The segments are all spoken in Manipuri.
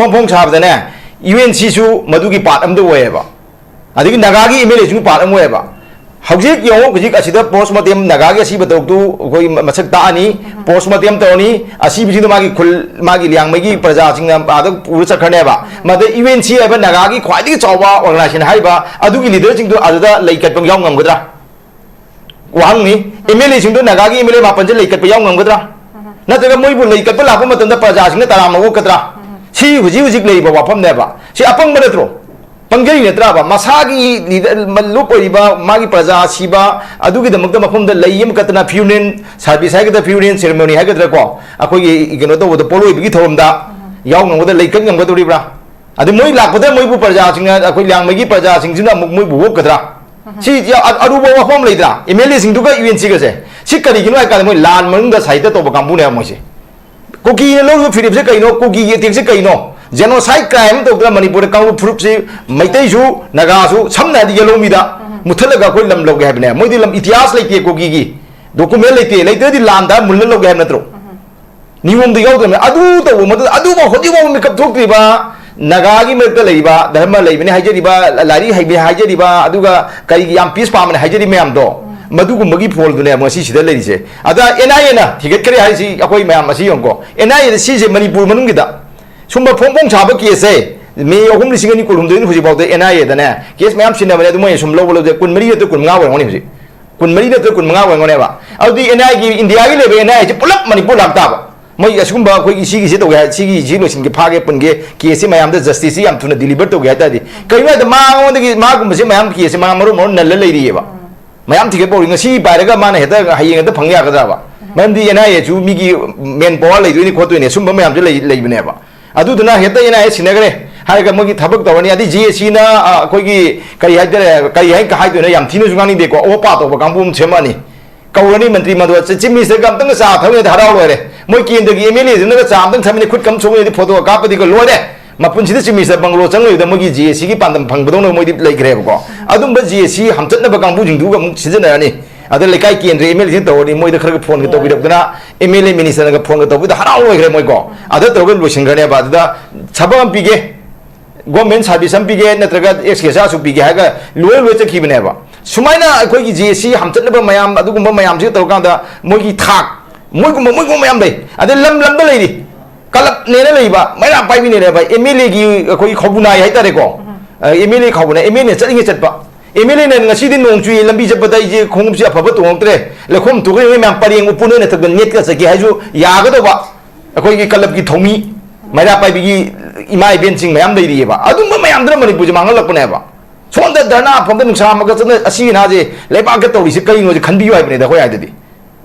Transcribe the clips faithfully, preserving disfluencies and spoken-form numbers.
ꯐꯣꯡ ꯐꯣꯡ ꯁꯥꯕꯗꯅꯦ, ꯌꯨ ꯑꯦꯟ ꯁꯤꯁꯨ ꯃꯗꯨꯒꯤ ꯄꯥꯔꯠ ꯑꯃꯗ ꯑꯣꯏꯌꯦꯕ, ꯑꯗꯒꯤ ꯅꯥꯒꯥꯒꯤ ꯑꯦꯝ ꯑꯦꯜ ꯑꯦꯁꯤꯡꯁꯨ ꯄꯥꯔꯠ ꯑꯃ ꯑꯣꯏꯌꯦꯕ꯫ ꯍꯧꯖꯤꯛ ꯌꯦꯡꯉꯣ, ꯍꯧꯖꯤꯛ ꯑꯁꯤꯗ ꯄꯣꯁꯃꯣꯔꯇꯦꯝ, ꯅꯥꯒꯥꯒꯤ ꯑꯁꯤꯕ ꯇꯔꯨꯛꯇꯨ ꯑꯩꯈꯣꯏ ꯃꯁꯛ ꯇꯥꯛꯑꯅꯤ, ꯄꯣꯁꯃꯣꯔꯇꯦꯝ ꯇꯧꯔꯅꯤ, ꯑꯁꯤꯕꯁꯤꯡꯗꯣ ꯃꯥꯒꯤ ꯈꯨꯜ, ꯃꯥꯒꯤ ꯂꯤꯌꯥꯡꯃꯩꯒꯤ ꯄ꯭ꯔꯖꯥꯁꯤꯡꯅ ꯑꯥꯗ ꯄꯨꯔ ꯆꯠꯈ꯭ꯔꯅꯦꯕ꯫ ꯃꯗ ꯌꯨ ꯑꯦꯟ ꯁꯤ ꯍꯥꯏꯕ ꯅꯥꯒꯥꯒꯤ ꯈ꯭ꯋꯥꯏꯗꯒꯤ ꯆꯥꯎꯕ ꯑꯣꯔꯒꯅꯥꯏꯖꯦꯁꯟ ꯍꯥꯏꯔꯤꯕ ꯑꯗꯨꯒꯤ ꯂꯤꯗꯔꯁꯤꯡꯗꯨ ꯑꯗꯨꯗ ꯂꯩ ꯀꯠꯄ ꯌꯥꯎ ꯉꯝꯒꯗ꯭ꯔꯥ? ꯋꯥꯍꯪꯅꯤ꯫ ꯑꯦꯝ ꯑꯦꯜ ꯑꯦꯁꯤꯡꯗꯣ ꯅꯥꯒꯥꯒꯤ ꯑꯦꯝ ꯑꯦꯜ ꯑꯦ ꯃꯥꯄꯟꯁꯦ ꯂꯩ ꯀꯠꯄ ꯌꯥꯎ ꯉꯝꯒꯗ꯭ꯔꯥ? ꯅꯠꯇ꯭ꯔꯒ ꯃꯣꯏꯕꯨ ꯂꯩ ꯀꯠꯄ ꯂꯥꯛꯄ ꯃꯇꯝꯗ ꯄ꯭ꯔꯖꯥꯁꯤꯡꯅ ꯇꯔꯥꯝꯅ ꯑꯣꯛꯀꯗ꯭ꯔꯥ? ꯁꯤ ꯍꯧꯖꯤꯛ ꯍꯧꯖꯤꯛ ꯂꯩꯔꯤꯕ ꯋꯥꯐꯝꯅꯦꯕ꯫ ꯁꯤ ꯑꯄꯪꯕ ꯅꯠꯇ꯭ꯔꯣ? ꯄꯪꯖꯩ ꯅꯠꯇ꯭ꯔꯕ? ꯃꯁꯥꯒꯤ ꯂꯤꯗꯔ, ꯂꯨꯞ ꯑꯣꯏꯔꯤꯕ ꯃꯥꯒꯤ ꯄ꯭ꯔꯖꯥ ꯁꯤꯕ, ꯑꯗꯨꯒꯤꯗꯃꯛꯇ ꯃꯐꯝꯗ ꯂꯩ ꯑꯃ ꯀꯠꯇꯅ, ꯐ꯭ꯌꯨꯅꯦꯜ ꯁꯥꯔꯚꯤꯁ ꯍꯥꯏꯒꯗ꯭ꯔꯥ, ꯐ꯭ꯌꯨꯅꯦꯜ ꯁꯦꯔꯦꯃꯣꯅꯤ ꯍꯥꯏꯒꯗ꯭ꯔꯥ ꯀꯣ, ꯑꯩꯈꯣꯏꯒꯤ ꯀꯩꯅꯣ ꯇꯧꯕꯗ, ꯄꯣꯠꯂꯣꯏꯕꯒꯤ ꯊꯧꯔꯝꯗ ꯌꯥꯎ ꯉꯝꯒꯗ꯭ꯔꯥ, ꯂꯩ ꯀꯠ ꯉꯝꯒꯗꯧꯔꯤꯕ꯭ꯔꯥ? ꯑꯗꯩ ꯃꯣꯏ ꯂꯥꯛꯄꯗ ꯃꯣꯏꯕꯨ ꯄ꯭ꯔꯖꯥꯁꯤꯡꯅ, ꯑꯩꯈꯣꯏ ꯂꯤꯌꯥꯡꯃꯩꯒꯤ ꯄ꯭ꯔꯖꯥꯁꯤꯡꯁꯤꯅ ꯑꯃꯨꯛ ꯃꯣꯏꯕꯨ ꯑꯣꯛꯀꯗ꯭ꯔꯥ? ꯁꯤ ꯌꯥ-, ꯑ-, ꯑꯔꯨꯕ ꯋꯥꯐꯝ ꯑꯃ ꯂꯩꯗ꯭ꯔꯥ? ꯑꯦꯝ ꯑꯦꯜ ꯑꯦꯁꯤꯡꯗꯨꯒ ꯌꯨ ꯑꯦꯟ ꯁꯤꯒꯁꯦ꯫ ꯁꯤ ꯀꯔꯤꯒꯤꯅꯣ ꯍꯥꯏ ꯀꯥꯟꯗ ꯃꯣꯏ ꯂꯥꯟ ꯃꯅꯨꯡꯗ ꯁꯥꯍꯤꯇ꯭ꯌ ꯇꯧꯕ ꯀꯥꯡꯕꯨꯅꯦꯕ ꯃꯣꯏꯁꯦ꯫ ꯀꯨꯀꯤꯅ ꯂꯧꯔꯤꯕ ꯐꯤꯔꯦꯞꯁꯦ ꯀꯩꯅꯣ? ꯀꯨꯀꯤꯒꯤ ꯑꯦꯇꯦꯛꯁꯦ ꯀꯩꯅꯣ? ꯖꯦꯅꯣꯁꯥꯏꯠ ꯀ꯭ꯔꯥꯏꯝ ꯑꯃ ꯇꯧꯗꯅ ꯃꯅꯤꯄꯨꯔꯗ ꯀꯥꯡꯂꯨꯞ ꯐꯨꯔꯨꯞꯁꯤ, ꯃꯩꯇꯩꯁꯨ, ꯅꯥꯒꯥꯁꯨ, ꯁꯝꯅ ꯍꯥꯏꯔꯗꯤ ꯌꯦꯂꯧꯃꯤꯗ ꯃꯨꯠꯊꯠꯂꯒ ꯑꯩꯈꯣꯏ ꯂꯝ ꯂꯧꯒꯦ ꯍꯥꯏꯕꯅꯦ꯫ ꯃꯣꯏꯗꯤ ꯂꯝ ꯏꯇꯤꯍꯥꯁ ꯂꯩꯇꯦ, ꯀꯨꯀꯤꯒꯤ ꯗꯣꯀꯨꯃꯦꯟ ꯂꯩꯇꯦ, ꯂꯩꯇ꯭ꯔꯗꯤ ꯂꯥꯟꯗ ꯃꯨꯜꯂ ꯂꯧꯒꯦ ꯍꯥꯏꯕ ꯅꯠꯇ꯭ꯔꯣ? ꯅꯤꯌꯣꯝꯗꯣ ꯌꯥꯎꯗ꯭ꯔꯕꯅꯤ꯫ ꯑꯗꯨ ꯇꯧꯕ ꯃꯇꯝꯗ ꯑꯗꯨꯐꯥꯎ ꯍꯧꯖꯤꯛꯐꯥꯎ ꯃꯤꯀꯞ ꯊꯣꯛꯇ꯭ꯔꯤꯕ ꯅꯥꯒꯥꯒꯤ ꯃꯔꯛꯇ ꯂꯩꯔꯤꯕ ꯙꯔꯃ ꯂꯩꯕꯅꯤ ꯍꯥꯏꯖꯔꯤꯕ, ꯂꯥꯏꯔꯤꯛ ꯍꯩꯕꯅꯤ ꯍꯥꯏꯖꯔꯤꯕ, ꯑꯗꯨꯒ ꯀꯔꯤꯒꯤ ꯌꯥꯝ ꯄꯤꯁ ꯄꯥꯝꯕꯅꯤ ꯍꯥꯏꯖꯔꯤ ꯃꯌꯥꯝꯗꯣ, ꯃꯗꯨꯒꯨꯝꯕꯒꯤ ꯐꯣꯜꯗꯨꯅꯦ ꯉꯁꯤ ꯁꯤꯗ ꯂꯩꯔꯤꯁꯦ꯫ ꯑꯗ ꯑꯦꯟ ꯑꯥꯏ ꯑꯦꯅ ꯊꯤꯒꯠꯈ꯭ꯔꯦ ꯍꯥꯏꯁꯤ ꯑꯩꯈꯣꯏ ꯃꯌꯥꯝ ꯑꯁꯤ ꯌꯦꯡꯉꯨꯀꯣ꯫ ꯑꯦꯟ ꯑꯥꯏ ꯑꯦꯗ ꯁꯤꯁꯦ ꯃꯅꯤꯄꯨꯔ ꯃꯅꯨꯡꯒꯤꯗ ꯁꯨꯝꯕ ꯐꯣꯡ ꯐꯣꯡ ꯁꯥꯕ ꯀꯦꯁꯁꯦ ꯃꯦ ꯑꯍꯨꯝ ꯂꯤꯁꯤꯡ ꯑꯅꯤ ꯀꯨꯟꯍꯨꯝꯗꯣꯏꯅ ꯍꯧꯖꯤꯛꯐꯥꯎꯗ ꯑꯦꯟ ꯑꯥꯏ ꯑꯦꯗꯅꯦ ꯀꯦꯁ ꯃꯌꯥꯝ ꯁꯤꯟꯅꯕꯅꯦ꯫ ꯑꯗꯨ ꯃꯣꯏꯅ ꯁꯨꯝ ꯂꯧꯕ ꯂꯧꯗꯦ, ꯀꯨꯟꯃꯔꯤ ꯅꯠꯇ꯭ꯔ ꯀꯨꯟꯃꯉꯥ ꯑꯣꯏꯔꯝꯒꯅꯤ ꯍꯧꯖꯤꯛ꯫ ꯀꯨꯟꯃꯔꯤ ꯅꯠꯇ꯭ꯔ ꯀꯨꯟꯃꯉꯥ ꯑꯣꯏꯔꯝꯒꯅꯦꯕ꯫ ꯑꯗꯨꯗꯤ ꯑꯦꯟ ꯑꯥꯏ ꯑꯦꯒꯤ ꯏꯟꯗꯤꯌꯥꯒꯤ ꯂꯩꯕ ꯑꯦꯟ ꯑꯥꯏ ꯑꯦꯁꯦ ꯄꯨꯂꯞ ꯃꯅꯤꯄꯨꯔ ꯂꯥꯛꯇꯥꯕ꯫ ꯃꯣꯏ ꯑꯁꯤꯒꯨꯝꯕ ꯑꯩꯈꯣꯏꯒꯤ ꯁꯤꯒꯤꯁꯤ ꯇꯧꯒꯦ ꯍꯥꯏ, ꯁꯤꯒꯤ ꯁꯤ ꯂꯣꯏꯁꯤꯟꯒꯦ, ꯐꯥꯒꯦ ꯄꯨꯟꯒꯦ, ꯀꯦꯁꯁꯤ ꯃꯌꯥꯝꯗ ꯖꯁꯇꯤꯁꯁꯤ ꯌꯥꯝ ꯊꯨꯅ ꯗꯤꯂꯤꯚꯔ ꯇꯧꯒꯦ ꯍꯥꯏ ꯇꯥꯔꯗꯤ, ꯀꯩꯒꯤꯅꯣ ꯍꯥꯏꯗ ꯃꯉꯣꯟꯗꯒꯤ ꯃꯥꯒꯨꯝꯕꯁꯤ ꯃꯌꯥꯝ ꯀꯦꯁꯁꯤ ꯃꯌꯥꯝ ꯃꯔꯨ ꯃꯔꯨ ꯅꯜꯂ ꯂꯩꯔꯤꯑꯕ꯫ ꯃꯌꯥꯝ ꯊꯤꯒꯠꯄ ꯍꯧꯔꯤ꯫ ꯉꯁꯤ ꯄꯥꯏꯔꯒ ꯃꯥꯅ ꯍꯦꯛꯇ ꯍꯌꯦꯡ ꯍꯦꯛꯇ ꯐꯪ ꯌꯥꯒꯗ꯭ꯔꯕ? ꯃꯔꯝꯗꯤ ꯑꯦꯟ ꯑꯥꯏ ꯑꯦꯁꯨ ꯃꯤꯒꯤ ꯃꯦꯟ ꯄꯋꯥꯔ ꯂꯩꯗꯣꯏꯅꯤ ꯈꯣꯠꯇꯣꯏꯅꯤ, ꯁꯨꯝꯕ ꯃꯌꯥꯝꯁꯨ ꯂꯩ-, ꯂꯩꯕꯅꯦꯕ꯫ ꯑꯗꯨꯗꯨꯅ ꯍꯦꯛꯇ ꯑꯦꯟ ꯑꯥꯏ ꯑꯦ ꯁꯤꯟꯅꯈ꯭ꯔꯦ ꯍꯥꯏꯔꯒ ꯃꯣꯏꯒꯤ ꯊꯕꯛ ꯇꯧꯔꯅꯤ꯫ ꯑꯗꯩ ꯖꯤ ꯑꯦ ꯁꯤꯅ, ꯑ, ꯑꯩꯈꯣꯏꯒꯤ ꯀꯔꯤ ꯍꯥꯏꯇꯥꯔꯦ, ꯀꯔꯤ ꯍꯥꯏ ꯍꯥꯏꯗꯣꯏꯅꯣ, ꯌꯥꯝ ꯊꯤꯅꯁꯨ ꯉꯥꯡꯅꯤꯡꯗꯦꯀꯣ, ꯑꯣꯄꯥ ꯇꯧꯕ ꯀꯥꯡꯕꯨ ꯑꯃ ꯁꯦꯝꯃꯛꯑꯅꯤ꯫ ꯀꯧꯔꯅꯤ ꯃꯟꯇ꯭ꯔꯤ ꯃꯟꯗꯣꯜ, ꯆꯤꯐ ꯃꯤꯅꯤꯁꯇꯔꯒ ꯑꯝꯇꯪꯒ ꯆꯥ ꯊꯛꯃꯤꯟꯅꯗꯤ ꯍꯔꯥꯎ ꯂꯣꯏꯔꯦ꯫ ꯃꯣꯏ ꯀꯦꯟꯗ꯭ꯔꯒꯤ ꯑꯦꯝ ꯑꯦꯜ ꯑꯦꯁꯤꯡꯅꯒ ꯆꯥ ꯑꯝꯇꯪ ꯊꯛꯃꯤꯟꯅ ꯈꯨꯠ ꯀꯝ ꯁꯣꯛꯃꯤꯟꯅꯗꯤ ꯐꯣꯇꯣ ꯀꯥꯞꯄꯗꯤꯒ ꯂꯣꯏꯔꯦ꯫ ꯃꯄꯨꯟꯁꯤꯗ ꯆꯤꯐ ꯃꯤꯅꯤꯁꯇꯔ ꯕꯪꯒꯂꯣ ꯆꯪꯂꯣꯏꯕꯗ ꯃꯣꯏꯒꯤ ꯖꯤ ꯑꯦ ꯁꯤꯒꯤ ꯄꯥꯟꯗꯝ ꯐꯪꯕꯗꯧꯅ ꯃꯣꯏꯗꯤ ꯂꯩꯈ꯭ꯔꯦꯕꯀꯣ꯫ ꯑꯗꯨꯝꯕ ꯖꯤ ꯑꯦ ꯁꯤ ꯍꯝꯆꯠꯅꯕ ꯀꯥꯡꯕꯨꯁꯤꯡꯗꯨꯒ ꯑꯃꯨꯛ ꯁꯤꯖꯤꯟꯅꯔꯅꯤ꯫ ꯑꯗ ꯂꯩꯀꯥꯏ ꯀꯦꯟꯗ꯭ꯔ ꯑꯦꯝ ꯑꯦꯜ ꯑꯦꯁꯤꯡ ꯇꯧꯔꯅꯤ, ꯃꯣꯏꯗ ꯈꯔꯒ ꯐꯣꯟꯒ ꯇꯧꯕꯤꯔꯛꯇꯅ, ꯑꯦꯝ ꯑꯦꯜ ꯑꯦ ꯃꯤꯅꯤꯁꯇꯔꯅꯒ ꯐꯣꯟꯒ ꯇꯧꯕꯤꯗ ꯍꯔꯥꯎ ꯂꯣꯏꯈ꯭ꯔꯦ ꯃꯣꯏꯀꯣ꯫ ꯑꯗ ꯇꯧꯔꯒ ꯂꯣꯏꯁꯤꯟꯈ꯭ꯔꯅꯦꯕ꯫ ꯑꯗꯨꯗ ꯊꯕꯛ ꯑꯃ ꯄꯤꯒꯦ, ꯒꯣꯔꯃꯦꯟ ꯁꯥꯔꯚꯤꯁ ꯑꯃ ꯄꯤꯒꯦ, ꯅꯠꯇ꯭ꯔꯒ ꯑꯦꯛꯁ ꯒ꯭ꯔꯦꯁꯤꯌꯥꯁꯨ ꯄꯤꯒꯦ ꯍꯥꯏꯔꯒ ꯂꯣꯏ ꯂꯣꯏ ꯆꯠꯈꯤꯕꯅꯦꯕ꯫ ꯁꯨꯃꯥꯏꯅ ꯑꯩꯈꯣꯏꯒꯤ ꯖꯦ ꯑꯦꯁ ꯁꯤ ꯍꯥꯝꯆꯠꯅꯕ ꯃꯌꯥꯝ, ꯑꯗꯨꯒꯨꯝꯕ ꯃꯌꯥꯝꯁꯤꯒ ꯇꯧꯔꯀꯥꯟꯗ ꯃꯣꯏꯒꯤ ꯊꯥꯛ, ꯃꯣꯏꯒꯨꯝꯕ ꯃꯣꯏꯒꯨꯝꯕ ꯃꯌꯥꯝ ꯂꯩ꯫ ꯑꯗꯩ ꯂꯝ ꯂꯝꯗ ꯂꯩꯔꯤ, ꯀꯂꯕꯅꯦꯅ ꯂꯩꯕ, ꯃꯩꯔꯥ ꯄꯥꯏꯕꯤꯅꯦꯅ ꯂꯩꯕ, ꯑꯦꯝ ꯑꯦꯜ ꯑꯦꯒꯤ ꯑꯩꯈꯣꯏꯒꯤ ꯈꯧꯕꯨꯅꯥꯏ ꯍꯥꯏꯇꯥꯔꯦꯀꯣ꯫ ꯑꯦꯝ ꯑꯦꯜ ꯑꯦ ꯈꯧꯕꯨꯅꯥꯏ, ꯑꯦꯝ ꯑꯦꯜ ꯑꯦ ꯆꯠꯂꯤꯉꯩ ꯆꯠꯄ, ꯑꯦꯝ ꯑꯦꯜ ꯑꯦꯅ ꯉꯁꯤꯗꯤ ꯅꯣꯡ ꯆꯨꯏ, ꯂꯝꯕꯤ ꯆꯠꯄꯗ ꯑꯩꯁꯦ ꯈꯣꯡꯎꯞꯁꯦ ꯑꯐꯕ ꯇꯣꯡꯉꯛꯇ꯭ꯔꯦ, ꯂꯩꯈꯣꯝ ꯊꯣꯛꯈ꯭ꯔꯦ, ꯃꯌꯥꯝ ꯄꯔꯦꯡ ꯎꯞꯄꯨ, ꯅꯣꯏꯅ ꯊꯛꯇ ꯅꯦꯠꯀ ꯆꯠꯀꯦ ꯍꯥꯏꯁꯨ ꯌꯥꯒꯗꯧꯕ꯫ ꯑꯩꯈꯣꯏꯒꯤ ꯀꯂꯕꯀꯤ ꯊꯧꯃꯤ, ꯃꯩꯔꯥ ꯄꯥꯏꯕꯤꯒꯤ ꯏꯃꯥ ꯏꯕꯦꯟꯁꯤꯡ ꯃꯌꯥꯝ ꯂꯩꯔꯤꯑꯕ꯫ ꯑꯗꯨꯝꯕ ꯃꯌꯥꯝꯗꯨꯅ ꯃꯅꯤꯄꯨꯔꯁꯦ ꯃꯥꯡꯍꯜꯂꯛꯄꯅꯦꯕ꯫ ꯁꯣꯝꯗ ꯙꯔꯅꯥ ꯐꯝꯗ ꯅꯨꯡꯁꯥ ꯑꯃꯒ ꯆꯠꯅ ꯑꯁꯤ ꯑꯅꯥꯁꯦ ꯂꯩꯕꯥꯛꯇ ꯇꯧꯔꯤꯁꯦ ꯀꯔꯤꯅꯣꯁꯦ ꯈꯟꯕꯤꯌꯨ ꯍꯥꯏꯕꯅꯤꯗ ꯑꯩꯈꯣꯏ ꯍꯥꯏꯗꯗꯤ꯫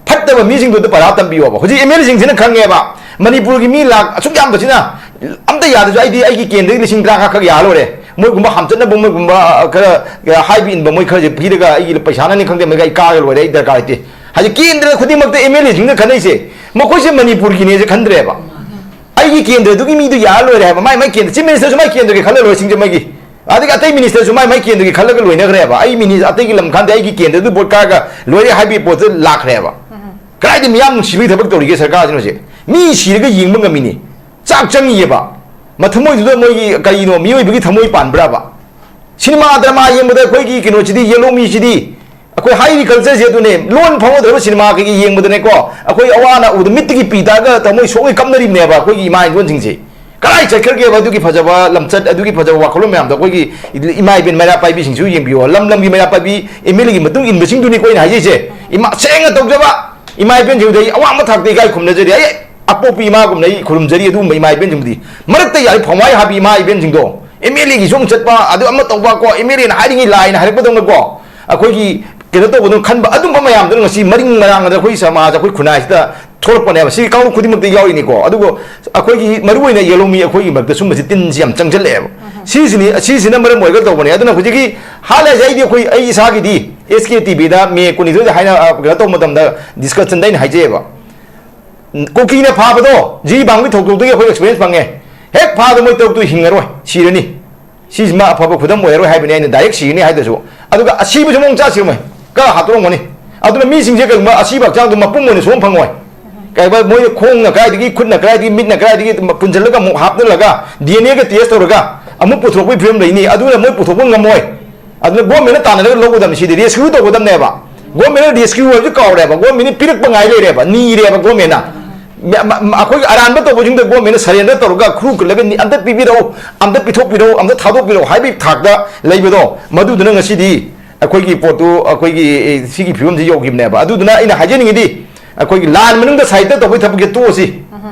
ꯐꯠꯇꯕ ꯃꯤꯁꯤꯡꯗꯨꯗ ꯄꯔꯥ ꯇꯝꯕꯤꯌꯣꯕ꯫ ꯍꯧꯖꯤꯛ ꯑꯦꯝ ꯑꯦꯜ ꯑꯦꯁꯤꯡꯁꯤꯅ ꯈꯪꯉꯦꯕ, ꯃꯅꯤꯄꯨꯔꯒꯤ ꯃꯤ ꯂꯥꯛ ꯑꯁꯨꯛ ꯌꯥꯝꯕꯁꯤꯅ ꯑꯝꯇ ꯌꯥꯗ꯭ꯔꯁꯨ ꯑꯩꯗꯤ ꯑꯩꯒꯤ ꯀꯦꯟꯗ꯭ꯔꯒꯤ ꯂꯤꯁꯤꯡ ꯇꯔꯥꯃꯉꯥ ꯈꯛ ꯌꯥꯔ ꯂꯣꯏꯔꯦ, ꯃꯣꯏꯒꯨꯝꯕ ꯍꯥꯝꯆꯠꯅꯕ, ꯃꯣꯏꯒꯨꯝꯕ ꯈꯔ ꯍꯥꯏꯕ ꯏꯟꯕ ꯃꯣꯏ ꯈꯔꯁꯦ ꯄꯤꯔꯒ ꯑꯩꯒꯤ ꯄꯩꯁꯥꯅꯅꯤ ꯈꯪꯗꯦ, ꯃꯣꯏꯒ ꯑꯩ ꯀꯥꯔꯒ ꯂꯣꯏꯔꯦ, ꯑꯩ ꯗꯔꯀꯥꯔ ꯂꯩꯇꯦ꯫ ꯍꯧꯖꯤꯛ ꯀꯦꯟꯗ꯭ꯔ ꯈꯨꯗꯤꯡꯃꯛꯇ ꯑꯦꯝ ꯑꯦꯜ ꯑꯦꯁꯤꯡꯅ ꯈꯟꯅꯩꯁꯦ, ꯃꯈꯣꯏꯁꯦ ꯃꯅꯤꯄꯨꯔꯒꯤꯅꯦꯁꯦ ꯈꯟꯗ꯭ꯔꯦꯕ꯫ ꯑꯩꯒꯤ ꯀꯦꯟꯗ꯭ꯔꯗꯨꯒꯤ ꯃꯤꯗꯨ ꯌꯥꯔ ꯂꯣꯏꯔꯦ ꯍꯥꯏꯕ, ꯃꯥꯏ ꯃꯥꯏ ꯀꯦꯟꯗ꯭ꯔ, ꯆꯤꯐ ꯃꯤꯅꯤꯁꯇꯔꯁꯨ ꯃꯥꯏ ꯀꯦꯟꯗ꯭ꯔꯒꯤ ꯈꯜꯂ ꯂꯣꯏꯔꯦ ꯁꯤꯡꯖꯃꯩꯒꯤ꯫ ꯑꯗꯒꯤ ꯑꯇꯩ ꯃꯤꯅꯤꯁꯇꯔꯁꯨ ꯃꯥꯏ ꯃꯥꯏ ꯀꯦꯟꯗ꯭ꯔꯒꯤ ꯈꯜꯂꯒ ꯂꯣꯏꯅꯈ꯭ꯔꯦꯕ꯫ ꯑꯩ ꯃꯤꯅꯤ-, ꯑꯇꯩꯒꯤ ꯂꯝ ꯈꯟꯗꯦ, ꯑꯩꯒꯤ ꯀꯦꯟꯗ꯭ꯔꯗꯨ ꯚꯣꯠ ꯀꯥꯔꯒ ꯂꯣꯏꯔꯦ ꯍꯥꯏꯕꯒꯤ ꯄꯣꯠꯇꯨ ꯂꯥꯛꯈ꯭ꯔꯦꯕ꯫ ꯀꯗꯥꯏꯗ ꯃꯤꯌꯥꯝ ꯅꯨꯡꯁꯤꯕꯒꯤ ꯊꯕꯛ ꯇꯧꯔꯤꯒꯦ ꯁꯔꯀꯥꯔꯁꯤꯅ ꯍꯧꯖꯤꯛ? ꯃꯤ ꯁꯤꯔꯒ ꯌꯦꯡꯕ ꯉꯝꯃꯤꯅꯤ꯫ ꯆꯥꯛ ꯆꯪꯉꯤꯑꯕ꯫ ꯃꯊꯃꯣꯏꯗꯨꯗ ꯃꯣꯏꯒꯤ ꯀꯔꯤꯅꯣ, ꯃꯤꯑꯣꯏꯕꯒꯤ ꯊꯃꯣꯏ ꯄꯥꯟꯕ꯭ꯔꯕ? ꯁꯤꯅꯦꯃꯥ ꯗ꯭ꯔꯃꯥ ꯌꯦꯡꯕꯗ ꯑꯩꯈꯣꯏꯒꯤ ꯀꯩꯅꯣꯁꯤꯗꯤ, ꯌꯦꯂꯣꯃꯤꯁꯤꯗꯤ, ꯑꯩꯈꯣꯏ ꯍꯥꯏꯔꯤ ꯀꯜꯆꯔꯁꯦ ꯑꯗꯨꯅꯦ, ꯂꯣꯟ ꯐꯥꯎꯅꯗ꯭ꯔꯕ ꯁꯤꯅꯦꯃꯥ ꯀꯩꯀꯩ ꯌꯦꯡꯕꯗꯅꯦꯀꯣ, ꯑꯩꯈꯣꯏ ꯑꯋꯥ ꯑꯅꯥ ꯎꯕꯗ ꯃꯤꯠꯇꯒꯤ ꯄꯤ ꯇꯥꯔꯒ ꯊꯃꯣꯏ ꯁꯣꯛꯅ ꯀꯞꯅꯔꯤꯕꯅꯦꯕ ꯑꯩꯈꯣꯏꯒꯤ ꯏꯃꯥ ꯏꯕꯣꯟꯁꯤꯡꯁꯦ꯫ ꯀꯗꯥꯏ ꯆꯠꯈ꯭ꯔꯒꯦꯕ ꯑꯗꯨꯒꯤ ꯐꯖꯕ ꯂꯝꯆꯠ, ꯑꯗꯨꯒꯤ ꯐꯖꯕ ꯋꯥꯈꯜꯂꯣꯟ ꯃꯌꯥꯝꯗꯣ? ꯑꯩꯈꯣꯏꯒꯤ ꯏꯃꯥ ꯏꯕꯦꯟ ꯃꯩꯔꯥ ꯄꯥꯏꯕꯤꯁꯤꯡꯁꯨ ꯌꯦꯡꯕꯤꯌꯣ, ꯂꯝ ꯂꯝꯒꯤ ꯃꯩꯔꯥ ꯄꯥꯏꯕꯤ ꯑꯦꯝ ꯑꯦꯜ ꯑꯦꯒꯤ ꯃꯇꯨꯡ ꯏꯟꯕꯁꯤꯡꯗꯨꯅꯤꯀꯣ ꯑꯩꯅ ꯍꯥꯏꯖꯩꯁꯦ꯫ ꯏꯃꯥ ꯁꯦꯡꯅ ꯇꯧꯖꯕ ꯏꯃꯥ ꯏꯕꯦꯟꯁꯤꯡꯗꯨꯗ ꯑꯩ ꯑꯋꯥꯡꯕ ꯊꯥꯛꯇ ꯏꯀꯥꯏ ꯈꯨꯝꯅꯖꯔꯤ꯫ ꯑꯩ ꯑꯄꯣꯛꯄꯤ ꯏꯃꯥꯒꯨꯝꯅ ꯑꯩ ꯈꯨꯔꯨꯝꯖꯔꯤ ꯑꯗꯨꯒꯨꯝꯕ ꯏꯃꯥ ꯏꯕꯦꯟꯁꯤꯡꯕꯨꯗꯤ꯫ ꯃꯔꯛꯇ ꯌꯥꯔꯤ ꯐꯧꯃꯥꯏ ꯍꯥꯕꯤ ꯏꯃꯥ ꯏꯕꯦꯟꯁꯤꯡꯗꯣ, ꯑꯦꯝ ꯑꯦꯜ ꯑꯦꯒꯤꯁꯨ ꯑꯃꯨꯛ ꯆꯠꯄ, ꯑꯗꯨ ꯑꯃ ꯇꯧꯕ ꯀꯣ, ꯑꯦꯝ ꯑꯦꯜ ꯑꯦꯅ ꯍꯥꯏꯔꯤꯉꯩ ꯂꯥꯏꯅ ꯍꯥꯏꯔꯛꯄꯗꯧꯅꯀꯣ, ꯑꯩꯈꯣꯏꯒꯤ ꯀꯩꯅꯣ ꯇꯧꯕꯗꯧꯅ ꯈꯟꯕ, ꯑꯗꯨꯝꯕ ꯃꯌꯥꯝꯗꯨꯅ ꯉꯁꯤ ꯃꯔꯤꯡ ꯃꯔꯥꯡꯗ ꯑꯩꯈꯣꯏ ꯁꯃꯥꯖ, ꯑꯩꯈꯣꯏ ꯈꯨꯟꯅꯥꯏꯁꯤꯗ ꯊꯣꯛꯂꯛꯄꯅꯦꯕ꯫ ꯁꯤ ꯀꯥꯡꯂꯨꯞ ꯈꯨꯗꯤꯡꯃꯛꯇ ꯌꯥꯎꯔꯤꯅꯤꯀꯣ꯫ ꯑꯗꯨꯕꯨ ꯑꯩꯈꯣꯏꯒꯤ ꯃꯔꯨꯑꯣꯏꯅ ꯌꯦꯂꯣꯃꯤ ꯑꯩꯈꯣꯏꯒꯤ ꯃꯔꯛꯇ ꯁꯨꯝꯕꯁꯤ ꯇꯤꯟꯁꯤ ꯌꯥꯝ ꯆꯪꯁꯤꯜꯂꯛꯑꯦꯕ꯫ ꯁꯤꯁꯤꯅꯤ, ꯁꯤꯁꯤꯅ ꯃꯔꯝ ꯑꯣꯏꯔꯒ ꯇꯧꯕꯅꯦ꯫ ꯑꯗꯨꯅ ꯍꯧꯖꯤꯛꯀꯤ ꯍꯥꯠꯂꯦ ꯍꯥꯏꯁꯦ, ꯑꯩꯗꯤ ꯑꯩꯈꯣꯏ, ꯑꯩ ꯏꯁꯥꯒꯤꯗꯤ ꯑꯦꯁ ꯀꯦ ꯇꯤ ꯚꯤꯗ ꯃꯦ ꯀꯨꯟꯅꯤꯊꯣꯏꯗ ꯍꯥꯏꯅ, ꯑ, ꯀꯩꯅꯣ ꯇꯧꯕ ꯃꯇꯝꯗ ꯗꯤꯁꯀꯁꯟꯗ ꯑꯩꯅ ꯍꯥꯏꯖꯩꯑꯕ꯫ ꯀꯨꯀꯤꯅ ꯐꯥꯕꯗꯣ, ꯖꯤꯔꯤꯕꯥꯝꯒꯤ ꯊꯧꯗꯣꯛꯇꯒꯤ ꯑꯩꯈꯣꯏ ꯑꯦꯛꯁꯄꯤꯔꯤꯌꯦꯟꯁ ꯐꯪꯉꯦ꯫ ꯍꯦꯛ ꯐꯥꯕꯗ ꯃꯣꯏ ꯇꯔꯨꯛꯇꯨ ꯍꯤꯡꯉꯔꯣꯏ, ꯁꯤꯔꯅꯤ꯫ ꯁꯤꯁꯤꯃ ꯑꯐꯕ ꯈꯨꯗꯝ ꯑꯣꯏꯔꯔꯣꯏ ꯍꯥꯏꯕꯅꯤ ꯑꯩꯅ ꯗꯥꯏꯔꯦꯛ ꯁꯤꯔꯅꯤ ꯍꯥꯏꯗ꯭ꯔꯁꯨ꯫ ꯑꯗꯨꯒ ꯑꯁꯤꯕꯁꯨ ꯃꯑꯣꯡ ꯆꯥ ꯁꯤꯔꯝꯃꯣꯏ, ꯀ ꯍꯥꯠꯇꯣꯔꯝꯒꯅꯤ꯫ ꯑꯗꯨꯅ ꯃꯤꯁꯤꯡꯁꯦ ꯀꯩꯒꯨꯝꯕ ꯑꯁꯤꯕ ꯍꯛꯆꯥꯡꯗꯣ ꯃꯄꯨꯝ ꯑꯣꯏꯅ ꯁꯨꯡꯐꯪ ꯐꯪꯉꯣꯏ꯫ ꯀꯩ ꯍꯥꯏꯕ, ꯃꯣꯏ ꯈꯣꯡꯅ ꯀꯗꯥꯏꯗꯒꯤ, ꯈꯨꯠꯅ ꯀꯗꯥꯏꯗꯒꯤ, ꯃꯤꯠꯅ ꯀꯗꯥꯏꯗꯒꯤ ꯄꯨꯟꯁꯤꯜꯂꯒ ꯑꯃꯨꯛ ꯍꯥꯞꯆꯜꯂꯒ ꯗꯤ ꯑꯦꯟ ꯑꯦꯒ ꯇꯦꯁ ꯇꯧꯔꯒ ꯑꯃꯨꯛ ꯄꯨꯊꯣꯛꯄꯒꯤ ꯐꯤꯕꯝ ꯂꯩꯅꯤ꯫ ꯑꯗꯨꯅ ꯃꯣꯏ ꯄꯨꯊꯣꯛꯄ ꯉꯝꯃꯣꯏ꯫ ꯑꯗꯨꯅ ꯒꯣꯔꯃꯦꯟꯅ ꯇꯥꯟꯅꯔꯒ ꯂꯧꯒꯗꯕꯅꯤ꯫ ꯁꯤꯗꯤ ꯔꯦꯁꯀ꯭ꯌꯨ ꯇꯧꯒꯗꯕꯅꯦꯕ꯫ ꯒꯣꯔꯃꯦꯟꯅ ꯔꯦꯁꯀ꯭ꯌꯨ ꯍꯥꯏꯕꯁꯤ ꯀꯥꯎꯔꯦꯕ꯫ ꯒꯣꯔꯃꯦꯟꯅ ꯄꯤꯔꯛꯄ ꯉꯥꯏ ꯂꯩꯔꯦꯕ, ꯅꯤꯔꯦꯕ ꯒꯣꯔꯃꯦꯟꯅ꯫ ꯃ-, ꯃ-, ꯃ-, ꯑꯩꯈꯣꯏꯒꯤ ꯑꯔꯥꯟꯕ ꯇꯧꯕꯁꯤꯡꯗ ꯒꯣꯔꯃꯦꯟꯅ ꯁꯔꯦꯟꯗꯔ ꯇꯧꯔꯒ ꯈꯨꯔꯨ ꯈꯨꯜꯂꯒ ꯅꯤ-, "ꯑꯝꯇ ꯄꯤꯕꯤꯔꯛꯎ, ꯑꯝꯇ ꯄꯤꯊꯣꯛꯄꯤꯔꯛꯎ, ꯑꯝꯇ ꯊꯥꯗꯣꯛꯄꯤꯔꯛꯎ" ꯍꯥꯏꯕꯒꯤ ꯊꯥꯛꯇ ꯂꯩꯕꯗꯣ, ꯃꯗꯨꯗꯨꯅ ꯉꯁꯤꯗꯤ ꯑꯩꯈꯣꯏꯒꯤ ꯄꯣꯠꯇꯨ, ꯑꯩꯈꯣꯏꯒꯤ, ꯑꯦ, ꯁꯤꯒꯤ ꯐꯤꯕꯝꯁꯤ ꯌꯧꯈꯤꯕꯅꯦꯕ꯫ ꯑꯗꯨꯗꯨꯅ ꯑꯩꯅ ꯍꯥꯏꯖꯅꯤꯡꯉꯤꯗꯤ, ꯑꯩꯈꯣꯏꯒꯤ ꯂꯥꯟ ꯃꯅꯨꯡꯗ ꯁꯥꯍꯤꯇ꯭ꯌ ꯇꯧꯕꯒꯤ ꯊꯕꯛꯁꯦ ꯇꯣꯛꯑꯁꯤ꯫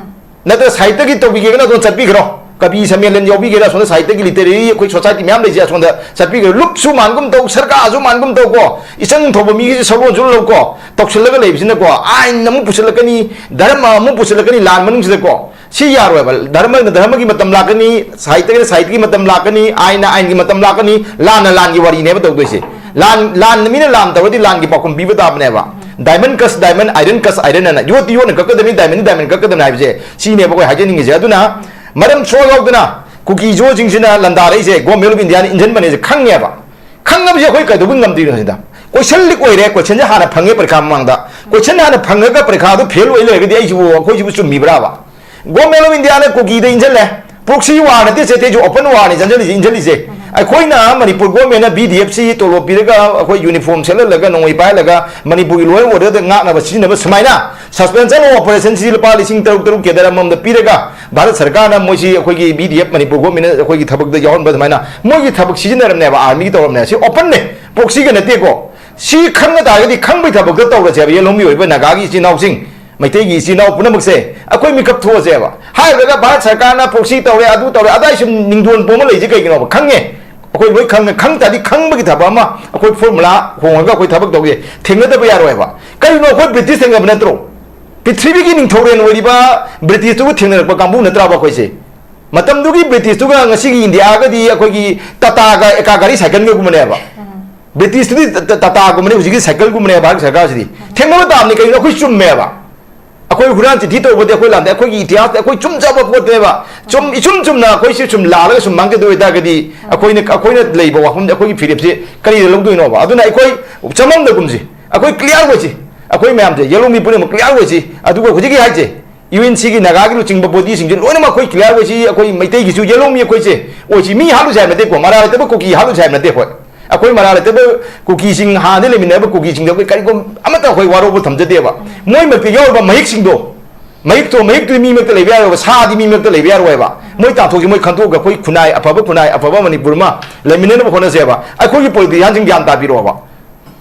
ꯅꯠꯇ꯭ꯔ ꯁꯥꯍꯤꯇ꯭ꯌꯒꯤ ꯇꯧꯕꯤꯒꯦꯒꯅ ꯑꯗꯨꯝ ꯆꯠꯄꯤꯈ꯭ꯔꯣ꯫ ꯀꯕꯤ ꯁꯝꯃꯦꯂꯟ ꯌꯥꯎꯕꯤꯒꯦꯔꯥ, ꯑꯁꯣꯝꯗ ꯁꯥꯍꯤꯇ꯭ꯌꯒꯤ ꯂꯤꯇꯔꯦꯔꯤ ꯑꯩꯈꯣꯏ ꯁꯣꯁꯥꯏꯇꯤ ꯃꯌꯥꯝ ꯂꯩꯁꯦ, ꯑꯁꯣꯝꯗ ꯆꯠꯄꯤꯈ꯭ꯔꯣ꯫ ꯂꯨꯞꯁꯨ ꯃꯥꯟꯒꯨꯝ ꯇꯧ, ꯁꯔꯀꯥꯔꯁꯨ ꯃꯥꯟꯒꯨꯝ ꯇꯧ ꯀꯣ, ꯏꯆꯪ ꯊꯧꯕ ꯃꯤꯒꯤꯁꯨ ꯁꯔꯨꯛꯁꯨ ꯂꯧ ꯀꯣ, ꯇꯧꯁꯤꯜꯂꯒ ꯂꯩꯕꯁꯤꯅꯀꯣ, ꯑꯥꯏꯟ ꯑꯃꯨꯛ ꯄꯨꯁꯤꯜꯂꯛꯀꯅꯤ, ꯙꯔꯃ ꯑꯃꯨꯛ ꯄꯨꯁꯤꯜꯂꯛꯀꯅꯤ ꯂꯥꯟ ꯃꯅꯨꯡꯁꯤꯗꯀꯣ꯫ ꯁꯤ ꯌꯥꯔꯣꯏꯕ꯫ ꯙꯔꯃꯅ ꯙꯔꯃꯒꯤ ꯃꯇꯝ ꯂꯥꯛꯀꯅꯤ, ꯁꯥꯍꯤꯇ꯭ꯌꯒꯤꯅ ꯁꯥꯍꯤꯇ꯭ꯌꯒꯤ ꯃꯇꯝ ꯂꯥꯛꯀꯅꯤ, ꯑꯥꯏꯟꯅ ꯑꯥꯏꯟꯒꯤ ꯃꯇꯝ ꯂꯥꯛꯀꯅꯤ, ꯂꯥꯟꯅ ꯂꯥꯟꯒꯤ ꯋꯥꯔꯤꯅꯦꯕ ꯇꯧꯗꯣꯏꯁꯦ꯫ ꯂꯥꯟ, ꯂꯥꯟꯅ ꯃꯤꯅ ꯂꯥꯟ ꯇꯧꯔꯗꯤ ꯂꯥꯟꯒꯤ ꯄꯥꯎꯈꯨꯝ ꯄꯤꯕ ꯇꯥꯕꯅꯦꯕ꯫ "Diamond cuts diamond, iron cuts iron" ꯑꯅ꯫ ꯌꯣꯠꯇꯤ ꯌꯣꯠꯅ ꯀꯛꯀꯗꯕꯅꯤ, diamond ꯗꯤ diamond ꯀꯛꯀꯗꯕꯅꯤ ꯍꯥꯏꯕꯁꯦ ꯁꯤꯅꯦꯕ ꯑꯩꯈꯣꯏ ꯍꯥꯏꯖꯅꯤꯡꯉꯤꯁꯦ꯫ ꯑꯗꯨꯅ ꯃꯔꯝ ꯁꯣꯛ ꯌꯥꯎꯗꯅ ꯀꯨꯀꯤ ꯖꯣꯁꯤꯡꯁꯤꯅ ꯂꯥꯟꯗꯥꯔꯛꯏꯁꯦ, Government of India ꯅ ꯏꯟꯖꯟꯕꯅꯦꯁꯦ ꯈꯪꯉꯦꯕ꯫ ꯈꯪꯉꯕꯁꯦ ꯑꯩꯈꯣꯏ ꯀꯩꯗꯧꯕ ꯉꯝꯗꯣꯏꯅꯣ ꯁꯤꯗ? ꯀꯣꯏꯁꯟ ꯂꯤꯛ ꯑꯣꯏꯔꯦ, ꯀꯣꯏꯁꯟꯁꯦ ꯍꯥꯟꯅ ꯐꯪꯉꯦ ꯄꯔꯤꯈꯥ ꯃꯃꯥꯡꯗ꯫ ꯀꯣꯏꯁꯟ ꯍꯥꯟꯅ ꯐꯪꯉꯒ ꯄꯔꯤꯈꯥꯗꯣ ꯐꯦꯜ ꯑꯣꯏ ꯂꯩꯔꯒꯗꯤ ꯑꯩꯁꯤꯕꯨ, ꯑꯩꯈꯣꯏꯁꯤꯕꯨ ꯆꯨꯝꯃꯤꯕ꯭ꯔꯥꯕ? Government of India ꯅ ꯀꯨꯀꯤꯗ ꯏꯟꯁꯤꯜꯂꯦ꯫ Proxy war ꯅꯠꯇꯦ ꯁꯦ, ꯑꯇꯩꯁꯨ open war ꯅꯤ ꯆꯪꯁꯤꯜꯂꯤꯁꯦ, ꯏꯟꯁꯤꯜꯂꯤꯁꯦ꯫ ꯑꯩꯈꯣꯏꯅ ꯃꯅꯤꯄꯨꯔ government ꯅ B D F ꯁꯤ ꯇꯣꯂꯣꯞ ꯄꯤꯔꯒ, ꯑꯩꯈꯣꯏ uniform ꯁꯦꯠꯍꯜꯂꯒ, ꯅꯣꯡꯃꯩ ꯄꯥꯏꯍꯜꯂꯒ, ꯃꯅꯤꯄꯨꯔꯒꯤ law and order ꯗ ꯉꯥꯛꯅꯕ ꯁꯤꯖꯤꯟꯅꯕ ꯁꯨꯃꯥꯏꯅ suspension of operation ꯁꯤ ꯂꯨꯄꯥ ꯂꯤꯁꯤꯡ ꯇꯔꯨꯛ ꯇꯔꯨꯛ ꯀꯦꯗꯔ ꯑꯃꯃꯝꯗ ꯄꯤꯔꯒ, ꯚꯥꯔꯠ ꯁꯔꯀꯥꯔꯅ ꯃꯣꯏꯁꯤ ꯑꯩꯈꯣꯏꯒꯤ B D F Manipur government ꯅ ꯑꯩꯈꯣꯏꯒꯤ ꯊꯕꯛꯇ ꯌꯥꯎꯍꯟꯕ ꯁꯨꯃꯥꯏꯅ ꯃꯣꯏꯒꯤ ꯊꯕꯛ ꯁꯤꯖꯤꯟꯅꯔꯝꯅꯦꯕ, army ꯒꯤ ꯇꯧꯔꯝꯅꯦ꯫ ꯁꯤ open ꯅꯦ, proxy ꯒ ꯅꯠꯇꯦꯀꯣ꯫ ꯁꯤ ꯈꯪꯉ ꯇꯥꯔꯒꯗꯤ ꯈꯪꯕꯒꯤ ꯊꯕꯛꯇ ꯇꯧꯔꯁꯦꯕ, ꯌꯦꯜꯍꯧꯃꯤ ꯑꯣꯏꯕ ꯅꯥꯒꯥꯒꯤ ꯏꯆꯤꯟ ꯏꯅꯥꯎꯁꯤꯡ, ꯃꯩꯇꯩꯒꯤ ꯏꯆꯤꯟ ꯏꯅꯥꯎ ꯄꯨꯝꯅꯃꯛꯁꯦ꯫ ꯑꯩꯈꯣꯏ ꯃꯤꯀꯞ ꯊꯣꯛꯑꯁꯦꯕ꯫ ꯍꯥꯏꯔꯨꯔꯒ ꯚꯥꯔꯠ ꯁꯔꯀꯥꯔꯅ proxy ꯇꯧꯔꯦ, ꯑꯗꯨ ꯇꯧꯔꯦ, ꯑꯗꯥꯏ ꯁꯨꯝ ꯅꯤꯡꯗꯣꯟ ꯄꯣꯝꯃ ꯂꯩꯁꯦ ꯀꯩꯒꯤꯅꯣꯕ? ꯈꯪꯉꯦ, ꯑꯩꯈꯣꯏ ꯂꯣꯏ ꯈꯪꯉꯦ꯫ ꯈꯪ ꯇꯥꯔꯗꯤ ꯈꯪꯕꯒꯤ ꯊꯕꯛ ꯑꯃ, ꯑꯩꯈꯣꯏ formula ꯍꯣꯡꯉꯒ ꯑꯩꯈꯣꯏ ꯊꯕꯛ ꯇꯧꯁꯦ꯫ ꯊꯦꯡꯅꯗꯕ ꯌꯥꯔꯣꯏꯕ꯫ ꯀꯔꯤꯅꯣ, ꯑꯩꯈꯣꯏ British ꯊꯦꯡꯅꯕ ꯅꯠꯇ꯭ꯔꯣ? ꯄ꯭ꯔꯤꯊꯤꯕꯤꯒꯤ ꯅꯤꯡꯊꯧꯔꯦꯜ ꯑꯣꯏꯔꯤꯕ British ꯇꯨꯒ ꯊꯦꯡꯅꯔꯛꯄ ꯀꯥꯡꯕꯨ ꯅꯠꯇ꯭ꯔꯕ ꯑꯩꯈꯣꯏꯁꯦ? ꯃꯇꯝꯗꯨꯒꯤ British ꯇꯨꯒ ꯉꯁꯤꯒꯤ ꯏꯟꯗꯤꯌꯥꯒꯗꯤ ꯑꯩꯈꯣꯏꯒꯤ ꯇꯥꯇꯥꯒ ꯑꯦꯀꯥ ꯒꯥꯔꯤ ꯁꯥꯏꯀꯜꯒꯒꯨꯝꯕꯅꯦꯕ꯫ British ꯇꯨꯗꯤ ꯇ-, ꯇ-, ꯇꯥꯇꯥꯒꯨꯝꯕꯅꯤ, ꯍꯧꯖꯤꯛꯀꯤ ꯁꯥꯏꯀꯜꯒꯨꯝꯕꯅꯦꯕ ꯚꯥꯔꯠ ꯁꯔꯀꯥꯔꯁꯤꯗꯤ꯫ ꯊꯦꯡꯅꯕ ꯇꯥꯕꯅꯤ꯫ ꯀꯩꯒꯤꯅꯣ? ꯑꯩꯈꯣꯏ ꯆꯨꯝꯃꯦꯕ꯫ ꯑꯩꯈꯣꯏ ꯍꯨꯔꯥꯟ ꯆꯤꯊꯤ ꯇꯧꯕꯗꯤ ꯑꯩꯈꯣꯏ ꯂꯥꯟꯗꯦ꯫ ꯑꯩꯈꯣꯏꯒꯤ ꯏꯇꯤꯍꯥꯁꯇ ꯑꯩꯈꯣꯏ ꯆꯨꯝꯖꯕ ꯄꯣꯠꯅꯦꯕ꯫ ꯆꯨꯝ, ꯏꯆꯨꯝ ꯆꯨꯝꯅ ꯑꯩꯈꯣꯏꯁꯤ ꯁꯨꯝ ꯂꯥꯜꯂꯒ ꯁꯨꯝ ꯃꯥꯡꯖꯗꯣꯏ ꯑꯣꯏꯇꯥꯔꯒꯗꯤ ꯑꯩꯈꯣꯏꯅ, ꯑꯩꯈꯣꯏꯅ ꯂꯩꯕ ꯋꯥꯐꯝꯁꯦ, ꯑꯩꯈꯣꯏꯒꯤ ꯐꯤꯔꯦꯞꯁꯦ ꯀꯔꯤꯗ ꯂꯧꯗꯣꯏꯅꯣꯕ? ꯑꯗꯨꯅ ꯑꯩꯈꯣꯏ ꯆꯃꯝꯅꯒꯨꯝꯁꯤ, ꯑꯩꯈꯣꯏ clear ꯑꯣꯏꯁꯤ꯫ ꯑꯩꯈꯣꯏ ꯃꯌꯥꯝꯁꯦ ꯌꯦꯜꯂꯣꯃꯤ ꯄꯨꯝꯅꯃꯛ ꯀ꯭ꯂꯤꯌꯥꯔ ꯑꯣꯏꯁꯤ꯫ ꯑꯗꯨꯒ ꯍꯧꯖꯤꯛꯀꯤ ꯍꯥꯏꯁꯦ, ꯌꯨ ꯑꯦꯟ ꯁꯤꯒꯤ ꯅꯥꯒꯥꯒꯤ ꯂꯨꯆꯤꯡꯕ ꯕꯣꯗꯤꯁꯤꯡꯁꯦ ꯂꯣꯏꯅꯃꯛ ꯑꯩꯈꯣꯏ ꯀ꯭ꯂꯤꯌꯥꯔ ꯑꯣꯏꯁꯤ꯫ ꯑꯩꯈꯣꯏ ꯃꯩꯇꯩꯒꯤꯁꯨ ꯌꯦꯜꯂꯣꯃꯤ ꯑꯩꯈꯣꯏꯁꯦ ꯑꯣꯏꯁꯤ꯫ ꯃꯤ ꯍꯥꯠꯂꯨꯁꯦ ꯍꯥꯏꯕ ꯅꯠꯇꯦꯀꯣ, ꯃꯔꯥ ꯂꯩꯇꯕ ꯀꯨꯀꯤ ꯍꯥꯠꯂꯨꯁꯦ ꯍꯥꯏꯕ ꯅꯠꯇꯦ ꯑꯩꯈꯣꯏ꯫ ꯑꯩꯈꯣꯏ ꯃꯔꯥ ꯂꯩꯇꯕ ꯀꯨꯀꯤꯁꯤꯡ, ꯍꯥꯟꯅꯗꯤ ꯂꯩꯃꯤꯟꯅꯔꯕ ꯀꯨꯀꯤꯁꯤꯡꯗ ꯑꯩꯈꯣꯏ ꯀꯔꯤꯒꯨꯝꯕ ꯑꯃꯠꯇ ꯑꯩꯈꯣꯏ ꯋꯥꯔꯧꯕ ꯊꯝꯖꯗꯦꯕ꯫ ꯃꯣꯏ ꯃꯔꯛꯇ ꯌꯥꯎꯔꯤꯕ ꯃꯍꯤꯛꯁꯤꯡꯗꯣ, ꯃꯍꯤꯛꯇꯣ, ꯃꯍꯤꯛꯇꯨꯗꯤ ꯃꯤ ꯃꯔꯛꯇ ꯂꯩꯕ ꯌꯥꯔꯣꯏꯕ, ꯁꯥꯗꯤ ꯃꯤ ꯃꯔꯛꯇ ꯂꯩꯕ ꯌꯥꯔꯣꯏꯕ꯫ ꯃꯣꯏ ꯇꯥꯟꯊꯣꯛꯁꯤ, ꯃꯣꯏ ꯈꯟꯗꯣꯛꯑꯒ ꯑꯩꯈꯣꯏ ꯈꯨꯟꯅꯥꯏ ꯑꯐꯕ, ꯈꯨꯟꯅꯥꯏ ꯑꯐꯕ ꯃꯅꯤꯄꯨꯔ ꯑꯃ ꯂꯩꯃꯤꯟꯅꯅꯕ ꯍꯣꯠꯅꯁꯦꯕ꯫ ꯑꯩꯈꯣꯏꯒꯤ ꯄꯣꯂꯤꯇꯤꯁꯤꯌꯥꯟꯁꯤꯡ ꯒ꯭ꯌꯥꯟ ꯇꯥꯕꯤꯔꯛꯑꯣꯕ꯫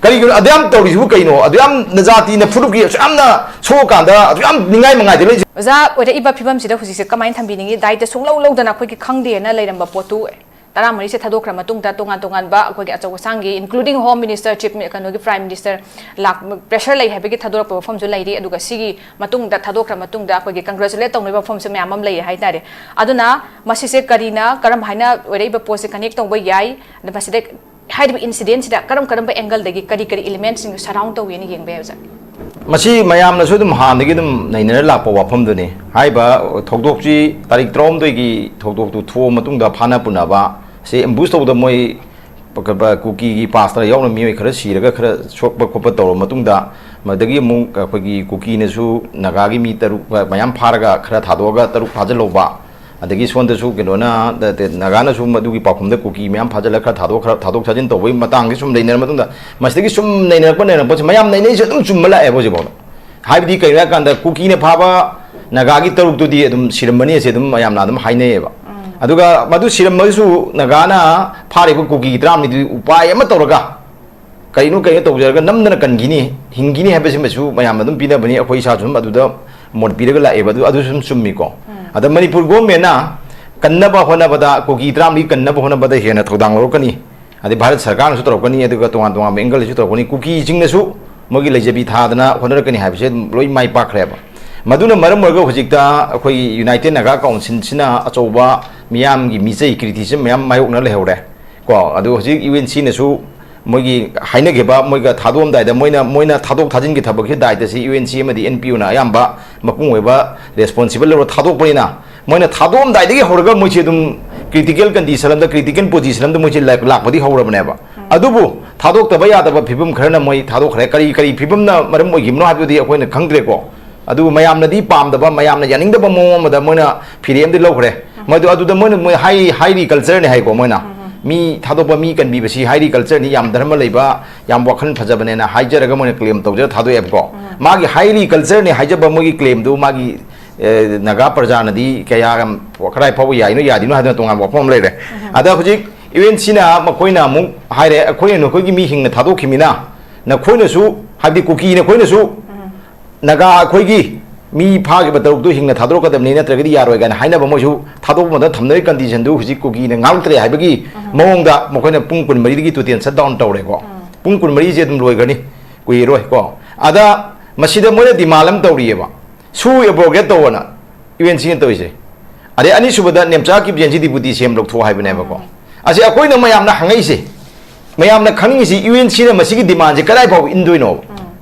ꯀꯔꯤꯒꯤꯅꯣ ꯑꯗꯨ ꯌꯥꯝ ꯇꯧꯔꯤꯁꯤꯕꯨ ꯀꯩꯅꯣ? ꯑꯗꯨ ꯌꯥꯝ ꯅꯖꯥꯇꯤꯅ ꯐꯨꯔꯨꯞꯀꯤ ꯑꯁꯨꯛ ꯌꯥꯝꯅ ꯁꯣꯛꯑꯀꯥꯟꯗ ꯑꯗꯨ ꯌꯥꯝ ꯅꯤꯡꯉꯥꯏ ꯃꯉꯥꯏꯗ ꯂꯩꯁꯦ꯫ ꯑꯣꯖꯥ, ꯑꯣꯏꯔꯛꯏꯕ ꯐꯤꯕꯝꯁꯤꯗ ꯍꯧꯖꯤꯛꯁꯦ ꯀꯃꯥꯏꯅ ꯊꯝꯕꯤꯅꯤꯡꯉꯤ? ꯗꯥꯏꯇ ꯁꯨꯡꯂꯧ ꯂꯧꯗꯅ ꯑꯩꯈꯣꯏꯒꯤ ꯈꯪꯗꯦꯅ ꯂꯩꯔꯝꯕ ꯄꯣꯠꯇꯨ ꯇꯔꯥꯃꯔꯤꯁꯦ ꯊꯥꯗꯣꯛꯈ꯭ꯔ ꯃꯇꯨꯡꯗ, ꯇꯣꯉꯥꯟ ꯇꯣꯉꯥꯟꯕ ꯑꯩꯈꯣꯏꯒꯤ ꯑꯆꯧ ꯑꯁꯥꯡꯒꯤ, including Home Minister, Chief Mi-, ꯀꯩꯅꯣꯒꯤ Prime Minister ꯂꯥꯛ, pressure ꯂꯩ ꯍꯥꯏꯕꯒꯤ ꯊꯥꯗꯣꯔꯛꯄ ꯋꯥꯐꯝꯁꯨ ꯂꯩꯔꯤ꯫ ꯑꯗꯨꯒ ꯁꯤꯒꯤ ꯃꯇꯨꯡꯗ, ꯊꯥꯗꯣꯛꯈ꯭ꯔ ꯃꯇꯨꯡꯗ ꯑꯩꯈꯣꯏꯒꯤ congratulate ꯇꯧꯅꯕ ꯋꯥꯐꯝꯁꯨ ꯃꯌꯥꯝ ꯑꯃ ꯂꯩ ꯍꯥꯏꯇꯥꯔꯦ꯫ ꯑꯗꯨꯅ ꯃꯁꯤꯁꯦ ꯀꯔꯤꯅ, ꯀꯔꯝ ꯍꯥꯏꯅ ꯑꯣꯏꯔꯛꯏꯕ ꯄꯣꯠꯁꯦ connect ꯇꯧꯕ ꯌꯥꯏ? ꯑꯗ ꯃꯁꯤꯗ ꯍꯥꯏꯔꯤꯕ incidentꯁꯤꯗ ꯀꯔꯝ ꯀꯔꯝꯕ angleꯗꯒꯤ ꯀꯔꯤ ꯀꯔꯤ elementꯁꯤꯡ surround ꯇꯧꯒꯦꯅ ꯌꯦꯡꯕ ꯌꯥꯏ, ꯑꯣꯖꯥ? ꯃꯁꯤ ꯃꯌꯥꯝꯅꯁꯨ ꯑꯗꯨꯝ ꯍꯥꯟꯅꯗꯒꯤ ꯑꯗꯨꯝ ꯅꯩꯅꯔ ꯂꯥꯛꯄ ꯋꯥꯐꯝꯗꯨꯅꯤ꯫ ꯍꯥꯏꯔꯤꯕ ꯊꯧꯗꯣꯛꯁꯤ ꯇꯥꯔꯤꯛ ꯇꯔꯥꯍꯨꯝꯗꯣꯏꯒꯤ ꯊꯧꯗꯣꯛꯇꯨ ꯊꯣꯛꯑ ꯃꯇꯨꯡꯗ ꯐꯥꯅ ꯄꯨꯅꯕ ꯁꯤ ambush ꯇꯧꯕꯗ ꯃꯣꯏ ꯄ-, ꯀ-, ꯄ-, ꯀꯨꯀꯤꯒꯤ pastor ꯌꯥꯎꯅ ꯃꯤꯑꯣꯏ ꯈꯔ ꯁꯤꯔꯒ ꯈꯔ ꯁꯣꯛꯄ ꯈꯣꯠꯄ ꯇꯧꯔꯕ ꯃꯇꯨꯡꯗ, ꯃꯗꯒꯤ ꯑꯃꯨꯛ ꯑꯩꯈꯣꯏꯒꯤ ꯀꯨꯀꯤꯅꯁꯨ ꯅꯥꯒꯥꯒꯤ ꯃꯤ ꯇꯔꯨꯛ ꯃꯌꯥꯝ ꯐꯥꯔꯒ ꯈꯔ ꯊꯥꯗꯣꯛꯑꯒ ꯇꯔꯨꯛ ꯐꯥꯖꯤꯜꯍꯧꯕ, ꯑꯗꯒꯤ ꯁꯣꯝꯗꯁꯨ ꯀꯩꯅꯣꯅ, ꯅꯥꯒꯥꯅꯁꯨ ꯃꯗꯨꯒꯤ ꯄꯥꯎꯈꯨꯝꯗ ꯀꯨꯀꯤ ꯃꯌꯥꯝ ꯐꯥꯖꯤꯜꯂꯒ ꯈꯔ ꯊꯥꯗꯣꯛ, ꯈꯔ ꯊꯥꯗꯣꯛ ꯊꯥꯖꯤꯟ ꯇꯧꯕꯒꯤ ꯃꯇꯥꯡꯁꯤ ꯁꯨꯝ ꯂꯩꯅꯔ ꯃꯇꯨꯡꯗ, ꯃꯁꯤꯗꯒꯤ ꯁꯨꯝ ꯅꯩꯅꯔꯛꯄ, ꯅꯩꯅꯔꯛꯄꯁꯦ ꯃꯌꯥꯝ ꯅꯩꯅꯩꯁꯦ ꯑꯗꯨꯝ ꯆꯨꯝꯕ ꯂꯥꯛꯑꯦꯕ ꯍꯧꯖꯤꯛꯐꯥꯎꯗ꯫ ꯍꯥꯏꯕꯗꯤ ꯀꯩꯅꯣ ꯍꯥꯏꯀꯥꯟꯗ, ꯀꯨꯀꯤꯅ ꯐꯥꯕ ꯅꯥꯒꯥꯒꯤ ꯇꯔꯨꯛꯇꯨꯗꯤ ꯑꯗꯨꯝ ꯁꯤꯔꯝꯃꯅꯤ ꯑꯁꯦ ꯑꯗꯨꯝ ꯃꯌꯥꯝꯅ ꯑꯗꯨꯝ ꯍꯥꯏꯅꯩꯌꯦꯕ꯫ ꯑꯗꯨꯒ ꯃꯗꯨ ꯁꯤꯔꯝꯃꯒꯁꯨ ꯅꯥꯒꯥꯅ ꯐꯥꯔꯤꯕ ꯀꯨꯀꯤ ꯇꯔꯥꯃꯔꯤꯗꯨꯗꯤ ꯎꯄꯥꯏ ꯑꯃ ꯇꯧꯔꯒ ꯀꯩꯅꯣ ꯀꯩꯅꯣ ꯇꯧꯖꯔꯒ ꯅꯝꯗꯅ ꯀꯟꯈꯤꯅꯤ, ꯍꯤꯡꯈꯤꯅꯤ ꯍꯥꯏꯕꯁꯤꯃꯁꯨ ꯃꯌꯥꯝꯅ ꯑꯗꯨꯝ ꯄꯤꯅꯕꯅꯤ꯫ ꯑꯩꯈꯣꯏ ꯏꯁꯥꯁꯨ ꯑꯗꯨꯝ ꯑꯗꯨꯗ ꯃꯣꯠ ꯄꯤꯔꯒ ꯂꯥꯛꯑꯦꯕ꯫ ꯑꯗꯨ, ꯑꯗꯨꯁꯨ ꯑꯗꯨꯝ ꯆꯨꯝꯃꯤꯀꯣ꯫ ꯑꯗ ꯃꯅꯤꯄꯨꯔ governmentꯅ ꯀꯟꯅꯕ ꯍꯣꯠꯅꯕꯗ, ꯀꯨꯀꯤ ꯇꯔꯥꯃꯔꯤ ꯀꯟꯅꯕ ꯍꯣꯠꯅꯕꯗ ꯍꯦꯟꯅ ꯊꯧꯗꯥꯡ ꯂꯧꯔꯛꯀꯅꯤ꯫ ꯑꯗꯩ ꯚꯥꯔꯠ ꯁꯔꯀꯥꯔꯅꯁꯨ ꯇꯧꯔꯛꯀꯅꯤ, ꯑꯗꯨꯒ ꯇꯣꯉꯥꯟ ꯇꯣꯉꯥꯟꯕ angleꯗꯁꯨ ꯇꯧꯔꯛꯀꯅꯤ꯫ ꯀꯨꯀꯤꯁꯤꯡꯅꯁꯨ ꯃꯣꯏꯒꯤ ꯂꯩꯖꯕꯤ ꯊꯥꯗꯅ ꯍꯣꯠꯅꯔꯛꯀꯅꯤ ꯍꯥꯏꯕꯁꯦ ꯑꯗꯨꯝ ꯂꯣꯏ ꯃꯥꯏ ꯄꯥꯛꯈ꯭ꯔꯦꯕ꯫ ꯃꯗꯨꯅ ꯃꯔꯝ ꯑꯣꯏꯔꯒ ꯍꯧꯖꯤꯛꯇ ꯑꯩꯈꯣꯏꯒꯤ United Naga Councilꯁꯤꯅ ꯑꯆꯧꯕ ꯃꯤꯌꯥꯝꯒꯤ ꯃꯤꯆꯩ, criticism ꯃꯌꯥꯝ ꯃꯥꯌꯣꯛꯅ ꯂꯩꯍꯧꯔꯦ꯫ ꯀꯣ, ꯑꯗꯨ ꯍꯧꯖꯤꯛ UNCꯅꯁꯨ ꯃꯣꯏꯒꯤ ꯍꯥꯏꯅꯈꯤꯕ, ꯃꯣꯏꯒ ꯊꯥꯗꯣꯛꯑꯝꯗꯥꯏꯗ ꯃꯣꯏꯅ, ꯃꯣꯏꯅ ꯊꯥꯗꯣꯛ ꯊꯥꯖꯤꯟꯒꯤ ꯊꯕꯛꯀꯤ ꯗꯥꯏꯇꯁꯤ UNC ꯑꯃꯗꯤ NPOꯅ ꯑꯌꯥꯝꯕ ꯃꯄꯨꯡ ꯑꯣꯏꯕ responsible ꯂꯧꯔ ꯊꯥꯗꯣꯛꯄꯅꯤꯅ, ꯃꯣꯏꯅ ꯊꯥꯗꯣꯛꯑꯝꯗꯥꯏꯗꯒꯤ ꯍꯧꯔꯒ ꯃꯣꯏꯁꯦ ꯑꯗꯨꯝ critical condition ꯑꯃꯗ, critical position ꯑꯃꯗ ꯃꯣꯏꯁꯦ ꯂꯥꯛ-, ꯂꯥꯛꯄꯗꯤ ꯍꯧꯔꯕꯅꯦꯕ꯫ ꯑꯗꯨꯕꯨ ꯊꯥꯗꯣꯛꯇꯕ ꯌꯥꯗꯕ ꯐꯤꯕꯝ ꯈꯔꯅ ꯃꯣꯏ ꯊꯥꯗꯣꯛꯈ꯭ꯔꯦ꯫ ꯀꯔꯤ ꯀꯔꯤ ꯐꯤꯕꯝꯅ ꯃꯔꯝ ꯑꯣꯏꯈꯤꯕꯅꯣ ꯍꯥꯏꯕꯗꯨꯗꯤ ꯑꯩꯈꯣꯏꯅ ꯈꯪꯗ꯭ꯔꯦꯀꯣ꯫ ꯑꯗꯨꯕꯨ ꯃꯌꯥꯝꯅꯗꯤ ꯄꯥꯝꯗꯕ, ꯃꯌꯥꯝꯅ ꯌꯥꯅꯤꯡꯗꯕ ꯃꯑꯣꯡ ꯑꯃꯗ ꯃꯣꯏꯅ ꯐꯤꯔꯦꯞ ꯑꯃꯗꯤ ꯂꯧꯈ꯭ꯔꯦ꯫ ꯃꯗꯨ ꯑꯗꯨꯗ ꯃꯣꯏꯅ, ꯃꯣꯏ ꯍꯥꯏ, ꯍꯥꯏꯔꯤ ꯀꯜꯆꯔꯅꯤ ꯍꯥꯏꯀꯣ꯫ ꯃꯣꯏꯅ ꯃꯤ ꯊꯥꯗꯣꯛꯄ, ꯃꯤ ꯀꯟꯕꯤꯕꯁꯤ ꯍꯥꯏꯔꯤ ꯀꯜꯆꯔꯅꯤ, ꯌꯥꯝ ꯙꯔꯃ ꯂꯩꯕ, ꯌꯥꯝ ꯋꯥꯈꯜ ꯐꯖꯕꯅꯦꯅ ꯍꯥꯏꯖꯔꯒ ꯃꯣꯏꯅ ꯀ꯭ꯂꯦꯝ ꯇꯧꯖꯔ ꯊꯥꯗꯣꯛꯑꯦꯕꯀꯣ꯫ ꯃꯥꯒꯤ ꯍꯥꯏꯔꯤ ꯀꯜꯆꯔꯅꯤ ꯍꯥꯏꯖꯕ ꯃꯣꯏꯒꯤ ꯀ꯭ꯂꯦꯝꯗꯨ ꯃꯥꯒꯤ, ꯑꯦ, ꯅꯥꯒꯥ ꯄ꯭ꯔꯖꯥꯅꯗꯤ ꯀꯌꯥ, ꯀꯗꯥꯏ ꯐꯥꯎꯕ ꯌꯥꯏꯅꯣ ꯌꯥꯗꯤꯅꯣ ꯍꯥꯏꯗꯅ ꯇꯣꯉꯥꯟꯕ ꯋꯥꯐꯝ ꯑꯃ ꯂꯩꯔꯦ꯫ ꯑꯗ ꯍꯧꯖꯤꯛ ꯌꯨ ꯑꯦꯟ ꯁꯤꯅ ꯃꯈꯣꯏꯅ ꯑꯃꯨꯛ ꯍꯥꯏꯔꯦ, "ꯑꯩꯈꯣꯏꯅ ꯅꯈꯣꯏꯒꯤ ꯃꯤ ꯍꯤꯡꯅ ꯊꯥꯗꯣꯛꯈꯤꯕꯅꯤꯅ ꯅꯈꯣꯏꯅꯁꯨ, ꯍꯥꯏꯕꯗꯤ ꯀꯨꯀꯤ ꯅꯈꯣꯏꯅꯁꯨ ꯅꯥꯒꯥ ꯑꯩꯈꯣꯏꯒꯤ ꯃꯤ ꯐꯥꯈꯤꯕ ꯇꯔꯨꯛꯇꯨ ꯍꯤꯡꯅ ꯊꯥꯗꯣꯔꯛꯀꯗꯕꯅꯤ, ꯅꯠꯇ꯭ꯔꯒꯗꯤ ꯌꯥꯔꯣꯏ" ꯀꯥꯏꯅ ꯍꯥꯏꯅꯕ ꯃꯣꯏꯁꯨ ꯊꯥꯗꯣꯛꯄ ꯃꯇꯝꯗ ꯊꯝꯅꯔꯤ ꯀꯟꯗꯤꯁꯟꯗꯨ ꯍꯧꯖꯤꯛ ꯀꯨꯀꯤꯅ ꯉꯥꯛꯇ꯭ꯔꯦ ꯍꯥꯏꯕꯒꯤ ꯃꯑꯣꯡꯗ ꯃꯈꯣꯏꯅ ꯄꯨꯡ ꯀꯨꯟꯃꯔꯤꯗꯒꯤ ꯇꯣꯇꯦꯜ ꯁꯠ ꯗꯥꯎꯟ ꯇꯧꯔꯦꯀꯣ꯫ ꯄꯨꯡ ꯀꯨꯟꯃꯔꯤꯁꯦ ꯑꯗꯨꯝ ꯂꯣꯏꯈ꯭ꯔꯅꯤ, ꯀꯨꯏꯔꯣꯏꯀꯣ꯫ ꯑꯗ ꯃꯁꯤꯗ ꯃꯣꯏꯅ ꯗꯤꯃꯥꯟ ꯑꯃ ꯇꯧꯔꯤꯑꯕ, ꯁꯨ ꯑꯦꯕ꯭ꯔꯣꯒꯦꯠ ꯇꯧꯑꯣꯅ ꯌꯨ ꯑꯦꯟ ꯁꯤꯅ ꯇꯧꯔꯤꯁꯦ꯫ ꯑꯗꯩ ꯑꯅꯤꯁꯨꯕꯗ ꯅꯦꯝꯆꯥ ꯀꯤꯞꯖꯦꯟꯁꯤ ꯗꯤꯄꯨꯇꯤ ꯁꯤ ꯑꯦꯝ ꯂꯧꯊꯣꯛꯑꯣ ꯍꯥꯏꯕꯅꯦꯕꯀꯣ꯫ ꯑꯁꯤ ꯑꯩꯈꯣꯏꯅ ꯃꯌꯥꯝꯅ ꯍꯪꯉꯛꯏꯁꯦ, ꯃꯌꯥꯝꯅ ꯈꯪꯅꯤꯡꯉꯤꯁꯤ ꯌꯨ ꯑꯦꯟ ꯁꯤꯅ ꯃꯁꯤꯒꯤ ꯗꯤꯃꯥꯟꯁꯦ ꯀꯗꯥꯏ ꯐꯥꯎꯕ ꯏꯟꯗꯣꯏꯅꯣꯕ?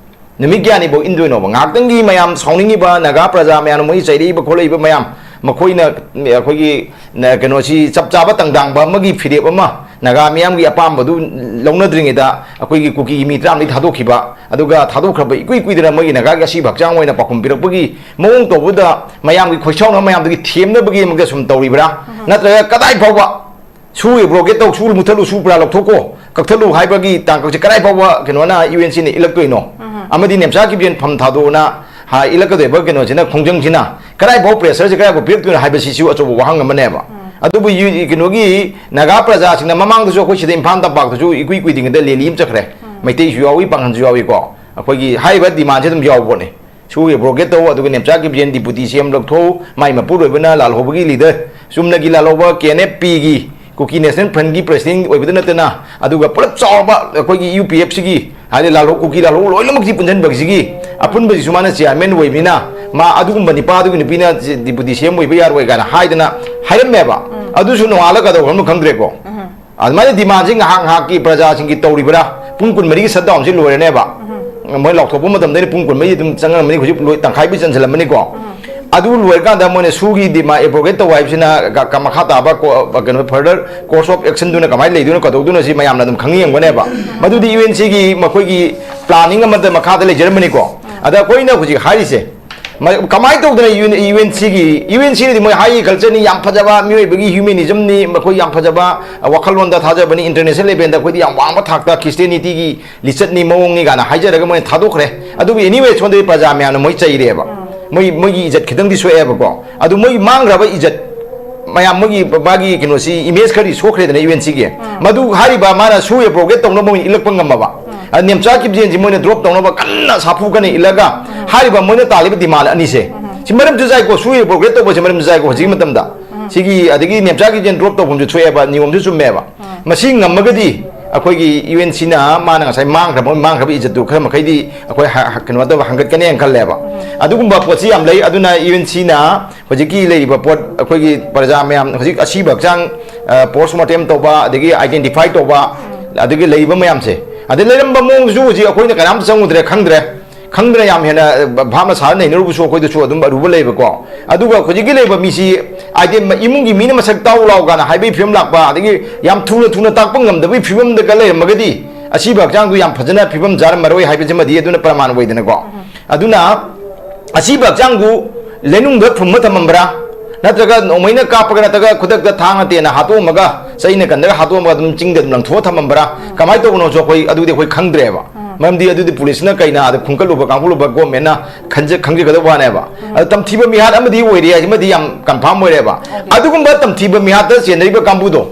ꯅꯨꯃꯤꯠ ꯀꯌꯥꯅꯤ ꯐꯥꯎ ꯏꯟꯗꯣꯏꯅꯣꯕ? ꯉꯥꯏꯍꯥꯛꯇꯪꯒꯤ ꯃꯌꯥꯝ ꯁꯥꯎꯅꯤꯡꯉꯤꯕ ꯅꯥꯒꯥ ꯄ꯭ꯔꯖꯥ ꯃꯌꯥꯝꯅ ꯃꯣꯏ ꯆꯩꯔꯛꯏꯕ ꯈꯣꯠꯂꯛꯏꯕ ꯃꯌꯥꯝ, ꯃꯈꯣꯏꯅ ꯑꯩꯈꯣꯏꯒꯤ ꯅ-, ꯀꯩꯅꯣꯁꯤ ꯆꯞ ꯆꯥꯕ ꯇꯪꯗꯥꯡꯕ ꯑꯃꯒꯤ ꯐꯤꯔꯦꯞ ꯑꯃ ꯅꯥꯒꯥ ꯃꯤꯌꯥꯝꯒꯤ ꯑꯄꯥꯝꯕꯗꯨ ꯂꯧꯅꯗ꯭ꯔꯤꯉꯩꯗ ꯑꯩꯈꯣꯏꯒꯤ ꯀꯨꯀꯤꯒꯤ ꯃꯤ ꯇꯔꯥꯃꯔꯤ ꯊꯥꯗꯣꯛꯈꯤꯕ, ꯑꯗꯨꯒ ꯊꯥꯗꯣꯛꯈ꯭ꯔꯕ ꯏꯀꯨꯏ ꯀꯨꯏꯗꯅ ꯃꯣꯏꯒꯤ ꯅꯥꯒꯥꯒꯤ ꯑꯁꯤꯕ ꯍꯛꯆꯥꯡ ꯑꯣꯏꯅ ꯄꯥꯎꯈꯨꯝ ꯄꯤꯔꯛꯄꯒꯤ ꯃꯑꯣꯡ ꯇꯧꯕꯗ ꯃꯌꯥꯝꯒꯤ ꯈꯣꯏꯁꯥꯎꯅꯕ ꯃꯌꯥꯝꯗꯨꯒꯤ ꯊꯦꯝꯅꯕꯒꯤ ꯑꯃꯒ ꯁꯨꯝ ꯇꯧꯔꯤꯕ꯭ꯔꯥ? ꯅꯠꯇ꯭ꯔꯒ ꯀꯗꯥꯏ ꯐꯥꯎꯕ ꯁꯨ ꯕ꯭ꯔꯣꯀꯦꯠ ꯇꯧ, ꯁꯨ ꯃꯨꯊꯠꯂꯨ, ꯁꯨ ꯄꯨꯔꯥ ꯂꯧꯊꯣꯛꯀꯣ, ꯀꯛꯊꯠꯂꯨ ꯍꯥꯏꯕꯒꯤ ꯇꯥꯡꯀꯛꯁꯦ ꯀꯗꯥꯏ ꯐꯥꯎꯕ ꯀꯩꯅꯣꯅ ꯌꯨ ꯑꯦꯟ ꯁꯤꯅ ꯏꯜꯂꯛꯇꯣꯏꯅꯣ? ꯑꯃꯗꯤ ꯅꯦꯝꯆꯥ ꯀꯤꯞꯖꯦꯟ ꯐꯝ ꯊꯥꯗꯣꯛꯑꯣꯅ ꯍꯥ-, ꯏꯜꯂꯛꯀꯗꯣꯏꯕ ꯀꯩꯅꯣꯁꯤꯅ, ꯈꯣꯡꯖꯪꯁꯤꯅ ꯀꯗꯥꯏ ꯐꯥꯎ ꯄ꯭ꯔꯦꯁꯔꯁꯦ ꯀꯗꯥꯏ ꯐꯥꯎ ꯄꯤꯔꯛꯇꯣꯏꯅꯣ ꯍꯥꯏꯕꯁꯤꯁꯨ ꯑꯆꯧꯕ ꯋꯥꯍꯪ ꯑꯃꯅꯦꯕ꯫ ꯑꯗꯨꯕꯨ ꯌꯨ-, ꯀꯩꯅꯣꯒꯤ ꯅꯥꯒꯥ ꯄ꯭ꯔꯖꯥꯁꯤꯡꯅ ꯃꯃꯥꯡꯗꯁꯨ ꯑꯩꯈꯣꯏ ꯁꯤꯗ ꯏꯝꯐꯥꯜ ꯇꯝꯄꯥꯛꯇꯁꯨ ꯏꯀꯨꯏ ꯀꯨꯏꯗ꯭ꯔꯤꯉꯩꯗ ꯔꯦꯂꯤ ꯑꯃ ꯆꯠꯈ꯭ꯔꯦ꯫ ꯃꯩꯇꯩꯁꯨ ꯌꯥꯎꯏ, ꯄꯥꯡꯒꯜꯁꯨ ꯌꯥꯎꯏꯀꯣ꯫ ꯑꯩꯈꯣꯏꯒꯤ ꯍꯥꯏꯔꯤꯕ ꯗꯤꯃꯥꯟꯁꯦ ꯑꯗꯨꯝ ꯌꯥꯎꯕꯅꯦ꯫ ꯁꯨ ꯕ꯭ꯔꯣꯀꯦꯠ ꯇꯧ, ꯑꯗꯨꯒ ꯅꯦꯝꯆꯥ ꯀꯤꯞꯖꯦꯟ ꯗꯤꯄꯨꯇꯤ ꯁꯤ ꯑꯦꯝ ꯂꯧꯊꯣꯛꯎ, ꯃꯥꯏ ꯃꯄꯨꯔꯣꯏꯕꯅ ꯂꯥꯜꯍꯧꯕꯒꯤ ꯂꯤꯗꯔ, ꯆꯨꯝꯅꯒꯤ ꯂꯥꯜꯍꯧꯕ ꯀꯦ ꯑꯦꯟ ꯑꯦꯐ ꯄꯤꯒꯤ ꯀꯨꯀꯤ ꯅꯦꯁꯅꯦꯜ ꯐ꯭ꯔꯟꯒꯤ ꯄ꯭ꯔꯦꯁꯤꯗꯦꯟ ꯑꯣꯏꯕꯗ ꯅꯠꯇꯅ, ꯑꯗꯨꯒ ꯄꯨꯂꯞ ꯆꯥꯎꯔꯕ ꯑꯩꯈꯣꯏꯒꯤ ꯌꯨ ꯄꯤ ꯑꯦꯐ ꯁꯤꯒꯤ, ꯍꯥꯏꯗꯤ ꯂꯥꯜꯍꯧ, ꯀꯨꯀꯤ ꯂꯥꯜꯍꯧ ꯂꯣꯏꯅꯃꯛꯁꯤ ꯄꯨꯟꯁꯤꯟꯕꯒꯤꯁꯤꯒꯤ ꯑꯄꯨꯟꯕꯁꯤꯁꯨ ꯃꯥꯅ ꯆꯤꯌꯥꯔꯃꯦꯟ ꯑꯣꯏꯕꯅꯤꯅ, ꯃꯥ ꯑꯗꯨꯒꯨꯝꯕ ꯅꯤꯄꯥꯗꯨꯒꯤ ꯅꯨꯄꯤꯅ ꯗꯤꯄꯨꯇꯤ ꯁꯤ ꯑꯦꯝ ꯑꯣꯏꯕ ꯌꯥꯔꯣꯏ ꯀꯥꯏꯅ ꯍꯥꯏꯗꯅ ꯍꯥꯏꯔꯝꯃꯦꯕ꯫ ꯑꯗꯨꯁꯨ ꯅꯣꯡꯉꯥꯜꯂꯒ ꯀꯩꯗꯧꯈ꯭ꯔꯕꯅꯣ ꯈꯪꯗ꯭ꯔꯦꯀꯣ꯫ ꯑꯗꯨꯃꯥꯏꯅ ꯗꯤꯃꯥꯟꯁꯤ ꯉꯥꯏꯍꯥꯛ ꯉꯥꯏꯍꯥꯛꯀꯤ ꯄ꯭ꯔꯖꯥꯁꯤꯡꯒꯤ ꯇꯧꯔꯤꯕ꯭ꯔꯥ? ꯄꯨꯡ ꯀꯨꯟꯃꯔꯤꯒꯤ ꯁꯠ ꯗꯥꯎꯟꯁꯤ ꯂꯣꯏꯔꯅꯦꯕ꯫ ꯃꯣꯏ ꯂꯥꯎꯊꯣꯛꯄ ꯃꯇꯝꯗ ꯑꯩꯅ ꯄꯨꯡ ꯀꯨꯟꯃꯔꯤ ꯑꯗꯨꯝ ꯆꯪꯉꯝꯃꯅꯤ, ꯍꯧꯖꯤꯛ ꯂꯣꯏ ꯇꯪꯈꯥꯏꯕꯨ ꯆꯟꯁꯤꯜꯂꯝꯃꯅꯤꯀꯣ꯫ ꯑꯗꯨ ꯂꯣꯏꯔꯀꯥꯟꯗ ꯃꯣꯏꯅ ꯁꯨꯒꯤ demand abrogate ꯇꯧꯕ ꯍꯥꯏꯕꯁꯤꯅ ꯀ-, ꯀ-, ꯃꯈꯥ ꯇꯥꯕ ꯀꯣ-, ꯀꯩꯅꯣ, further course of action ꯗꯨꯅ ꯀꯃꯥꯏꯅ ꯂꯩꯗꯣꯏꯅꯣ, ꯀꯩꯗꯧꯗꯣꯏꯅꯣ, ꯁꯤ ꯃꯌꯥꯝꯅ ꯑꯗꯨꯝ ꯈꯪꯅꯤꯡꯉꯝꯒꯅꯦꯕ꯫ ꯃꯗꯨꯗꯤ ꯌꯨ ꯑꯦꯟ ꯁꯤꯒꯤ ꯃꯈꯣꯏꯒꯤ planning ꯑꯃꯗ ꯃꯈꯥꯗ ꯂꯩꯖꯔꯝꯕꯅꯤꯀꯣ꯫ ꯑꯗ ꯑꯩꯈꯣꯏꯅ ꯍꯧꯖꯤꯛ ꯍꯥꯏꯔꯤꯁꯦ, ꯃ-, ꯀꯃꯥꯏꯅ ꯇꯧꯗꯅ ꯌꯨ ꯑꯦꯟ ꯁꯤꯒꯤ, ꯌꯨ ꯑꯦꯟ ꯁꯤꯅꯗꯤ ꯃꯣꯏ high culture ꯅꯤ, ꯌꯥꯝ ꯐꯖꯕ ꯃꯤꯑꯣꯏꯕꯒꯤ humanism ꯅꯤ, ꯃꯈꯣꯏ ꯌꯥꯝ ꯐꯖꯕ ꯋꯥꯈꯜꯂꯣꯟꯗ ꯊꯥꯖꯕꯅꯤ, international level ꯗ ꯑꯩꯈꯣꯏꯗꯤ ꯌꯥꯝ ꯋꯥꯡꯕ ꯊꯥꯛꯇ Christianity ꯒꯤ ꯂꯤꯆꯠꯅꯤ, ꯃꯑꯣꯡꯅꯤ ꯀꯥꯏꯅ ꯍꯥꯏꯖꯔꯒ ꯃꯣꯏꯅ ꯊꯥꯗꯣꯛꯈ꯭ꯔꯦ꯫ ꯑꯗꯨꯕꯨ anyway, ꯁꯣꯝꯗꯗꯤ ꯄ꯭ꯔꯖꯥ ꯃꯌꯥꯝꯅ ꯃꯣꯏ ꯆꯩꯔꯦꯕ, ꯃꯣꯏ, ꯃꯣꯏꯒꯤ ꯏꯖꯠ ꯈꯤꯇꯪꯗꯤ ꯁꯣꯛꯑꯦꯕꯀꯣ꯫ ꯑꯗꯨ ꯃꯣꯏꯒꯤ ꯃꯥꯡꯈ꯭ꯔꯕ ꯏꯖꯠ ꯃꯌꯥꯝ, ꯃꯣꯏꯒꯤ, ꯃꯥꯒꯤ ꯀꯩꯅꯣꯁꯤ, image ꯈꯔꯗꯤ ꯁꯣꯛꯈ꯭ꯔꯦꯗꯅ ꯌꯨ ꯑꯦꯟ ꯁꯤꯒꯤ꯫ ꯃꯗꯨ ꯍꯥꯏꯔꯤꯕ ꯃꯥꯅ ꯁꯨ abrogate ꯇꯧꯅꯕ ꯃꯣꯏꯅ ꯏꯜꯂꯛꯄ ꯉꯝꯃꯕ꯫ ꯑꯗ ꯅꯦꯝꯆꯥ ꯀꯤꯞꯖꯦꯟꯁꯤ ꯃꯣꯏꯅ drop ꯇꯧꯅꯕ ꯀꯟꯅ ꯁꯥꯐꯨ ꯀꯟꯅ ꯏꯜꯂꯒ ꯍꯥꯏꯔꯤꯕ ꯃꯣꯏꯅ ꯇꯥꯜꯂꯤꯕ demand ꯑꯅꯤꯁꯦ, ꯁꯤ ꯃꯔꯝꯁꯨ ꯆꯥꯏꯀꯣ, ꯁꯨ abrogate ꯇꯧꯕꯁꯦ ꯃꯔꯝꯁꯨ ꯆꯥꯏꯀꯣ ꯍꯧꯖꯤꯛꯀꯤ ꯃꯇꯝꯗ꯫ ꯁꯤꯒꯤ ꯑꯗꯒꯤ ꯅꯦꯝꯆꯥ ꯀꯤꯞꯖꯦꯟ drop ꯇꯧꯐꯝꯁꯨ ꯊꯣꯛꯑꯦꯕ, ꯅꯤꯌꯣꯝꯁꯨ ꯆꯨꯝꯃꯦꯕ꯫ ꯃꯁꯤ ꯉꯝꯃꯒꯗꯤ ꯑꯩꯈꯣꯏꯒꯤ ꯌꯨ ꯑꯦꯟ ꯁꯤꯅ ꯃꯥꯅ ꯉꯁꯥꯏ ꯃꯥꯡꯈ꯭ꯔꯕ, ꯃꯥꯡꯈ꯭ꯔꯕ ꯏꯖꯠꯇꯨ ꯈꯔ ꯃꯈꯩꯗꯤ ꯑꯩꯈꯣꯏ ꯍ-, ꯍ-, ꯀꯩꯅꯣ ꯇꯧꯕ, ꯍꯟꯒꯠꯀꯅꯦꯅ ꯈꯜꯂꯦꯕ꯫ ꯑꯗꯨꯒꯨꯝꯕ ꯄꯣꯠꯁꯤ ꯌꯥꯝ ꯂꯩ꯫ ꯑꯗꯨꯅ ꯌꯨ ꯑꯦꯟ ꯁꯤꯅ ꯍꯧꯖꯤꯛꯀꯤ ꯂꯩꯔꯤꯕ ꯄꯣꯠ, ꯑꯩꯈꯣꯏꯒꯤ ꯄ꯭ꯔꯖꯥ ꯃꯌꯥꯝ ꯍꯧꯖꯤꯛ ꯑꯁꯤꯕ ꯍꯛꯆꯥꯡ, ꯑ, post mortem ꯇꯧꯕ, ꯑꯗꯒꯤ identify ꯇꯧꯕ, ꯑꯗꯒꯤ ꯂꯩꯔꯤꯕ ꯃꯌꯥꯝꯁꯦ, ꯑꯗꯩ ꯂꯩꯔꯝꯕ ꯃꯑꯣꯡꯁꯨ ꯍꯧꯖꯤꯛ ꯑꯩꯈꯣꯏꯅ ꯀꯅꯥꯝꯇ ꯆꯪꯉꯨꯗ꯭ꯔꯦ, ꯈꯪꯗ꯭ꯔꯦ꯫ ꯈꯪꯗꯅ ꯌꯥꯝ ꯍꯦꯟꯅ, ꯑ, ꯚꯥꯞꯅ ꯁꯥꯔ ꯅꯩꯅꯔꯨꯕꯁꯨ ꯑꯩꯈꯣꯏꯗꯁꯨ ꯑꯗꯨꯝ ꯑꯔꯨꯕ ꯂꯩꯕꯀꯣ꯫ ꯑꯗꯨꯒ ꯍꯧꯖꯤꯛꯀꯤ ꯂꯩꯕ ꯃꯤꯁꯤ, ꯍꯥꯏꯗꯤ, ꯃ-, ꯏꯃꯨꯡꯒꯤ ꯃꯤꯅ ꯃꯁꯛ ꯇꯥꯎ ꯂꯥꯎ ꯀꯥꯏꯅ ꯍꯥꯏꯕꯒꯤ ꯐꯤꯕꯝ ꯂꯥꯛꯄ, ꯑꯗꯒꯤ ꯌꯥꯝ ꯊꯨꯅ ꯊꯨꯅ ꯇꯥꯛꯄ ꯉꯝꯗꯕꯒꯤ ꯐꯤꯕꯝꯗꯒ ꯂꯩꯔꯝꯃꯒꯗꯤ, ꯑꯁꯤꯕ ꯍꯛꯆꯥꯡꯗꯨ ꯌꯥꯝ ꯐꯖꯅ ꯐꯤꯕꯝ ꯆꯥꯔꯝꯃꯔꯣꯏ ꯍꯥꯏꯕꯁꯤꯃꯗꯤ ꯑꯗꯨꯅ ꯄ꯭ꯔꯃꯥꯟ ꯑꯣꯏꯗꯅꯀꯣ꯫ ꯑꯗꯨꯅ ꯑꯁꯤꯕ ꯍꯛꯆꯥꯡꯗꯨ ꯂꯩꯅꯨꯡꯗ ꯐꯨꯝꯃ ꯊꯝꯃꯝꯕ꯭ꯔꯥ, ꯅꯠꯇ꯭ꯔꯒ ꯅꯣꯡꯃꯩꯅ ꯀꯥꯞꯄꯒ, ꯅꯠꯇ꯭ꯔꯒ ꯈꯨꯗꯛꯇ ꯊꯥꯡꯅ ꯇꯦꯟꯅ ꯍꯥꯠꯇꯣꯛꯑꯝꯃꯒ, ꯆꯩꯅ ꯀꯟꯗꯒ ꯍꯥꯠꯇꯣꯛꯑꯝꯃꯒ ꯑꯗꯨꯝ ꯆꯤꯡꯗ ꯑꯗꯨꯝ ꯂꯪꯊꯣꯛꯑ ꯊꯝꯃꯝꯕ꯭ꯔꯥ, ꯀꯃꯥꯏꯅ ꯇꯧꯕꯅꯣꯁꯨ ꯑꯩꯈꯣꯏ, ꯑꯗꯨꯗꯤ ꯑꯩꯈꯣꯏ ꯈꯪꯗ꯭ꯔꯦꯕ꯫ ꯃꯔꯝꯗꯤ ꯑꯗꯨꯗꯤ ꯄꯨꯂꯤꯁꯅ ꯀꯩꯅ ꯑꯗ ꯈꯨꯝꯀꯠꯂꯨꯕ, ꯀꯥꯡꯈꯠꯂꯨꯕ, ꯒꯣꯔꯃꯦꯟꯅ ꯈꯟꯖ-, ꯈꯪꯖꯒꯗꯕ ꯋꯥꯅꯦꯕ꯫ ꯑꯗꯣ ꯇꯝꯊꯤꯕ ꯃꯤꯍꯥꯠ ꯑꯃꯗꯤ ꯑꯣꯏꯔꯦ ꯍꯥꯏꯁꯤꯃꯗꯤ ꯌꯥꯝ confirm ꯑꯣꯏꯔꯦꯕ꯫ ꯑꯗꯨꯒꯨꯝꯕ ꯇꯝꯊꯤꯕ ꯃꯤꯍꯥꯠꯇ ꯆꯦꯟꯅꯔꯤꯕ ꯀꯥꯡꯕꯨꯗꯣ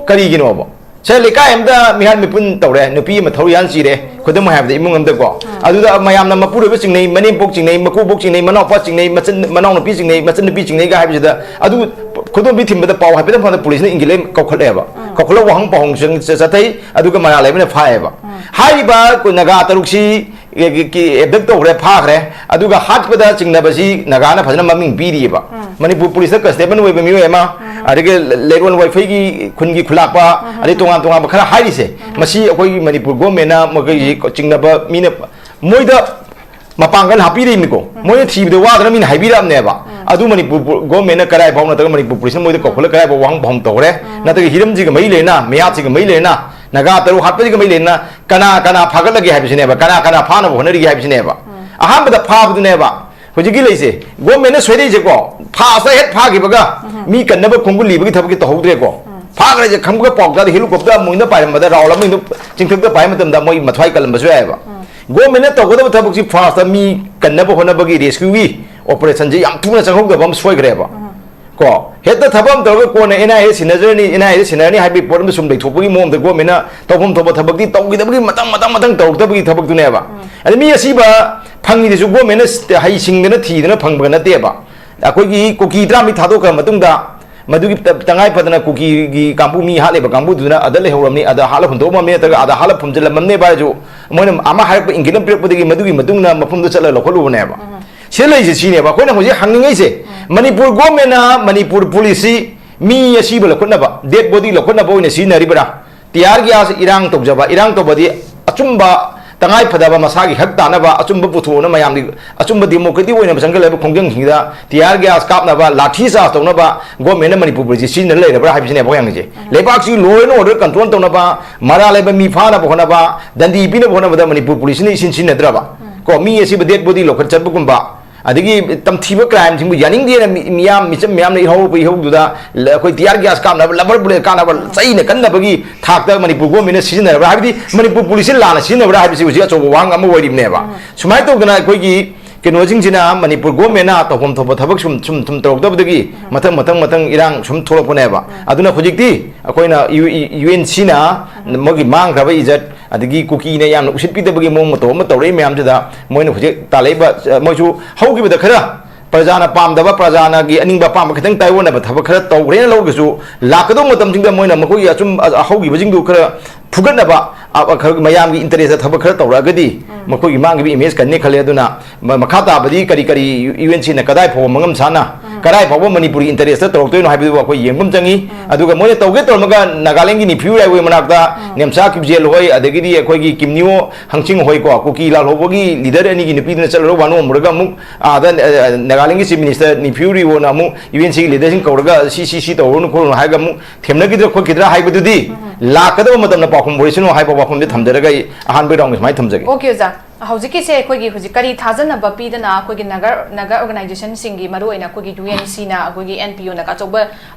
ꯀꯔꯤꯒꯤꯅꯣꯕ? ꯁꯦ, ꯂꯩꯀꯥꯏ ꯑꯃꯗ ꯃꯤꯍꯥꯠ ꯃꯤꯄꯨꯟ ꯇꯧꯔꯦ, ꯅꯨꯄꯤ ꯑꯃ ꯊꯧꯔꯤ ꯌꯥꯟ ꯁꯤꯔꯦ, ꯈꯨꯗꯝ ꯑꯣꯏꯅ ꯍꯥꯏꯕꯗ, ꯏꯃꯨꯡ ꯑꯃꯗꯀꯣ꯫ ꯑꯗꯨꯗ ꯃꯌꯥꯝꯅ ꯃꯄꯨꯔꯣꯏꯕ ꯆꯤꯡꯅꯩ, ꯃꯅꯦꯝꯄꯣꯛ ꯆꯤꯡꯅꯩ, ꯃꯀꯨꯕꯣꯛ ꯆꯤꯡꯅꯩ, ꯃꯅꯥꯎꯄꯥ ꯆꯤꯡꯅꯩ, ꯃꯆꯟ, ꯃꯅꯥꯎꯅꯨꯄꯤ ꯆꯤꯡꯅꯩ, ꯃꯆꯟꯅꯨꯄꯤ ꯆꯤꯡꯅꯩꯒ ꯍꯥꯏꯕꯁꯤꯗ, ꯑꯗꯨ ꯈꯨꯗꯣꯝꯕꯤ ꯊꯤꯟꯕꯗ ꯄꯥꯎ ꯍꯥꯏꯐꯦꯠꯇꯪ ꯐꯪꯕꯗ ꯄꯨꯂꯤꯁꯅ ꯏꯟꯈꯠꯂꯦ, ꯀꯧꯈꯠꯂꯛꯑꯦꯕ꯫ ꯀꯧꯈꯠꯂꯒ ꯋꯥꯍꯪ ꯄꯥꯎꯍꯪ ꯆꯪ-, ꯆ-, ꯆꯠꯊꯩ, ꯑꯗꯨꯒ ꯃꯔꯥꯜ ꯂꯩꯕꯅ ꯐꯥꯏꯌꯦꯕ꯫ ꯍꯥꯏꯔꯤꯕ ꯅꯥꯒꯥ ꯇꯔꯨꯛꯁꯤ ꯑꯦ, ꯀꯤ-, ꯀꯤ-, abduct ꯇꯧꯈ꯭ꯔꯦ, ꯐꯥꯈ꯭ꯔꯦ꯫ ꯑꯗꯨꯒ ꯍꯥꯠꯄꯗ ꯆꯤꯡꯅꯕꯁꯤ ꯅꯥꯒꯥꯅ ꯐꯖꯅ ꯃꯃꯤꯡ ꯄꯤꯔꯤꯑꯕ꯫ ꯃꯅꯤꯄꯨꯔ ꯄꯨꯂꯤꯁꯇ constable ꯑꯣꯏꯕ ꯃꯤꯑꯣꯏ ꯑꯃ, ꯑꯗꯒꯤ ꯂꯩꯔꯣꯟ ꯋꯥꯏꯐꯩꯒꯤ ꯈꯨꯟꯒꯤ ꯈꯨꯂꯥꯛꯄ, ꯑꯗꯩ ꯇꯣꯉꯥꯟ ꯇꯣꯉꯥꯟꯕ ꯈꯔ ꯍꯥꯏꯔꯤꯁꯦ, ꯃꯁꯤ ꯑꯩꯈꯣꯏꯒꯤ ꯃꯅꯤꯄꯨꯔ ꯒꯣꯔꯃꯦꯟꯅ ꯃꯈꯣꯏꯒꯤ ꯆꯤꯡꯅꯕ ꯃꯤꯅ ꯃꯣꯏꯗ ꯃꯄꯥꯡꯒꯜ ꯍꯥꯞꯄꯤꯔꯤꯕꯅꯤꯀꯣ꯫ ꯃꯣꯏꯅ ꯊꯤꯕꯗ ꯋꯥꯗꯅ ꯃꯤꯅ ꯍꯥꯏꯕꯤꯔꯛꯑꯕꯅꯦꯕ꯫ ꯑꯗꯨ ꯃꯅꯤꯄꯨꯔ ꯄꯨ-, ꯒꯣꯔꯃꯦꯟꯅ ꯀꯗꯥꯏ ꯐꯥꯎ ꯅꯠꯇ꯭ꯔꯒ ꯃꯅꯤꯄꯨꯔ ꯄꯨꯂꯤꯁꯅ ꯃꯣꯏꯗ ꯀꯧꯈꯠꯂ ꯀꯗꯥꯏ ꯐꯥꯎ ꯋꯥꯍꯪ ꯐꯥꯎꯍꯝ ꯇꯧꯈ꯭ꯔꯦ? ꯅꯠꯇ꯭ꯔꯒ ꯍꯤꯔꯝꯁꯤꯒ ꯃꯔꯤ ꯂꯩꯅ, ꯃꯌꯥꯠꯁꯤꯒ ꯃꯔꯤ ꯂꯩꯅ, ꯅꯥꯒꯥ ꯇꯔꯨꯛ ꯍꯥꯠꯄꯁꯤꯒ ꯃꯔꯤ ꯂꯩꯅ ꯀꯅꯥ ꯀꯅꯥ ꯐꯥꯒꯠꯂꯒꯦ ꯍꯥꯏꯕꯁꯤꯅꯦꯕ, ꯀꯅꯥ ꯀꯅꯥ ꯐꯥꯅꯕ ꯍꯣꯠꯅꯔꯤꯒꯦ ꯍꯥꯏꯕꯁꯤꯅꯦꯕ꯫ ꯑꯍꯥꯟꯕꯗ ꯐꯥꯕꯗꯨꯅꯦꯕ ꯍꯧꯖꯤꯛꯀꯤ ꯂꯩꯁꯦ꯫ ꯒꯣꯔꯃꯦꯟꯅ ꯁꯣꯏꯔꯛꯏꯁꯦꯀꯣ, ꯐꯥꯁꯇ ꯍꯦꯛ ꯐꯥꯈꯤꯕꯒ ꯃꯤ ꯀꯟꯅꯕ ꯈꯣꯡꯒꯨꯜ ꯂꯤꯕꯒꯤ ꯊꯕꯛꯁꯦ ꯇꯧꯍꯧꯗ꯭ꯔꯦꯀꯣ꯫ ꯐꯥꯈ꯭ꯔꯦꯁꯦ ꯈꯪꯕꯒ ꯄꯥꯎ ꯇꯥꯗꯦ, ꯍꯦꯂꯤꯀꯣꯞꯇꯔ ꯑꯃꯨꯛ ꯄꯥꯏꯔꯝꯕꯗ ꯔꯥꯎꯟ ꯑꯃ ꯆꯤꯡꯊꯛꯇ ꯄꯥꯏꯕ ꯃꯇꯝꯗ ꯃꯣꯏ ꯃꯊ꯭ꯋꯥꯏ ꯀꯜꯂꯝꯕꯁꯨ ꯌꯥꯏꯑꯕ꯫ ꯒꯣꯔꯃꯦꯟꯅ ꯇꯧꯒꯗꯕ ꯊꯕꯛꯁꯤ ꯐꯥꯁꯇ ꯃꯤ ꯀꯟꯅꯕ ꯍꯣꯠꯅꯕꯒꯤ ꯔꯦꯁꯀ꯭ꯌꯨꯒꯤ ꯑꯣꯄꯔꯦꯁꯟꯁꯦ ꯌꯥꯝ ꯊꯨꯅ ꯆꯪꯍꯧꯗꯕ ꯑꯃ ꯁꯣꯏꯈ꯭ꯔꯦꯕ꯫ ꯀꯣ, ꯍꯦꯛꯇ ꯊꯕꯛ ꯑꯃ ꯇꯧꯔꯒ ꯀꯣꯟꯅ and I A ꯁꯤꯟꯅꯖꯔꯅꯤ, and I A ꯁꯤꯟꯅꯔꯅꯤ ꯍꯥꯏꯕꯒꯤ ꯄꯣꯠ ꯑꯃ ꯁꯨꯝ ꯂꯩꯊꯣꯛꯄꯒꯤ ꯃꯑꯣꯡꯗ ꯒꯣꯔꯃꯦꯟꯅ ꯇꯧꯐꯝ ꯊꯣꯛꯄ ꯊꯕꯛꯇꯤ ꯇꯧꯈꯤꯗꯕꯒꯤ ꯃꯊꯪ, ꯃꯊꯪ, ꯃꯊꯪ ꯇꯧꯔꯛꯇꯕꯒꯤ ꯊꯕꯛꯇꯨꯅꯦꯕ꯫ ꯑꯗ ꯃꯤ ꯑꯁꯤꯕ ꯐꯪꯉꯤꯗꯨꯁꯨ ꯒꯣꯔꯃꯦꯟꯅ ꯍꯩꯁꯤꯡꯗꯅ ꯊꯤꯗꯅ ꯐꯪꯕ ꯅꯠꯇꯦꯕ꯫ ꯑꯩꯈꯣꯏꯒꯤ ꯀꯨꯀꯤ ꯇꯔꯥꯃꯔꯤ ꯊꯥꯗꯣꯛꯈ꯭ꯔ ꯃꯇꯨꯡꯗ ꯃꯗꯨꯒꯤ ꯇ-, ꯇꯉꯥꯏ ꯐꯗꯅ ꯀꯨꯀꯤꯒꯤ ꯀꯥꯡꯕꯨ ꯃꯤ ꯍꯥꯠꯂꯤꯕ ꯀꯥꯡꯕꯨꯗꯨꯅ ꯑꯗ ꯂꯩꯍꯧꯔꯝꯅꯤ, ꯑꯗ ꯍꯥꯠꯂ ꯍꯨꯟꯗꯣꯛꯑꯝꯃꯝꯅꯤ, ꯅꯠꯇ꯭ꯔꯒ ꯑꯗ ꯍꯥꯠꯂ ꯐꯨꯝꯖꯤꯜꯂꯝꯃꯝꯅꯦꯕ ꯍꯥꯏꯔꯁꯨ, ꯃꯣꯏꯅ ꯑꯃ ꯍꯥꯏꯔꯛꯄ ꯏꯪꯒꯤꯠ ꯑꯃ ꯄꯤꯔꯛꯄꯗꯒꯤ ꯃꯗꯨꯒꯤ ꯃꯇꯨꯡꯗ ꯃꯐꯝꯗꯨ ꯆꯠꯂꯒ ꯂꯧꯈꯠꯂꯨꯕꯅꯦꯕ꯫ ꯁꯤ ꯂꯩꯁꯦ ꯁꯤꯅꯦꯕ ꯑꯩꯈꯣꯏꯅ ꯍꯧꯖꯤꯛ ꯍꯪꯅꯤꯡꯉꯤꯁꯦ, ꯃꯅꯤꯄꯨꯔ ꯒꯣꯔꯃꯦꯟꯅ ꯃꯅꯤꯄꯨꯔ ꯄꯨꯂꯤꯁꯁꯤ ꯃꯤ ꯑꯁꯤꯕ ꯂꯧꯈꯠꯅꯕ, ꯗꯦꯗ ꯕꯣꯗꯤ ꯂꯧꯈꯠꯅꯕ ꯑꯣꯏꯅ ꯁꯤꯖꯤꯟꯅꯔꯤꯕ꯭ꯔꯥ? ꯇꯤꯌꯥꯔ ꯒ꯭ꯌꯥꯁ ꯏꯔꯥꯡ ꯇꯧꯖꯕ, ꯏꯔꯥꯡ ꯇꯧꯕꯗꯤ ꯑꯆꯨꯝꯕ, ꯇꯉꯥꯏ ꯐꯗꯕ, ꯃꯁꯥꯒꯤ ꯍꯛ ꯇꯥꯅꯕ ꯑꯆꯨꯝꯕ ꯄꯨꯊꯣꯛꯅ ꯃꯌꯥꯝꯒꯤ ꯑꯆꯨꯝꯕ ꯗꯦꯃꯣꯀ꯭ꯔꯦꯇꯤꯛ ꯑꯣꯏꯅ ꯆꯪꯁꯤꯜꯂꯛꯂꯕ ꯈꯣꯡꯖꯪꯁꯤꯡꯗ ꯇꯤꯌꯥꯔ ꯒ꯭ꯌꯥꯁ ꯀꯥꯞꯅꯕ, ꯂꯥꯊꯤ ꯆꯥꯔꯖ ꯇꯧꯅꯕ ꯒꯣꯔꯃꯦꯟꯅ ꯃꯅꯤꯄꯨꯔ ꯄꯨꯂꯤꯁꯁꯤ ꯁꯤꯖꯤꯟꯅ ꯂꯩꯔꯕ꯭ꯔꯥ ꯍꯥꯏꯕꯁꯤꯅꯦꯕ ꯑꯩꯈꯣꯏ ꯍꯪꯉꯤꯁꯦ꯫ ꯂꯩꯕꯥꯛꯁꯤ law and order control ꯇꯧꯅꯕ, ꯃꯔꯥꯜ ꯂꯩꯕ ꯃꯤ ꯐꯥꯅꯕ ꯍꯣꯠꯅꯕ, ꯗꯟꯗꯤ ꯄꯤꯅꯕ ꯍꯣꯠꯅꯕꯗ ꯃꯅꯤꯄꯨꯔ ꯄꯨꯂꯤꯁꯁꯤꯅ ꯏꯁꯤꯟ ꯁꯤꯖꯤꯟꯅꯗ꯭ꯔꯕ? ꯀꯣ, ꯃꯤ ꯑꯁꯤꯕꯨ ꯗꯦꯗ ꯕꯣꯗꯤ ꯂꯧꯈꯠ ꯆꯠꯄꯒꯨꯝꯕ, ꯑꯗꯒꯤ ꯇꯝꯊꯤꯕ ꯀ꯭ꯔꯥꯏꯝꯁꯤꯡꯕꯨ ꯌꯥꯅꯤꯡꯗꯦꯅ ꯃꯤ-, ꯃꯤꯌꯥꯝ, ꯃꯤꯆꯝ ꯃꯌꯥꯝꯅ ꯏꯍꯧꯕ ꯏꯍꯧꯗꯨꯗ ꯂ-, ꯑꯩꯈꯣꯏ ꯇꯤꯌꯥꯔ ꯒ꯭ꯌꯥꯁ ꯀꯥꯞꯅꯕ, ꯂꯕꯔ ꯕꯨꯂꯦꯠ ꯀꯥꯞꯅꯕ ꯆꯩꯅ ꯀꯟꯅꯕꯒꯤ ꯊꯥꯛꯇ ꯃꯅꯤꯄꯨꯔ ꯒꯣꯔꯃꯦꯟꯅ ꯁꯤꯖꯤꯟꯅꯔꯕ꯭ꯔꯥ ꯍꯥꯏꯕꯗꯤ ꯃꯅꯤꯄꯨꯔ ꯄꯨꯂꯤꯁꯁꯤ ꯂꯥꯟꯅ ꯁꯤꯖꯤꯟꯅꯕ꯭ꯔꯥ ꯍꯥꯏꯕꯁꯤ ꯍꯧꯖꯤꯛ ꯑꯆꯧꯕ ꯋꯥꯍꯪ ꯑꯃ ꯑꯣꯏꯔꯤꯕꯅꯦꯕ꯫ ꯁꯨꯃꯥꯏꯅ ꯇꯧꯗꯅ ꯑꯩꯈꯣꯏꯒꯤ ꯀꯩꯅꯣꯁꯤꯡꯁꯤꯅ ꯃꯅꯤꯄꯨꯔ ꯒꯣꯔꯃꯦꯟꯅ ꯇꯧꯐꯝ ꯊꯣꯛꯄ ꯊꯕꯛ ꯁꯨꯝ, ꯁꯨꯝ, ꯁꯨꯝ ꯇꯧꯔꯛꯇꯕꯗꯒꯤ ꯃꯊꯪ, ꯃꯊꯪ, ꯃꯊꯪ ꯏꯔꯥꯡ ꯁꯨꯝ ꯊꯣꯛꯂꯛꯄꯅꯦꯕ꯫ ꯑꯗꯨꯅ ꯍꯧꯖꯤꯛꯇꯤ ꯑꯩꯈꯣꯏꯅ ꯌꯨ-, ꯏ-, ꯌꯨ ꯑꯦꯟ ꯁꯤꯅ ꯃꯣꯏꯒꯤ ꯃꯥꯡꯈ꯭ꯔꯕ ꯏꯖꯠ, ꯑꯗꯒꯤ ꯀꯨꯀꯤꯅ ꯌꯥꯝꯅ ꯎꯁꯤꯠꯄꯤꯗꯕꯒꯤ ꯃꯑꯣꯡ ꯃꯇꯧ ꯑꯃ ꯇꯧꯔꯛꯏ ꯃꯌꯥꯝꯁꯤꯗ ꯃꯣꯏꯅ ꯍꯧꯖꯤꯛ ꯇꯥꯜꯂꯛꯏꯕ, ꯑ, ꯃꯣꯏꯁꯨ ꯍꯧꯈꯤꯕꯗ ꯈꯔ ꯄ꯭ꯔꯖꯥꯅ ꯄꯥꯝꯗꯕ, ꯄ꯭ꯔꯖꯥꯅꯒꯤ ꯑꯅꯤꯡꯕ ꯑꯄꯥꯝꯕ ꯈꯤꯇꯪ ꯇꯥꯏꯑꯣꯟꯅꯕ ꯊꯕꯛ ꯈꯔ ꯇꯧꯈ꯭ꯔꯦꯅ ꯂꯧꯔꯒꯁꯨ, ꯂꯥꯛꯀꯗꯧꯕ ꯃꯇꯝꯁꯤꯡꯗ ꯃꯣꯏꯅ ꯃꯈꯣꯏꯒꯤ ꯑꯆꯨꯝ-, ꯑ-, ꯑꯍꯧꯈꯤꯕꯁꯤꯡꯗꯨ ꯈꯔ ꯐꯨꯒꯠꯅꯕ, ꯑ, ꯑ, ꯈꯔ ꯃꯌꯥꯝꯒꯤ ꯏꯟꯇꯔꯦꯁꯇ ꯊꯕꯛ ꯈꯔ ꯇꯧꯔꯛꯑꯒꯗꯤ ꯃꯈꯣꯏꯒꯤ ꯃꯥꯡꯈꯤꯕ ꯏꯃꯦꯖ ꯀꯟꯅꯤ ꯈꯜꯂꯦ꯫ ꯑꯗꯨꯅ ꯃ-, ꯃꯈꯥ ꯇꯥꯕꯗꯤ ꯀꯔꯤ ꯀꯔꯤ ꯌꯨ ꯑꯦꯟ ꯁꯤꯅ ꯀꯗꯥꯏ ꯐꯥꯎꯕ ꯃꯉꯝ ꯁꯥꯅ ꯀꯗꯥꯏ ꯐꯥꯎꯕ ꯃꯅꯤꯄꯨꯔꯒꯤ interest ꯇꯧꯔꯛꯇꯣꯏꯅꯣ ꯍꯥꯏꯕꯗꯨ ꯑꯩꯈꯣꯏ ꯌꯦꯡꯕ ꯑꯃ ꯆꯪꯉꯤ꯫ ꯑꯗꯨꯒ ꯃꯣꯏꯅ ꯇꯧꯒꯦ ꯇꯧꯔꯝꯃꯒ ꯅꯥꯒꯥꯂꯦꯟꯒꯤ ꯅꯤꯐꯨ ꯔꯥꯏꯋꯦ ꯃꯅꯥꯛꯇ ꯅꯦꯝꯆꯥ ꯀꯤꯞꯖꯦꯜ ꯍꯣꯏ, ꯑꯗꯒꯤꯗꯤ ꯑꯩꯈꯣꯏꯒꯤ ꯀꯤꯝꯅꯤꯌꯣ ꯍꯪꯆꯤꯡ ꯍꯣꯏꯀꯣ, ꯀꯨꯀꯤ ꯂꯥꯜꯍꯧꯕꯒꯤ leader ꯑꯅꯤꯒꯤ ꯅꯨꯄꯤꯗꯨꯅ ꯆꯠꯂꯨꯔ ꯋꯥꯅꯣꯝꯃꯨꯔꯒ ꯑꯃꯨꯛ ꯑꯥꯗ, ꯑ, ꯅꯥꯒꯥꯂꯦꯟꯒꯤ chief minister ꯅꯤꯐꯨ ꯔꯤꯑꯣꯅ ꯑꯃꯨꯛ UNC ꯒꯤ leader ꯁꯤꯡ ꯀꯧꯔꯒ ꯁꯤ, ꯁꯤ, ꯁꯤ ꯇꯧꯔꯨꯅꯨ ꯈꯣꯠꯂꯨꯅꯨ ꯍꯥꯏꯔꯒ ꯑꯃꯨꯛ ꯊꯦꯝꯅꯈꯤꯗ꯭ꯔꯥ ꯈꯣꯠꯈꯤꯗ꯭ꯔꯥ ꯍꯥꯏꯕꯗꯨꯗꯤ ꯂꯥꯛꯀꯗꯕ ꯃꯇꯝꯗ ꯄꯥꯎꯈꯨꯝ ꯑꯣꯏꯁꯅꯨ ꯍꯥꯏꯕ ꯋꯥꯐꯝꯗꯤ ꯊꯝꯖꯔꯒ ꯑꯩ ꯑꯍꯥꯟꯕ round ꯁꯨꯃꯥꯏꯅ ꯊꯝꯖꯒꯦ꯫ Okay, ꯑꯣꯖꯥ꯫ ꯍꯧꯖꯤꯛꯀꯤꯁꯦ ꯑꯩꯈꯣꯏꯒꯤ ꯍꯧꯖꯤꯛ ꯀꯔꯤ ꯊꯥꯖꯅꯕ ꯄꯤꯗꯅ ꯑꯩꯈꯣꯏꯒꯤ ꯅꯥꯒꯥ, ꯅꯥꯒꯥ organization ꯁꯤꯡꯒꯤ, ꯃꯔꯨꯑꯣꯏꯅ ꯑꯩꯈꯣꯏꯒꯤ UNC ꯅ, ꯑꯩꯈꯣꯏꯒꯤ NPO ꯅ ꯑꯆꯧꯕ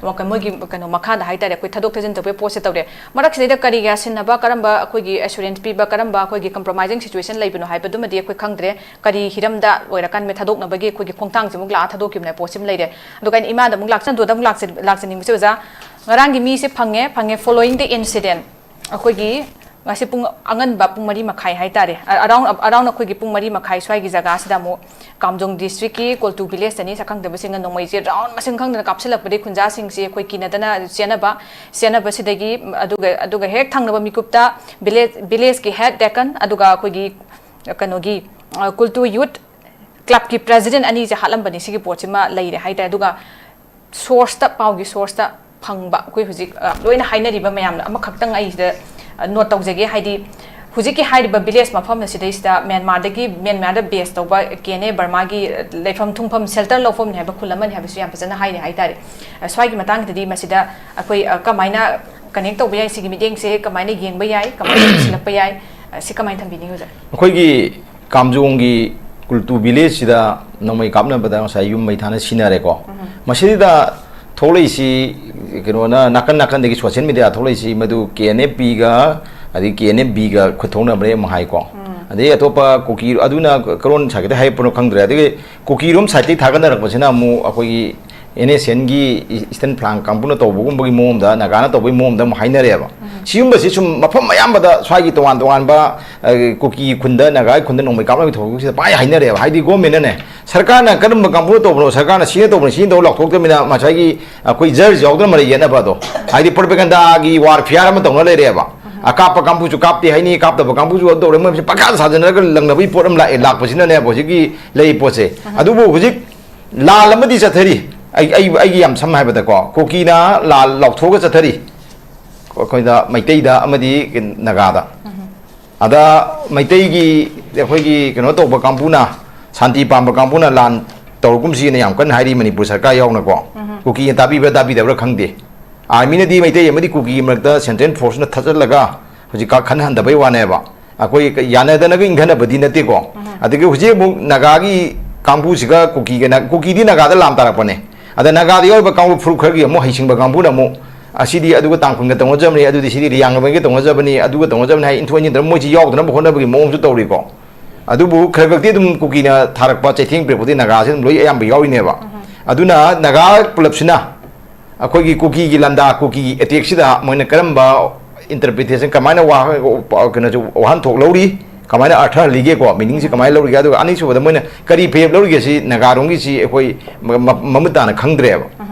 ꯃꯣꯏꯒꯤ ꯀꯩꯅꯣ ꯃꯈꯥꯗ ꯍꯥꯏꯇꯥꯔꯦ, ꯑꯩꯈꯣꯏ ꯊꯥꯗꯣꯛ ꯊꯥꯖꯤꯟ ꯇꯧꯕꯒꯤ ꯄꯣꯠꯁꯦ ꯇꯧꯔꯦ꯫ ꯃꯔꯛꯁꯤꯗꯩꯗ ꯀꯔꯤꯒꯤ ꯌꯥꯁꯤꯟꯅꯕ, ꯀꯔꯝꯕ ꯑꯩꯈꯣꯏꯒꯤ assurance ꯄꯤꯕ, ꯀꯔꯝꯕ ꯑꯩꯈꯣꯏꯒꯤ compromising situation ꯂꯩꯕꯅꯣ ꯍꯥꯏꯕꯗꯨꯃꯗꯤ ꯑꯩꯈꯣꯏ ꯈꯪꯗ꯭ꯔꯦ꯫ ꯀꯔꯤ ꯍꯤꯔꯝꯗ ꯑꯣꯏꯔꯀꯥꯟꯗ ꯊꯥꯗꯣꯛꯅꯕꯒꯤ ꯑꯩꯈꯣꯏꯒꯤ ꯈꯣꯡꯊꯥꯡꯁꯦ ꯑꯃꯨꯛ ꯂꯥꯛꯑ ꯊꯥꯗꯣꯛꯈꯤꯕꯅ ꯄꯣꯠꯁꯤꯃ ꯂꯩꯔꯦ꯫ ꯑꯗꯨꯒ ꯑꯩꯅ ꯏꯃꯥꯗ ꯑꯃꯨꯛ ꯂꯥꯛꯆ-, ꯑꯗꯨꯗ ꯑꯃꯨꯛ ꯂꯥꯛꯆ-, ꯂꯥꯛꯆꯅꯤꯡꯕꯁꯦ, ꯑꯣꯖꯥ, ꯉꯔꯥꯡꯒꯤ ꯃꯤꯁꯦ ꯐꯪꯉꯦ, ꯐꯪꯉꯦ, following the incident, ꯑꯩꯈꯣꯏꯒꯤ ꯉꯁꯤ ꯄꯨꯡ ꯑꯉꯟꯕ ꯄꯨꯡ ꯃꯔꯤ ꯃꯈꯥꯏ ꯍꯥꯏꯇꯥꯔꯦ, ꯑ-, around, around ꯑꯩꯈꯣꯏꯒꯤ ꯄꯨꯡ ꯃꯔꯤ ꯃꯈꯥꯏ ꯁ꯭ꯋꯥꯏꯒꯤ ꯖꯒꯥꯁꯤꯗ ꯑꯃꯨꯛ ꯀꯥꯝꯖꯣꯡ district ꯀꯤ ꯀꯣꯜꯇꯨ village ꯇꯅꯤ ꯁꯛꯈꯪꯗꯕꯁꯤꯡꯅ ꯅꯣꯡꯃꯩꯁꯦ round ꯃꯁꯤꯡ ꯈꯪꯗꯅ ꯀꯥꯞꯁꯤꯜꯂꯛꯄꯗꯒꯤ ꯈꯨꯟꯖꯥꯁꯤꯡꯁꯤ ꯑꯩꯈꯣꯏ ꯀꯤꯅꯗꯅ ꯆꯦꯟꯅꯕ, ꯆꯦꯟꯅꯕꯁꯤꯗꯒꯤ, ꯑꯗꯨꯒ, ꯑꯗꯨꯒ ꯍꯦꯛ ꯊꯪꯅꯕ ꯃꯤꯀꯨꯞꯇ village, village ꯀꯤ head deacon, ꯑꯗꯨꯒ ꯑꯩꯈꯣꯏꯒꯤ ꯀꯩꯅꯣꯒꯤ, ꯑ, ꯀꯨꯜꯇꯨ youth club ꯀꯤ president ꯑꯅꯤꯁꯦ ꯍꯥꯠꯂꯝꯕꯅꯤ꯫ ꯁꯤꯒꯤ ꯄꯣꯠꯁꯤꯃ ꯂꯩꯔꯦ ꯍꯥꯏꯇꯥꯔꯦ꯫ ꯑꯗꯨꯒ source ꯇ, ꯄꯥꯎꯒꯤ source ꯇ ꯐꯪꯕ, ꯑꯩꯈꯣꯏ ꯍꯧꯖꯤꯛ, ꯑ, ꯂꯣꯏꯅ ꯍꯥꯏꯅꯔꯤꯕ ꯃꯌꯥꯝꯅ ꯑꯃꯈꯛꯇꯪ ꯑꯩ ꯁꯤꯗ, ꯑ, note ꯇꯧꯖꯒꯦ꯫ ꯍꯥꯏꯗꯤ ꯍꯧꯖꯤꯛꯀꯤ ꯍꯥꯏꯔꯤꯕ village ꯃꯐꯝ ꯑꯁꯤꯗꯩꯁꯤꯗ ꯃ꯭ꯌꯥꯟꯃꯥꯔꯗꯒꯤ, ꯃ꯭ꯌꯥꯟꯃꯥꯔꯗ base ꯇꯧꯕ KNA ꯕꯔꯃꯥꯒꯤ, ꯑ, ꯂꯩꯐꯝ ꯊꯨꯡꯐꯝ shelter ꯂꯧꯐꯝꯅꯤ ꯍꯥꯏꯕ ꯈꯨꯜ ꯑꯃꯅꯤ ꯍꯥꯏꯕꯁꯨ ꯌꯥꯝ ꯐꯖꯅ ꯍꯥꯏꯔꯦ ꯍꯥꯏꯇꯥꯔꯦ꯫ ꯑ, ꯁ꯭ꯋꯥꯏꯒꯤ ꯃꯇꯥꯡꯁꯤꯗꯗꯤ ꯃꯁꯤꯗ ꯑꯩꯈꯣꯏ, ꯑ, ꯀꯃꯥꯏꯅ connect ꯇꯧꯕ ꯌꯥꯏ, ꯁꯤꯒꯤ ꯃꯤꯠꯌꯦꯡꯁꯦ ꯀꯃꯥꯏꯅ ꯌꯦꯡꯕ ꯌꯥꯏ, ꯀꯃꯥꯏꯅ ꯁꯤꯜꯂꯛꯄ ꯌꯥꯏ, ꯑ, ꯁꯤ ꯀꯃꯥꯏꯅ ꯊꯝꯕꯤꯅꯤꯡꯉꯤ, ꯑꯣꯖꯥ? ꯑꯩꯈꯣꯏꯒꯤ ꯀꯥꯝꯖꯣꯡꯒꯤ ꯀꯨꯜꯇꯨ village ꯁꯤꯗ ꯅꯣꯡꯃꯩ ꯀꯥꯞꯅꯕꯗ ꯉꯁꯥꯏ ꯌꯨꯝ ꯃꯩ ꯊꯥꯅ ꯁꯤꯅꯔꯦꯀꯣ꯫ ꯃꯁꯤꯗ ꯊꯣꯛꯂꯛꯏꯁꯤ ꯀꯩꯅꯣꯅ ꯅꯥꯀꯟ ꯅꯥꯀꯟꯗꯒꯤ social media ꯊꯣꯛꯂꯛꯏꯁꯤ ꯃꯗꯨ KNFP ꯒ ꯑꯗꯩ KNFB ꯒ ꯈꯨꯠ ꯊꯣꯛꯅꯕꯅꯦ ꯑꯃ ꯍꯥꯏꯀꯣ꯫ ꯑꯗꯩ ꯑꯇꯣꯞꯄ ꯀꯨꯀꯤ ꯑꯗꯨꯅ ꯀꯔꯣꯟ side ꯇꯒꯤ ꯍꯥꯏꯔꯛꯄꯅꯣ ꯈꯪꯗ꯭ꯔꯦ꯫ ꯑꯗꯒꯤ ꯀꯨꯀꯤꯔꯣꯝ side ꯇꯒꯤ ꯊꯥꯒꯠꯅꯔꯛꯄꯁꯤꯅ ꯑꯃꯨꯛ ꯑꯩꯈꯣꯏꯒꯤ NSCN ꯒꯤ Eastern Flank ꯀꯥꯡꯕꯨꯅ ꯇꯧꯕꯒꯨꯝꯕꯒꯤ ꯃꯑꯣꯡꯗ, ꯅꯥꯒꯥꯅ ꯇꯧꯕꯒꯤ ꯃꯑꯣꯡꯗ ꯑꯃꯨꯛ ꯍꯥꯏꯅꯔꯦꯕ꯫ ꯁꯤꯒꯨꯝꯕꯁꯤ ꯁꯨꯝ ꯃꯐꯝ ꯑꯌꯥꯝꯕꯗ ꯁ꯭ꯋꯥꯏꯒꯤ ꯇꯣꯉꯥꯟ ꯇꯣꯉꯥꯟꯕ, ꯑ, ꯀꯨꯀꯤ ꯈꯨꯟꯗ, ꯅꯥꯒꯥ ꯈꯨꯟꯗ ꯅꯣꯡꯃꯩ ꯀꯥꯞꯅꯕꯒꯤ ꯊꯧꯗꯣꯛꯁꯤꯗ ꯄꯥꯏ ꯍꯥꯏꯅꯔꯦꯕ꯫ ꯍꯥꯏꯗꯤ government ꯅꯅꯦ, ꯁꯔꯀꯥꯔꯅ ꯀꯔꯝꯕ ꯀꯥꯡꯕꯨꯅ ꯇꯧꯕꯅꯣ, ꯁꯔꯀꯥꯔꯅ ꯁꯤꯅ ꯇꯧꯕꯅꯣ, ꯁꯤꯅ ꯇꯧꯕ ꯂꯥꯎꯊꯣꯛꯇꯕꯅꯤꯅ ꯉꯁꯥꯏꯒꯤ ꯑꯩꯈꯣꯏ judge ꯌꯥꯎꯗꯅ ꯃꯔꯩ ꯌꯦꯠꯅꯕ ꯑꯗꯣ, ꯍꯥꯏꯗꯤ propaganda ꯒꯤ warfare ꯑꯃ ꯇꯧꯅ ꯂꯩꯔꯦꯕ꯫ ꯑꯀꯥꯞꯄ ꯀꯥꯡꯕꯨꯁꯨ ꯀꯥꯞꯇꯦ ꯍꯥꯏꯅꯤ, ꯀꯥꯞꯇꯕ ꯀꯥꯡꯕꯨꯁꯨ ꯑꯗꯨ ꯇꯧꯔꯦ, ꯃꯣꯏꯁꯦ ꯄꯪꯁꯥ ꯁꯥꯖꯤꯟꯅꯔꯒ ꯂꯪꯅꯕꯒꯤ ꯄꯣꯠ ꯑꯃ ꯂꯥꯛꯑꯦ, ꯂꯥꯛꯄꯁꯤꯅꯅꯦꯕ ꯍꯧꯖꯤꯛꯀꯤ ꯂꯩꯔꯤꯕ ꯄꯣꯠꯁꯦ꯫ ꯑꯗꯨꯕꯨ ꯍꯧꯖꯤꯛ ꯂꯥꯜ ꯑꯃꯗꯤ ꯆꯠꯊꯔꯤ꯫ ꯑꯩ ꯑꯩ ꯑꯩꯒꯤ ꯌꯥꯝ ꯁꯝꯅ ꯍꯥꯏꯕꯗꯀꯣ, ꯀꯨꯀꯤꯅ ꯂꯥꯜ ꯂꯥꯎꯊꯣꯛꯑꯒ ꯆꯠꯊꯔꯤ꯫ ꯑꯩꯈꯣꯏꯗ ꯃꯩꯇꯩꯗ ꯑꯃꯗꯤ ꯅꯥꯒꯥꯗ꯫ ꯑꯗ ꯃꯩꯇꯩꯒꯤ, ꯑꯩꯈꯣꯏꯒꯤ ꯀꯩꯅꯣ ꯇꯧꯕ ꯀꯥꯡꯕꯨꯅ, ꯁꯥꯟꯇꯤ ꯄꯥꯝꯕ ꯀꯥꯡꯕꯨꯅ ꯂꯥꯟ ꯇꯧꯔꯒꯨꯝꯁꯤꯅ ꯌꯥꯝ ꯀꯟꯅ ꯍꯥꯏꯔꯤ ꯃꯅꯤꯄꯨꯔ ꯁꯔꯀꯥꯔ ꯌꯥꯎꯅꯀꯣ꯫ ꯀꯨꯀꯤꯅ ꯇꯥꯕꯤꯕ꯭ꯔꯥ ꯇꯥꯕꯤꯗꯕ꯭ꯔꯥ ꯈꯪꯗꯦ꯫ ꯑꯥꯔꯃꯤꯅꯗꯤ ꯃꯩꯇꯩ ꯑꯃꯗꯤ ꯀꯨꯀꯤꯒꯤ ꯃꯔꯛꯇ ꯁꯦꯟꯇ꯭ꯔꯦꯜ ꯐꯣꯔꯁꯅ ꯊꯠꯆꯜꯂꯒ ꯍꯧꯖꯤꯛ ꯀꯥ-, ꯈꯟꯍꯟꯗꯕꯩ ꯋꯥꯅꯦꯕ꯫ ꯑꯩꯈꯣꯏ ꯌꯥꯅꯗꯅꯒ ꯏꯪꯊꯅꯕꯗꯤ ꯅꯠꯇꯦꯀꯣ꯫ ꯑꯗꯒꯤ ꯍꯧꯖꯤꯛ ꯑꯃꯨꯛ ꯅꯥꯒꯥꯒꯤ ꯀꯥꯡꯕꯨꯁꯤꯒ ꯀꯨꯀꯤꯒꯅ, ꯀꯨꯀꯤꯗꯤ ꯅꯥꯒꯥꯗ ꯂꯥꯟ ꯇꯥꯔꯛꯄꯅꯦ꯫ ꯑꯗ ꯅꯥꯒꯥꯗ ꯌꯥꯎꯔꯤꯕ ꯀꯥꯡꯂꯨꯞ ꯐꯨꯔꯨꯞ ꯈꯔꯒꯤ ꯑꯃꯨꯛ ꯍꯩꯁꯤꯡꯕ ꯀꯥꯡꯕꯨꯅ ꯑꯃꯨꯛ, "ꯑꯁꯤꯗꯤ ꯑꯗꯨꯒ ꯇꯥꯡꯈꯨꯜꯒ ꯇꯧꯅꯖꯕꯅꯤ, ꯑꯗꯨꯗꯤ ꯁꯤꯗꯤ ꯂꯤꯌꯥꯡꯃꯩꯒ ꯇꯧꯅꯖꯕꯅꯤ, ꯑꯗꯨꯒ ꯇꯧꯅꯖꯕꯅꯤ" ꯍꯥꯏ, ꯏꯟꯊꯣꯛ ꯏꯟꯁꯤꯟꯗꯅ ꯃꯣꯏꯁꯤ ꯌꯥꯎꯗꯅꯕ ꯍꯣꯠꯅꯕꯒꯤ ꯃꯑꯣꯡꯁꯨ ꯇꯧꯔꯤꯀꯣ꯫ ꯑꯗꯨꯕꯨ ꯈꯔ ꯈꯛꯇꯤ ꯑꯗꯨꯝ ꯀꯨꯀꯤꯅ ꯊꯥꯔꯛꯄ ꯆꯩꯊꯦꯡ ꯄꯤꯔꯛꯄꯗꯤ ꯅꯥꯒꯥꯁꯤ ꯑꯗꯨꯝ ꯂꯣꯏ ꯑꯌꯥꯝꯕ ꯌꯥꯎꯔꯤꯅꯦꯕ꯫ ꯑꯗꯨꯅ ꯅꯥꯒꯥ ꯄꯨꯂꯞꯁꯤꯅ ꯑꯩꯈꯣꯏꯒꯤ ꯀꯨꯀꯤꯒꯤ ꯂꯥꯟꯗꯥ, ꯀꯨꯀꯤꯒꯤ ꯑꯦꯇꯦꯛꯁꯤꯗ ꯃꯣꯏꯅ ꯀꯔꯝꯕ ꯏꯟꯇꯔꯄ꯭ꯔꯤꯇꯦꯁꯟ, ꯀꯃꯥꯏꯅ ꯋꯥ-, ꯀꯩꯅꯣꯁꯨ ꯋꯥꯍꯟꯊꯣꯛ ꯂꯧꯔꯤ, ꯀꯃꯥꯏꯅ ꯑꯔꯊ ꯍꯜꯂꯤꯒꯦꯀꯣ, ꯃꯤꯅꯤꯡꯁꯤ ꯀꯃꯥꯏꯅ ꯂꯧꯔꯤꯒꯦ, ꯑꯗꯨꯒ ꯑꯅꯤꯁꯨꯕꯗ ꯃꯣꯏꯅ ꯀꯔꯤ ꯐꯩꯔꯦꯞ ꯂꯧꯔꯤꯒꯦ, ꯁꯤ ꯅꯥꯒꯥꯔꯣꯝꯒꯤꯁꯤ ꯑꯩꯈꯣꯏ ꯃ-, ꯃ-, ꯃꯃꯨꯠ ꯇꯥꯅ ꯈꯪꯗ꯭ꯔꯦꯕ꯫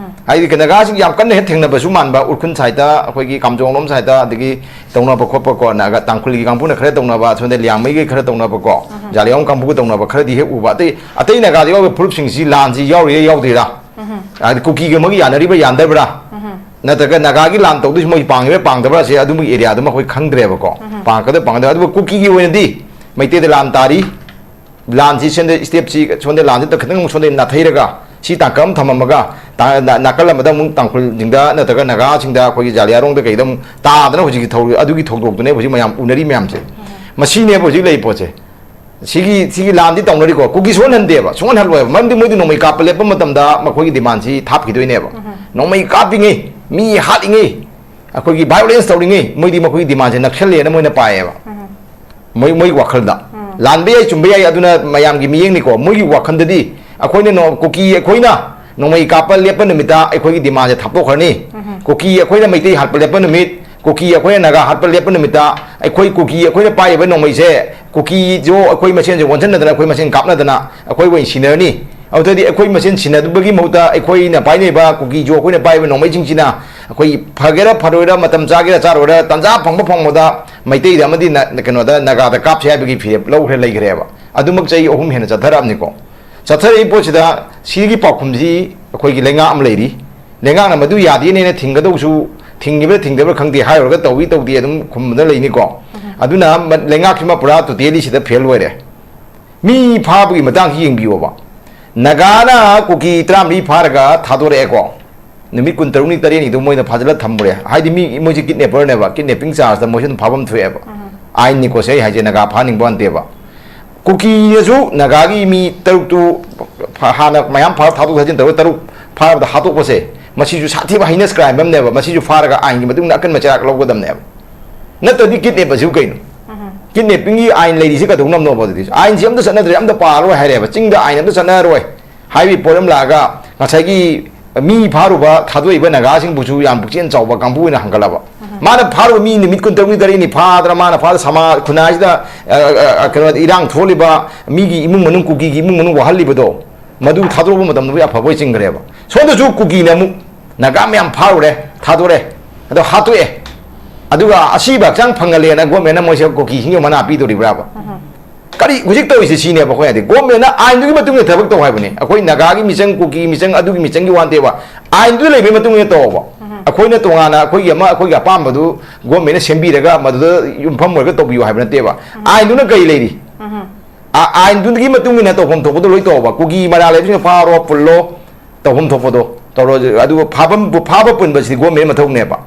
ꯍꯥꯏꯗꯤ ꯅꯥꯒꯥꯁꯤꯡ ꯌꯥꯝ ꯀꯟꯅ ꯍꯦꯛ ꯊꯦꯡꯅꯕꯁꯨ ꯃꯥꯟꯕ, ꯎꯈ꯭ꯔꯨꯜ ꯁꯥꯏꯠꯇ, ꯑꯩꯈꯣꯏꯒꯤ ꯀꯥꯝꯖꯣꯡꯂꯣꯝ ꯁꯥꯏꯠꯇ, ꯑꯗꯒꯤ ꯇꯧꯅꯕ ꯈꯣꯠꯄ ꯀꯣ, ꯅꯥꯒꯥ ꯇꯥꯡꯈꯨꯜꯒꯤ ꯀꯥꯡꯕꯨꯅ ꯈꯔ ꯇꯧꯅꯕ, ꯁꯣꯝꯗ ꯂꯤꯌꯥꯡꯃꯩꯒꯤ ꯈꯔ ꯇꯧꯅꯕ ꯀꯣ, ꯖꯥꯂꯤꯌꯥꯡ ꯀꯥꯡꯕꯨꯒ ꯇꯧꯅꯕ ꯈꯔꯗꯤ ꯍꯦꯛ ꯎꯕ꯫ ꯑꯇꯩ, ꯑꯇꯩ ꯅꯥꯒꯥꯗ ꯌꯥꯎꯔꯤꯕ ꯐꯨꯔꯨꯞꯁꯤꯡꯁꯤ ꯂꯥꯟꯁꯤ ꯌꯥꯎꯔꯤꯔꯥ ꯌꯥꯎꯗ꯭ꯔꯤꯔꯥ? ꯍꯥꯏꯗꯤ ꯀꯨꯀꯤꯒ ꯑꯃꯒ ꯌꯥꯅꯔꯤꯕ꯭ꯔꯥ ꯌꯥꯅꯗꯕ꯭ꯔꯥ? ꯅꯠꯇ꯭ꯔꯒ ꯅꯥꯒꯥꯒꯤ ꯂꯥꯟ ꯇꯧꯗꯣꯏꯁꯤ ꯃꯣꯏ ꯄꯥꯡꯉꯤꯕ꯭ꯔꯥ ꯄꯥꯡꯗꯕ꯭ꯔꯥ? ꯁꯦ ꯑꯗꯨꯝꯕꯒꯤ ꯑꯦꯔꯤꯌꯥꯗꯨꯃ ꯑꯩꯈꯣꯏ ꯈꯪꯗ꯭ꯔꯦꯕꯀꯣ꯫ ꯄꯥꯡꯉꯛꯀꯗꯕ ꯄꯥꯡꯉꯛꯇꯕ꯫ ꯑꯗꯨꯕꯨ ꯀꯨꯀꯤꯒꯤ ꯑꯣꯏꯅꯗꯤ ꯃꯩꯇꯩꯗ ꯂꯥꯟ ꯇꯥꯔꯤ, ꯂꯥꯟꯁꯤ ꯁꯣꯝꯗ ꯁ꯭ꯇꯦꯞꯁꯤ ꯁꯣꯝꯗ ꯂꯥꯟꯁꯤ ꯈꯤꯇꯪ ꯁꯣꯝꯗ ꯅꯥꯊꯩꯔꯒ ꯁꯤ ꯇꯥꯡꯀꯛ ꯑꯃ ꯊꯝꯃꯝꯃꯒ ꯇꯥ-, ꯅꯥ-, ꯅꯥꯀꯜ ꯑꯃꯗ ꯑꯃꯨꯛ ꯇꯥꯡꯈꯨꯜꯁꯤꯡꯗ ꯅꯠꯇ꯭ꯔꯒ ꯅꯥꯒꯥꯁꯤꯡꯗ ꯑꯩꯈꯣꯏꯒꯤ ꯖꯥꯂꯤꯌꯥꯔꯣꯡꯗ ꯀꯩꯗ ꯑꯃꯨꯛ ꯇꯥꯗꯅ ꯍꯧꯖꯤꯛꯀꯤ ꯊꯧ-, ꯑꯗꯨꯒꯤ ꯊꯧꯗꯣꯛꯇꯨꯅꯦꯕ ꯍꯧꯖꯤꯛ ꯃꯌꯥꯝ ꯎꯅꯔꯤ ꯃꯌꯥꯝꯁꯦ꯫ ꯃꯁꯤꯅꯦꯕ ꯍꯧꯖꯤꯛ ꯂꯩꯔꯤ ꯄꯣꯠꯁꯦ꯫ ꯁꯤꯒꯤ, ꯁꯤꯒꯤ ꯂꯥꯟꯗꯤ ꯇꯧꯅꯔꯤꯀꯣ, ꯀꯨꯀꯤ ꯁꯣꯛꯍꯟꯍꯟꯗꯦꯕ, ꯁꯣꯛꯍꯟꯍꯜꯂꯣꯏꯕ꯫ ꯃꯔꯝꯗꯤ ꯃꯣꯏꯗꯤ ꯅꯣꯡꯃꯩ ꯀꯥꯞꯄ ꯂꯦꯞꯄ ꯃꯇꯝꯗ ꯃꯈꯣꯏꯒꯤ ꯗꯤꯃꯥꯟꯁꯤ ꯊꯥꯞꯈꯤꯗꯣꯏꯅꯦꯕ꯫ ꯅꯣꯡꯃꯩ ꯀꯥꯞꯄꯤꯉꯩ, ꯃꯤ ꯍꯥꯠꯂꯤꯉꯩ, ꯑꯩꯈꯣꯏꯒꯤ ꯚꯥꯏꯑꯣꯂꯦꯟꯁ ꯇꯧꯔꯤꯉꯩ, ꯃꯣꯏꯗꯤ ꯃꯈꯣꯏꯒꯤ ꯗꯤꯃꯥꯟꯁꯦ ꯅꯛꯁꯜꯂꯦꯅ ꯃꯣꯏꯅ ꯄꯥꯏꯌꯦꯕ꯫ ꯃꯣꯏ, ꯃꯣꯏꯒꯤ ꯋꯥꯈꯜꯗ꯫ ꯂꯥꯟꯕ ꯌꯥꯏ, ꯆꯨꯝꯕ ꯌꯥꯏ, ꯑꯗꯨꯅ ꯃꯌꯥꯝꯒꯤ ꯃꯤꯠꯌꯦꯡꯅꯤꯀꯣ꯫ ꯃꯣꯏꯒꯤ ꯋꯥꯈꯜꯗꯗꯤ ꯑꯩꯈꯣꯏꯅ ꯅꯣ-, ꯀꯨꯀꯤ ꯑꯩꯈꯣꯏꯅ ꯅꯣꯡꯃꯩ ꯀꯥꯞꯄ ꯂꯦꯞꯄ ꯅꯨꯃꯤꯠꯇ ꯑꯩꯈꯣꯏꯒꯤ ꯗꯤꯃꯥꯟꯁꯦ ꯊꯥꯞꯇꯣꯛꯈ꯭ꯔꯅꯤ꯫ ꯀꯨꯀꯤ ꯑꯩꯈꯣꯏꯅ ꯃꯩꯇꯩ ꯍꯥꯠꯄ ꯂꯦꯞꯄ ꯅꯨꯃꯤꯠ, ꯀꯨꯀꯤ ꯑꯩꯈꯣꯏꯅ ꯅꯥꯒꯥ ꯍꯥꯠꯄ ꯂꯦꯞꯄ ꯅꯨꯃꯤꯠꯇ ꯑꯩꯈꯣꯏ ꯀꯨꯀꯤ ꯑꯩꯈꯣꯏꯅ ꯄꯥꯏꯔꯤꯕ ꯅꯣꯡꯃꯩꯁꯦ ꯀꯨꯀꯤꯁꯨ ꯑꯩꯈꯣꯏ ꯃꯁꯦꯟꯁꯦ ꯑꯣꯟꯁꯤꯟꯅꯗꯅ ꯑꯩꯈꯣꯏ ꯃꯁꯦꯟ ꯀꯥꯞꯅꯗꯅ ꯑꯩꯈꯣꯏ ꯑꯣꯏꯅ ꯁꯤꯟꯅꯔꯅꯤ꯫ ꯑꯗꯨꯗꯤ ꯑꯩꯈꯣꯏ ꯃꯁꯦꯟ ꯁꯤꯟꯅꯕꯒꯤ ꯃꯍꯨꯠꯇ ꯑꯩꯈꯣꯏꯅ ꯄꯥꯏꯅꯔꯤꯕ ꯀꯨꯀꯤꯁꯨ ꯑꯩꯈꯣꯏꯅ ꯄꯥꯏꯔꯤꯕ ꯅꯣꯡꯃꯩꯁꯤꯡꯁꯤꯅ ꯑꯩꯈꯣꯏ ꯐꯒꯦꯔꯥ ꯐꯔꯣꯏꯔꯥ, ꯃꯇꯝ ꯆꯥꯒꯦꯔꯥ ꯆꯥꯔꯣꯏꯔꯥ, ꯇꯥꯟꯖꯥ ꯐꯪꯕ ꯐꯪꯕꯗ ꯃꯩꯇꯩꯗ ꯑꯃꯗꯤ ꯅ-, ꯀꯩꯅꯣꯗ ꯅꯥꯒꯥꯗ ꯀꯥꯞꯁꯦ ꯍꯥꯏꯕꯒꯤ ꯐꯤꯔꯦꯞ ꯂꯧꯈ꯭ꯔꯦ ꯂꯩꯈ꯭ꯔꯦꯕ꯫ ꯑꯗꯨꯃꯛ ꯆꯍꯤ ꯑꯍꯨꯝ ꯍꯦꯟꯅ ꯆꯠꯊꯔꯛꯑꯕꯅꯤꯀꯣ꯫ ꯆꯠꯊꯔꯛꯏ ꯄꯣꯠꯁꯤꯗ ꯁꯤꯒꯤ ꯄꯥꯎꯈꯨꯝꯁꯤ ꯑꯩꯈꯣꯏꯒꯤ ꯂꯩꯉꯥꯛ ꯑꯃ ꯂꯩꯔꯤ꯫ ꯂꯩꯉꯥꯛꯅ ꯃꯗꯨ ꯌꯥꯗꯦꯅꯦꯅ ꯊꯤꯡꯒꯗꯧꯁꯨ, ꯊꯤꯡꯉꯤꯕ꯭ꯔꯥ ꯊꯤꯡꯗꯕ꯭ꯔꯥ ꯈꯪꯗꯦ, ꯍꯥꯏꯔꯨꯔꯒ ꯇꯧꯏ ꯇꯧꯗꯦ ꯑꯗꯨꯝ ꯈꯨꯝꯕꯗ ꯂꯩꯅꯤꯀꯣ꯫ ꯑꯗꯨꯅ ꯃ-, ꯂꯩꯉꯥꯛꯁꯤꯃ ꯄꯨꯔꯥ totally ꯁꯤꯗ fail ꯑꯣꯏꯔꯦ꯫ ꯃꯤ ꯐꯥꯕꯒꯤ ꯃꯇꯥꯡꯁꯤ ꯌꯦꯡꯕꯤꯌꯣꯕ꯫ ꯅꯥꯒꯥꯅ ꯀꯨꯀꯤ ꯇꯔꯥꯃꯔꯤ ꯐꯥꯔꯒ ꯊꯥꯗꯣꯔꯛꯑꯦꯀꯣ꯫ ꯅꯨꯃꯤꯠ ꯀꯨꯟꯇꯔꯨꯛꯅꯤ ꯇꯔꯦꯠꯅꯤꯗꯣ ꯃꯣꯏꯅ ꯐꯥꯖꯤꯜꯂ ꯊꯝꯃꯨꯔꯦ꯫ ꯍꯥꯏꯗꯤ ꯃꯤ, ꯃꯣꯏꯁꯦ kidnapperꯅꯦꯕ, kidnapping chargeꯇ ꯃꯣꯏꯁꯨ ꯑꯗꯨꯝ ꯐꯥꯐꯝ ꯊꯣꯛꯑꯦꯕ꯫ ꯑꯥꯏꯟꯅꯤꯀꯣ ꯁꯦ ꯑꯩ ꯍꯥꯏꯁꯦ, ꯅꯥꯒꯥ ꯐꯥꯅꯤꯡꯕ ꯅꯠꯇꯦꯕ꯫ ꯀꯨꯀꯤꯅꯁꯨ ꯅꯥꯒꯥꯒꯤ ꯃꯤ ꯇꯔꯨꯛꯇꯨ ꯐ-, ꯍꯥꯟꯅ ꯃꯌꯥꯝ ꯐꯥꯔ ꯊꯥꯗꯣꯛ ꯊꯥꯖꯤꯟ ꯇꯧꯔꯒ ꯇꯔꯨꯛ ꯐꯥꯔꯕꯗ ꯍꯥꯠꯇꯣꯛꯄꯁꯦ, ꯃꯁꯤꯁꯨ ꯁꯥꯊꯤꯕ heinous crime ꯑꯃꯅꯦꯕ꯫ ꯃꯁꯤꯁꯨ ꯐꯥꯔꯒ ꯑꯥꯏꯟꯒꯤ ꯃꯇꯨꯡ ꯏꯟꯅ ꯑꯀꯟꯕ ꯆꯩꯔꯥꯛ ꯂꯧꯒꯗꯕꯅꯦꯕ꯫ ꯅꯠꯇ꯭ꯔꯗꯤ kidnap ꯑꯁꯤꯕꯨ ꯀꯩꯅꯣ? Kidnappingꯒꯤ ꯑꯥꯏꯟ ꯂꯩꯔꯤꯁꯦ ꯀꯩꯗꯧꯅꯕꯅꯣꯕ? ꯑꯗꯨꯗꯤ ꯑꯥꯏꯟꯁꯤ ꯑꯝꯇ ꯆꯠꯅꯗ꯭ꯔꯦ, ꯑꯝꯇ ꯄꯥꯔꯔꯣꯏ ꯍꯥꯏꯔꯦꯕ, ꯆꯤꯡꯗ ꯑꯥꯏꯟ ꯑꯝꯇ ꯆꯠꯅꯔꯔꯣꯏ ꯍꯥꯏꯕꯒꯤ ꯄꯣꯠ ꯑꯃ ꯂꯥꯛꯑꯒ, ꯉꯁꯥꯏꯒꯤ ꯃꯤ ꯐꯥꯔꯨꯕ ꯊꯥꯗꯣꯛꯏꯕ ꯅꯥꯒꯥꯁꯤꯡꯕꯨꯁꯨ ꯌꯥꯝ ꯄꯨꯛꯆꯦꯜ ꯆꯥꯎꯕ ꯀꯥꯡꯕꯨ ꯑꯣꯏꯅ ꯍꯟꯒꯠꯂꯕ꯫ ꯃꯥꯅ ꯐꯥꯔꯨꯕ ꯃꯤ ꯅꯨꯃꯤꯠ ꯀꯨꯟꯇꯔꯨꯛꯅꯤ ꯇꯔꯦꯠꯅꯤ ꯐꯥꯗꯅ ꯃꯥꯅ ꯐꯥꯗ ꯁꯃꯥ-, ꯈꯨꯟꯅꯥꯏꯁꯤꯗ, ꯑ, ꯑ, ꯑ, ꯀꯩꯅꯣ, ꯏꯔꯥꯡ ꯊꯣꯛꯍꯜꯂꯤꯕ, ꯃꯤꯒꯤ ꯏꯃꯨꯡ ꯃꯅꯨꯡ, ꯀꯨꯀꯤꯒꯤ ꯏꯃꯨꯡ ꯃꯅꯨꯡ ꯋꯥꯍꯜꯂꯤꯕꯗꯣ, ꯃꯗꯨ ꯊꯥꯗꯣꯔꯛꯄ ꯃꯇꯝꯗꯕꯨꯗꯤ ꯑꯐꯕ ꯑꯣꯏ ꯆꯤꯡꯈ꯭ꯔꯦꯕ꯫ ꯁꯣꯝꯗꯁꯨ ꯀꯨꯀꯤꯅ ꯑꯃꯨꯛ ꯅꯥꯒꯥ ꯃꯌꯥꯝ ꯐꯥꯔꯨꯔꯦ, ꯊꯥꯗꯣꯔꯦ, ꯑꯗꯣ ꯍꯥꯠꯇꯣꯛꯑꯦ꯫ ꯑꯗꯨꯒ ꯑꯁꯤꯕ ꯍꯛꯆꯥꯡ ꯐꯪꯍꯜꯂꯦꯅ ꯒꯣꯔꯃꯦꯟꯅ ꯃꯣꯏꯁꯦ ꯀꯨꯀꯤꯁꯤꯡꯒꯤ ꯃꯅꯥ ꯄꯤꯗꯣꯔꯤꯕ꯭ꯔꯥꯕ? ꯀꯔꯤ ꯍꯧꯖꯤꯛ ꯇꯧꯔꯤꯁꯦ ꯁꯤꯅꯦꯕ ꯑꯩꯈꯣꯏ ꯍꯥꯏꯗꯤ꯫ ꯒꯣꯔꯃꯦꯟꯅ ꯑꯥꯏꯟꯗꯨꯒꯤ ꯃꯇꯨꯡ ꯏꯟꯅ ꯊꯕꯛ ꯇꯧ ꯍꯥꯏꯕꯅꯦ꯫ ꯑꯩꯈꯣꯏ ꯅꯥꯒꯥꯒꯤ ꯃꯤꯆꯪ, ꯀꯨꯀꯤ ꯃꯤꯆꯪ, ꯑꯗꯨꯒꯤ ꯃꯤꯆꯪꯒꯤ ꯋꯥ ꯅꯠꯇꯦꯕ꯫ ꯑꯥꯏꯟꯗꯨꯗ ꯂꯩꯕꯒꯤ ꯃꯇꯨꯡ ꯏꯟꯅ ꯇꯧꯕ꯫ ꯑꯩꯈꯣꯏꯅ ꯇꯣꯉꯥꯟꯅ ꯑꯩꯈꯣꯏꯒꯤ ꯑꯃ, ꯑꯩꯈꯣꯏꯒꯤ ꯑꯄꯥꯝꯕꯗꯨ ꯒꯣꯔꯃꯦꯟꯅ ꯁꯦꯝꯕꯤꯔꯒ ꯃꯗꯨꯗ ꯌꯨꯝꯐꯝ ꯑꯣꯏꯔꯒ ꯇꯧꯕꯤꯌꯨ ꯍꯥꯏꯕ ꯅꯠꯇꯦꯕ꯫ ꯑꯥꯏꯟꯗꯨꯅ ꯀꯔꯤ ꯂꯩꯔꯤ? ꯑ-, ꯑꯥꯏꯟꯗꯨꯒꯤ ꯃꯇꯨꯡ ꯏꯟꯅ ꯇꯧꯐꯝ ꯊꯣꯛꯄꯗꯣ ꯂꯣꯏ ꯇꯧꯕ꯫ ꯀꯨꯀꯤ ꯃꯔꯥꯜ ꯂꯩꯕꯁꯤꯡ ꯐꯥꯔꯣ, ꯄꯨꯜꯂꯣ, ꯇꯧꯐꯝ ꯊꯣꯛꯄꯗꯣ ꯇꯧꯔꯣ꯫ ꯑꯗꯨꯒ ꯐꯥꯐꯝ, ꯐꯥꯕ ꯄꯨꯟꯕꯁꯤꯗꯤ ꯒꯣꯔꯃꯦꯟ ꯃꯊꯧꯅꯦꯕ꯫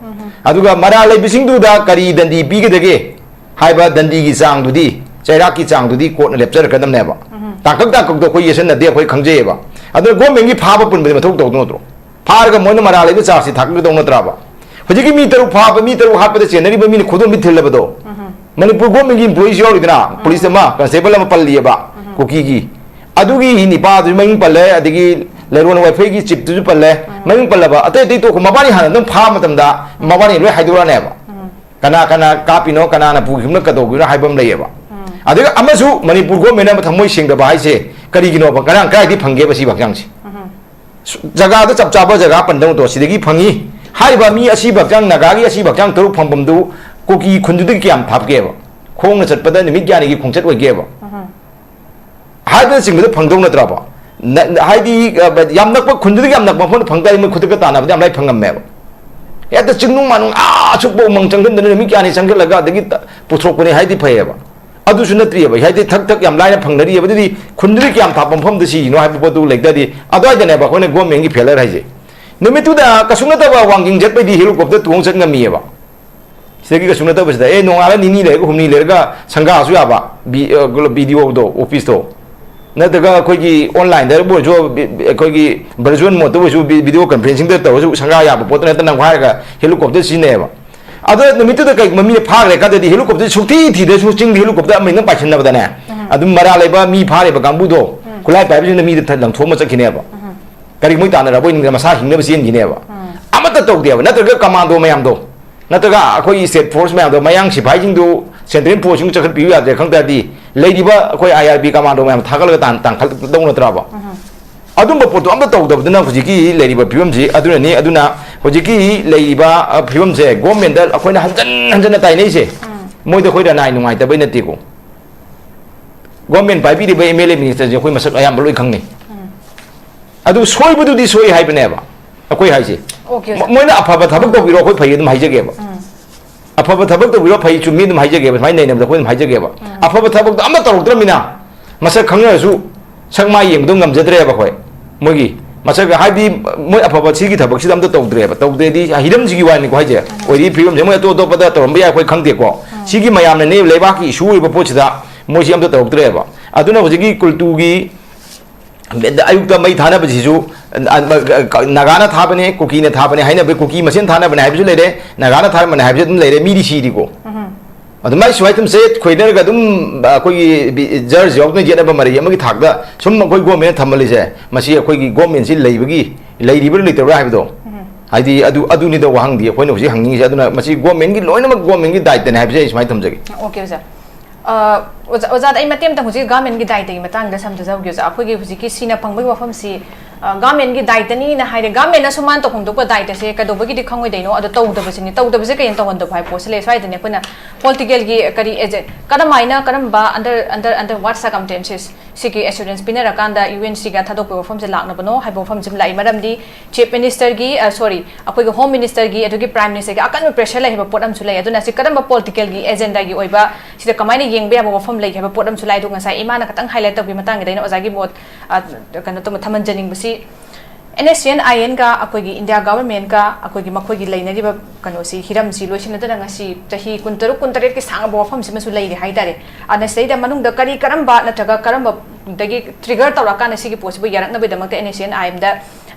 ꯑꯗꯨꯒ ꯃꯔꯥꯜ ꯂꯩꯕꯁꯤꯡꯗꯨꯗ ꯀꯔꯤ ꯗꯟꯗꯤ ꯄꯤꯒꯗꯒꯦ ꯍꯥꯏꯕ ꯗꯟꯗꯤꯒꯤ ꯆꯥꯡꯗꯨꯗꯤ, ꯆꯩꯔꯥꯛꯀꯤ ꯆꯥꯡꯗꯨꯗꯤ ꯀꯣꯔꯠꯅ ꯂꯦꯞꯆꯔꯛꯀꯗꯕꯅꯦꯕ꯫ ꯇꯥꯡꯀꯛ ꯇꯥꯡꯀꯛꯇꯣ ꯑꯩꯈꯣꯏ ꯌꯦꯠꯁꯟꯅꯗꯦ, ꯑꯩꯈꯣꯏ ꯈꯪꯖꯩꯌꯦꯕ꯫ ꯑꯗꯨꯅ ꯒꯣꯔꯃꯦꯟꯒꯤ ꯐꯥꯕ ꯄꯨꯟꯕꯗꯤ ꯃꯊꯧ ꯇꯧꯗꯧ ꯅꯠꯇ꯭ꯔꯣ? ꯐꯥꯔꯒ ꯃꯣꯏꯅ ꯃꯔꯥꯜ ꯂꯩꯕ ꯆꯥꯔꯖꯁꯤ ꯊꯥꯡꯒꯗꯧ ꯅꯠꯇ꯭ꯔꯕ? ꯍꯧꯖꯤꯛꯀꯤ ꯃꯤ ꯇꯔꯨꯛ ꯐꯥꯕ, ꯃꯤ ꯇꯔꯨꯛ ꯍꯥꯠꯄꯗ ꯆꯦꯟꯅꯔꯤꯕ ꯃꯤꯅ ꯈꯨꯗꯣꯝꯕꯤ ꯊꯤꯜꯂꯕꯗꯣ, ꯃꯅꯤꯄꯨꯔ ꯒꯣꯔꯃꯦꯟꯒꯤ employeeꯁꯨ ꯌꯥꯎꯔꯤꯗꯅ, ꯄꯨꯂꯤꯁ ꯑꯃ, ꯀꯟꯁꯇꯦꯕꯜ ꯑꯃ ꯄꯜꯂꯤꯑꯕ, ꯀꯨꯀꯤꯒꯤ꯫ ꯑꯗꯨꯒꯤ ꯅꯤꯄꯥꯗꯨꯁꯨ ꯃꯃꯤꯡ ꯄꯜꯂꯦ, ꯑꯗꯒꯤ ꯂꯩꯔꯣꯟ ꯋꯥꯏꯐꯩꯒꯤ ꯆꯤꯞꯇꯨꯁꯨ ꯄꯜꯂꯦ, ꯃꯃꯤꯡ ꯄꯜꯂꯕ꯫ ꯑꯇꯩ ꯑꯇꯩ ꯇꯣꯛꯈꯣ, ꯃꯕꯥꯅꯤ ꯍꯥꯟꯅ ꯑꯗꯨꯝ ꯐꯥꯕ ꯃꯇꯝꯗ ꯃꯕꯥꯅꯤ ꯂꯣꯏ ꯍꯥꯏꯗꯣꯔꯛꯑꯅꯦꯕ꯫ ꯀꯅꯥ ꯀꯅꯥ ꯀꯥꯞꯄꯤꯅꯣ, ꯀꯅꯥꯅ ꯄꯨꯈꯤꯕꯅꯣ, ꯀꯩꯗꯧꯈꯤꯕꯅꯣ ꯍꯥꯏꯕ ꯑꯃ ꯂꯩꯌꯦꯕ꯫ ꯑꯗꯨꯒ ꯑꯃꯁꯨ ꯃꯅꯤꯄꯨꯔ ꯒꯣꯔꯃꯦꯟꯅ ꯑꯃ ꯊꯃꯣꯏ ꯁꯦꯡꯗꯕ ꯍꯥꯏꯁꯦ ꯀꯔꯤꯒꯤꯅꯣꯕ? ꯉꯔꯥꯡ ꯀꯗꯥꯏꯗꯒꯤ ꯐꯪꯒꯦꯕ ꯁꯤꯕ ꯍꯛꯆꯥꯡꯁꯦ? ꯖꯒꯥꯗ ꯆꯞ ꯆꯥꯕ ꯖꯒꯥ ꯄꯟꯗꯧꯗꯣ ꯁꯤꯗꯒꯤ ꯐꯪꯉꯤ꯫ ꯍꯥꯏꯔꯤꯕ ꯃꯤ ꯑꯁꯤꯕ ꯍꯛꯆꯥꯡ, ꯅꯥꯒꯥꯒꯤ ꯑꯁꯤꯕ ꯍꯛꯆꯥꯡ ꯇꯔꯨꯛ ꯐꯪꯐꯝꯗꯨ ꯀꯨꯀꯤ ꯈꯨꯟꯗꯨꯗꯒꯤ ꯀꯌꯥꯝ ꯊꯥꯞꯀꯦꯕ? ꯈꯣꯡꯅ ꯆꯠꯄꯗ ꯅꯨꯃꯤꯠ ꯀꯌꯥꯅꯤꯒꯤ ꯈꯣꯡꯆꯠ ꯑꯣꯏꯒꯦꯕ? ꯍꯥꯏꯕꯅꯆꯤꯡꯕꯗꯣ ꯐꯪꯗꯧ ꯅꯠꯇ꯭ꯔꯕ? ꯅ- ꯍꯥꯏꯗꯤ, ꯑ, ꯌꯥꯝ ꯅꯛꯄ, ꯈꯨꯟꯗꯨꯗꯒꯤ ꯌꯥꯝ ꯅꯛꯄ ꯃꯐꯝꯗ ꯐꯪ ꯇꯥꯔꯗꯤ ꯃꯣꯏ ꯈꯨꯗꯛꯇ ꯇꯥꯟꯅꯕꯗꯤ ꯌꯥꯝ ꯂꯥꯏ ꯐꯪꯉꯝꯃꯦꯕ꯫ ꯍꯦꯛꯇ ꯆꯤꯡꯅꯨꯡ ꯃꯥꯅꯨꯡ ꯑꯥ ꯑꯁꯨꯛꯄ ꯎꯃꯪ ꯆꯪꯁꯤꯟꯗꯅ ꯅꯨꯃꯤꯠ ꯀꯌꯥꯅꯤ ꯆꯪꯁꯤꯜꯂꯒ ꯑꯗꯒꯤ ꯇ- ꯄꯨꯊꯣꯛꯄꯅꯦ ꯍꯥꯏꯗꯤ ꯐꯩꯌꯦꯕ꯫ ꯑꯗꯨꯁꯨ ꯅꯠꯇ꯭ꯔꯤꯑꯕ, ꯍꯥꯏꯗꯤ ꯊꯛ ꯊꯛ ꯌꯥꯝ ꯂꯥꯏꯅ ꯐꯪꯅꯔꯤꯑꯕ꯫ ꯑꯗꯨꯗꯤ ꯈꯨꯟꯗꯨꯗꯤ ꯀꯌꯥꯝ ꯊꯥꯞꯄ ꯃꯐꯝꯗ ꯁꯤꯅꯣ ꯍꯥꯏꯕ ꯄꯣꯠꯇꯨ ꯂꯩꯇꯥꯔꯗꯤ, ꯑꯗꯨꯋꯥꯏꯗꯅꯦꯕ ꯑꯩꯈꯣꯏꯅ ꯒꯣꯔꯃꯦꯟꯒꯤ ꯐꯦꯂꯔ ꯍꯥꯏꯁꯦ꯫ ꯅꯨꯃꯤꯠꯇꯨꯗ ꯀꯩꯁꯨ ꯅꯠꯇꯕ ꯋꯥꯡꯖꯤꯡ ꯆꯠꯄꯩꯗꯤ ꯍꯦꯂꯤꯀꯣꯞꯇꯔ ꯇꯣꯡ ꯆꯠ ꯉꯝꯃꯤꯑꯕ꯫ ꯁꯤꯗꯒꯤ ꯀꯩꯁꯨ ꯅꯠꯇꯕꯁꯤꯗ, ꯑꯦ, ꯅꯣꯡꯉꯥꯜꯂ ꯅꯤꯅꯤ ꯂꯩꯔꯒ, ꯍꯨꯝꯅꯤ ꯂꯩꯔꯒ ꯁꯪꯒꯥꯁꯨ ꯌꯥꯕ, ꯕꯤ-, ꯑ, ꯕꯤ ꯗꯤ ꯑꯣꯗꯣ, ꯑꯣꯐꯤꯁꯇꯣ꯫ ꯅꯠꯇ꯭ꯔꯒ ꯑꯩꯈꯣꯏꯒꯤ ꯑꯣꯟꯂꯥꯏꯟꯗ ꯑꯣꯏꯔꯁꯨ, ꯕꯤ-, ꯕꯤ-, ꯑꯩꯈꯣꯏꯒꯤ ꯚꯔꯆꯨꯋꯦꯜ ꯃꯣꯗꯇ ꯑꯣꯏꯔꯁꯨ, ꯚꯤ-, ꯚꯤꯗꯤꯑꯣ ꯀꯟꯐꯔꯦꯟꯁꯤꯡꯗ ꯇꯧꯔꯁꯨ ꯁꯪꯒꯥ ꯌꯥꯕ ꯄꯣꯠꯇꯨ ꯅꯠꯇꯅ ꯍꯥꯏꯔꯒ ꯍꯦꯂꯤꯀꯣꯞꯇꯔ ꯁꯤꯖꯤꯟꯅꯩꯌꯦꯕ꯫ ꯑꯗꯣ ꯅꯨꯃꯤꯠꯇꯨꯗ ꯀꯩꯒꯨꯝꯕ ꯃꯤꯅ ꯐꯥꯈ꯭ꯔꯦ ꯈꯜꯂꯗꯤ, ꯍꯦꯂꯤꯀꯣꯞꯇꯔ ꯁꯨꯛꯊꯤ ꯊꯤꯗ꯭ꯔꯁꯨ ꯆꯤꯡꯗ ꯍꯦꯂꯤꯀꯣꯞꯇꯔ ꯑꯃ ꯍꯦꯛꯇ ꯄꯥꯏꯁꯟꯅꯕꯗꯅꯦ, ꯑꯗꯨꯝ ꯃꯔꯥ ꯂꯩꯕ ꯃꯤ ꯐꯥꯔꯤꯕ ꯀꯥꯡꯕꯨꯗꯣ, ꯈꯨꯠꯂꯥꯏ ꯄꯥꯏꯕꯁꯤꯡꯅ ꯃꯤꯗ ꯊ-, ꯂꯪꯊꯣꯛꯑꯃ ꯆꯠꯈꯤꯅꯦꯕ꯫ ꯀꯔꯤ ꯃꯣꯏ ꯇꯥꯟꯅꯔꯕꯣꯏ ꯅꯤꯡꯗꯅ ꯃꯁꯥ ꯍꯤꯡꯅꯕ ꯆꯦꯟꯈꯤꯅꯦꯕ꯫ ꯑꯃꯠꯇ ꯇꯧꯗꯦꯕ꯫ ꯅꯠꯇ꯭ꯔꯒ ꯀꯃꯥꯟꯗꯣ ꯃꯌꯥꯝꯗꯣ, ꯅꯠꯇ꯭ꯔꯒ ꯑꯩꯈꯣꯏꯒꯤ ꯁ꯭ꯇꯦꯠ ꯐꯣꯔꯁ ꯃꯌꯥꯝꯗꯣ, ꯃꯌꯥꯡ ꯁꯤꯐꯥꯏꯁꯤꯡꯗꯨ ꯁꯦꯟꯇ꯭ꯔꯦꯜ ꯐꯣꯔꯁꯁꯤꯡ ꯆꯈꯠꯄꯤꯌꯨ ꯌꯥꯗ꯭ꯔꯦ ꯈꯪ ꯇꯥꯔꯗꯤ, ꯂꯩꯔꯤꯕ ꯑꯩꯈꯣꯏ ꯑꯥꯏ ꯑꯥꯔ ꯕꯤ ꯀꯃꯥꯟꯗꯣ ꯃꯌꯥꯝ ꯊꯥꯒꯠꯂꯒ ꯇꯥꯟ-, ꯇꯥꯟꯈꯠꯇꯧ ꯅꯠꯇ꯭ꯔꯕ? ꯑꯗꯨꯝꯕ ꯄꯣꯠꯇꯣ ꯑꯝꯇ ꯇꯧꯗꯕꯗꯨꯅ ꯍꯧꯖꯤꯛꯀꯤ ꯂꯩꯔꯤꯕ ꯐꯤꯕꯝꯁꯤ ꯑꯗꯨꯅꯅꯤ꯫ ꯑꯗꯨꯅ ꯍꯧꯖꯤꯛꯀꯤ ꯂꯩꯔꯤꯕ, ꯑ, ꯐꯤꯕꯝꯁꯦ ꯒꯣꯔꯃꯦꯟꯗ ꯑꯩꯈꯣꯏꯅ ꯍꯟꯖꯟ ꯍꯟꯖꯟꯅ ꯇꯥꯏꯅꯩꯁꯦ꯫ ꯃꯣꯏꯗ ꯑꯩꯈꯣꯏ ꯔꯅꯥꯏ ꯅꯨꯡꯉꯥꯏꯇꯕꯩ ꯅꯠꯇꯦꯀꯣ꯫ ꯒꯣꯔꯃꯦꯟ ꯄꯥꯏꯕꯤꯔꯤꯕ ꯑꯦꯝ ꯑꯦꯜ ꯑꯦ ꯃꯤꯅꯤꯁꯇꯔꯁꯦ ꯑꯩꯈꯣꯏ ꯃꯁꯛ ꯑꯌꯥꯝꯕ ꯂꯣꯏ ꯈꯪꯅꯩ꯫ ꯑꯗꯨ ꯁꯣꯏꯕꯗꯨꯗꯤ ꯁꯣꯏ ꯍꯥꯏꯕꯅꯦꯕ ꯑꯩꯈꯣꯏ ꯍꯥꯏꯁꯦ꯫ ꯑꯣꯀꯦ, ꯃ-, ꯃꯣꯏꯅ ꯑꯐꯕ ꯊꯕꯛ ꯇꯧꯕꯤꯔꯣ, ꯑꯩꯈꯣꯏ ꯐꯩ ꯑꯗꯨꯝ ꯍꯥꯏꯖꯒꯦꯕ꯫ ꯑꯐꯕ ꯊꯕꯛ ꯇꯧꯕꯤꯔꯣ, ꯐꯩ ꯆꯨꯝꯃꯤ ꯑꯗꯨꯝ ꯍꯥꯏꯖꯒꯦꯕ꯫ ꯁꯨꯃꯥꯏꯅ ꯅꯩꯅꯕꯗ ꯑꯩꯈꯣꯏ ꯑꯗꯨꯝ ꯍꯥꯏꯖꯒꯦꯕ꯫ ꯑꯐꯕ ꯊꯕꯛꯇꯣ ꯑꯝꯇ ꯇꯧꯔꯛꯇ꯭ꯔꯃꯤꯅ, ꯃꯁꯛ ꯈꯪꯅꯔꯁꯨ ꯁꯛ ꯃꯥꯏ ꯌꯦꯡꯕꯗꯣ ꯉꯝꯖꯗ꯭ꯔꯦꯕ ꯑꯩꯈꯣꯏ꯫ ꯃꯣꯏꯒꯤ ꯃꯁꯛ ꯍꯥꯏꯗꯤ ꯃꯣꯏ ꯑꯐꯕ ꯁꯤꯒꯤ ꯊꯕꯛꯁꯤꯗ ꯑꯝꯇ ꯇꯧꯗ꯭ꯔꯦꯕ꯫ ꯇꯧꯗ꯭ꯔꯦꯗꯤ ꯍꯤꯔꯝꯁꯤꯒꯤ ꯋꯥꯅꯤꯀꯣ ꯍꯥꯏꯁꯦ꯫ ꯑꯣꯏꯔꯤ ꯐꯤꯕꯝꯁꯦ ꯃꯣꯏ ꯑꯇꯣꯞ ꯑꯇꯣꯞꯄꯗ ꯇꯧꯔꯝꯕ ꯌꯥꯏ, ꯑꯩꯈꯣꯏ ꯈꯪꯗꯦꯀꯣ꯫ ꯁꯤꯒꯤ ꯃꯌꯥꯝꯅꯅꯦ ꯂꯩꯕꯥꯛꯀꯤ ꯏꯁꯨ ꯑꯣꯏꯕ ꯄꯣꯠꯁꯤꯗ ꯃꯣꯏꯁꯤ ꯑꯝꯇ ꯇꯧꯔꯛꯇ꯭ꯔꯦꯕ꯫ ꯑꯗꯨꯅ ꯍꯧꯖꯤꯛꯀꯤ ꯀꯨꯜꯇꯨꯒꯤ ꯑꯌꯨꯛꯇ ꯃꯩ ꯊꯥꯅꯕꯁꯤꯁꯨ, ꯑ, ꯑ, ꯅꯥꯒꯥꯅ ꯊꯥꯕꯅꯦ, ꯀꯨꯀꯤꯅ ꯊꯥꯕꯅꯦ ꯍꯥꯏꯅꯕ, ꯀꯨꯀꯤ ꯃꯁꯦꯟ ꯊꯥꯅꯕꯅꯦ ꯍꯥꯏꯕꯁꯨ ꯂꯩꯔꯦ, ꯅꯥꯒꯥꯅ ꯊꯥꯅꯕꯅꯦ ꯍꯥꯏꯕꯁꯨ ꯑꯗꯨꯝ ꯂꯩꯔꯦ, ꯃꯤꯗꯤ ꯁꯤꯔꯤꯀꯣ꯫ ꯑꯗꯨꯃꯥꯏꯅ ꯁꯨꯃꯥꯏꯅ ꯑꯗꯨꯝ ꯆꯦꯠ ꯈꯣꯏꯅꯔꯒ ꯑꯗꯨꯝ ꯑꯩꯈꯣꯏꯒꯤ ꯕꯤ-, ꯖꯔꯁ ꯌꯥꯎꯗꯅ ꯌꯦꯠꯅꯕ ꯃꯔꯩ ꯑꯃꯒꯤ ꯊꯥꯛꯇ ꯁꯨꯝ ꯑꯩꯈꯣꯏ ꯒꯣꯔꯃꯦꯟꯅ ꯊꯝꯍꯜꯂꯤꯁꯦ, ꯃꯁꯤ ꯑꯩꯈꯣꯏꯒꯤ ꯒꯣꯔꯃꯦꯟꯁꯤ ꯂꯩꯕꯒꯤ, ꯂꯩꯔꯤꯕ꯭ꯔꯥ ꯂꯩꯇꯕ꯭ꯔꯥ ꯍꯥꯏꯕꯗꯣ, ꯍꯥꯏꯗꯤ ꯑꯗꯨ, ꯑꯗꯨꯅꯤꯗ ꯋꯥꯍꯪꯗꯤ ꯑꯩꯈꯣꯏꯅ ꯍꯧꯖꯤꯛ ꯍꯪꯅꯤꯡꯉꯤꯁꯦ꯫ ꯑꯗꯨꯅ ꯃꯁꯤ ꯒꯣꯔꯃꯦꯟꯒꯤ, ꯂꯣꯏꯅꯃꯛ ꯒꯣꯔꯃꯦꯟꯒꯤ ꯗꯥꯏꯇꯅꯦ ꯍꯥꯏꯕꯁꯦ ꯑꯩ ꯁꯨꯃꯥꯏꯅ ꯊꯝꯖꯒꯦ꯫ ꯑꯣꯀꯦ, ꯑꯣꯖꯥ꯫ ꯑ, ꯑꯣꯖꯥ, ꯑꯣꯖꯥꯗ ꯑꯩ ꯃꯇꯦꯛ ꯑꯃꯇꯪ ꯍꯧꯖꯤꯛ ꯒꯣꯔꯃꯦꯟꯒꯤ ꯗꯥꯏꯇꯒꯤ ꯃꯇꯥꯡꯗ ꯁꯝꯖꯍꯧꯒꯦ, ꯑꯣꯖꯥ꯫ ꯑꯩꯈꯣꯏꯒꯤ ꯍꯧꯖꯤꯛꯀꯤ ꯁꯤꯅ ꯐꯪꯕꯒꯤ ꯋꯥꯐꯝꯁꯤ, ꯒꯚꯔꯟꯃꯦꯟꯒꯤ ꯗꯥꯏꯇꯅꯤꯅ ꯍꯥꯏꯔꯦ, ꯒꯚꯔꯟꯃꯦꯟꯅ ꯁꯨꯃꯥꯏꯅ ꯇꯧꯐꯝ ꯊꯣꯛꯄ ꯗꯥꯏꯇꯁꯦ ꯀꯩꯗꯧꯕꯒꯤꯗꯤ ꯈꯪꯉꯣꯏꯗꯣꯏꯅꯣ? ꯑꯗꯣ ꯇꯧꯗꯕꯁꯤꯅꯤ, ꯇꯧꯗꯕꯁꯦ ꯀꯩꯅ ꯇꯧꯍꯟꯗꯕ ꯍꯥꯏꯕ ꯄꯣꯠꯁꯦ ꯂꯩ꯫ ꯁ꯭ꯋꯥꯏꯗꯅꯦ ꯑꯩꯈꯣꯏꯅ ꯄꯣꯂꯤꯇꯤꯀꯦꯜꯒꯤ ꯀꯔꯤ ꯑꯦꯖꯦꯟ, ꯀꯔꯝꯍꯥꯏꯅ, ꯀꯔꯝꯕ under under under what circumstances ꯁꯤꯒꯤ ꯑꯦꯁꯨꯔꯦꯟꯁ ꯄꯤꯅꯔꯀꯥꯟꯗ ꯌꯨ ꯑꯦꯟ ꯁꯤꯒ ꯊꯥꯗꯣꯛꯄꯒꯤ ꯋꯥꯐꯝꯁꯦ ꯂꯥꯛꯅꯕꯅꯣ ꯍꯥꯏꯕ ꯋꯥꯐꯝꯁꯤ ꯂꯥꯛꯏ꯫ ꯃꯔꯝꯗꯤ ꯆꯤꯐ ꯃꯤꯅꯤꯁꯇꯔꯒꯤ, ꯁꯣꯔꯤ, ꯑꯩꯈꯣꯏꯒꯤ ꯍꯣꯝ ꯃꯤꯅꯤꯁꯇꯔꯒꯤ, ꯑꯗꯨꯒꯤ ꯄ꯭ꯔꯥꯏꯝ ꯃꯤꯅꯤꯁꯇꯔꯒꯤ ꯑꯀꯟꯕ ꯄ꯭ꯔꯦꯁꯔ ꯂꯩ ꯍꯥꯏꯕ ꯄꯣꯠ ꯑꯃꯁꯨ ꯂꯩ꯫ ꯑꯗꯨꯅ ꯁꯤ ꯀꯔꯝꯕ ꯄꯣꯂꯤꯇꯤꯀꯦꯜꯒꯤ ꯑꯦꯖꯦꯟꯗꯥꯒꯤ ꯑꯣꯏꯕ, ꯁꯤꯗ ꯀꯃꯥꯏꯅ ꯌꯦꯡꯕ ꯌꯥꯕ ꯋꯥꯐꯝ ꯂꯩ ꯍꯥꯏꯕ ꯄꯣꯠ ꯑꯃꯁꯨ ꯂꯥꯛꯏ꯫ ꯑꯗꯣ ꯉꯁꯥꯏ ꯏꯃꯥꯅ ꯈꯤꯇꯪ ꯍꯥꯏꯂꯥꯏꯠ ꯇꯧꯈꯤꯕ ꯃꯇꯥꯡꯒꯤꯗ ꯑꯩꯅ ꯑꯣꯖꯥꯒꯤ ꯃꯣꯠ, ꯑ, ꯀꯩꯅꯣ ꯇꯧꯕ, ꯊꯝꯍꯟꯖꯅꯤꯡꯕꯁꯤ, ꯑꯦꯟ ꯑꯦꯁ ꯁꯤ ꯑꯦꯟ ꯑꯥꯏ ꯑꯦꯟꯒ ꯑꯩꯈꯣꯏꯒꯤ ꯏꯟꯗꯤꯌꯥ ꯒꯚꯔꯟꯃꯦꯟꯠꯀ ꯑꯩꯈꯣꯏꯒꯤ ꯃꯈꯣꯏꯒꯤ ꯂꯩꯅꯔꯤꯕ ꯀꯩꯅꯣꯁꯤ, ꯍꯤꯔꯝꯁꯤ ꯂꯣꯏꯁꯤꯟꯅꯗꯅ ꯉꯁꯤ ꯆꯍꯤ ꯀꯨꯟꯇꯔꯨꯛ, ꯀꯨꯟꯇꯔꯦꯠꯀꯤ ꯁꯥꯡꯉꯕ ꯋꯥꯐꯝꯁꯤꯃꯁꯨ ꯂꯩꯔꯤ ꯍꯥꯏꯇꯥꯔꯦ꯫ ꯑꯗꯨꯅ ꯁꯤꯗꯩꯗ ꯃꯅꯨꯡꯗ ꯀꯔꯤ, ꯀꯔꯝꯕ ꯅꯠꯇ꯭ꯔꯒ ꯀꯔꯝꯕꯗꯒꯤ ꯇ꯭ꯔꯤꯒꯔ ꯇꯧꯔꯛꯑꯀꯥꯟꯗ ꯁꯤꯒꯤ ꯄꯣꯠꯁꯤꯕꯨ ꯌꯥꯔꯛꯅꯕꯒꯤꯗꯃꯛꯇ and S C and I and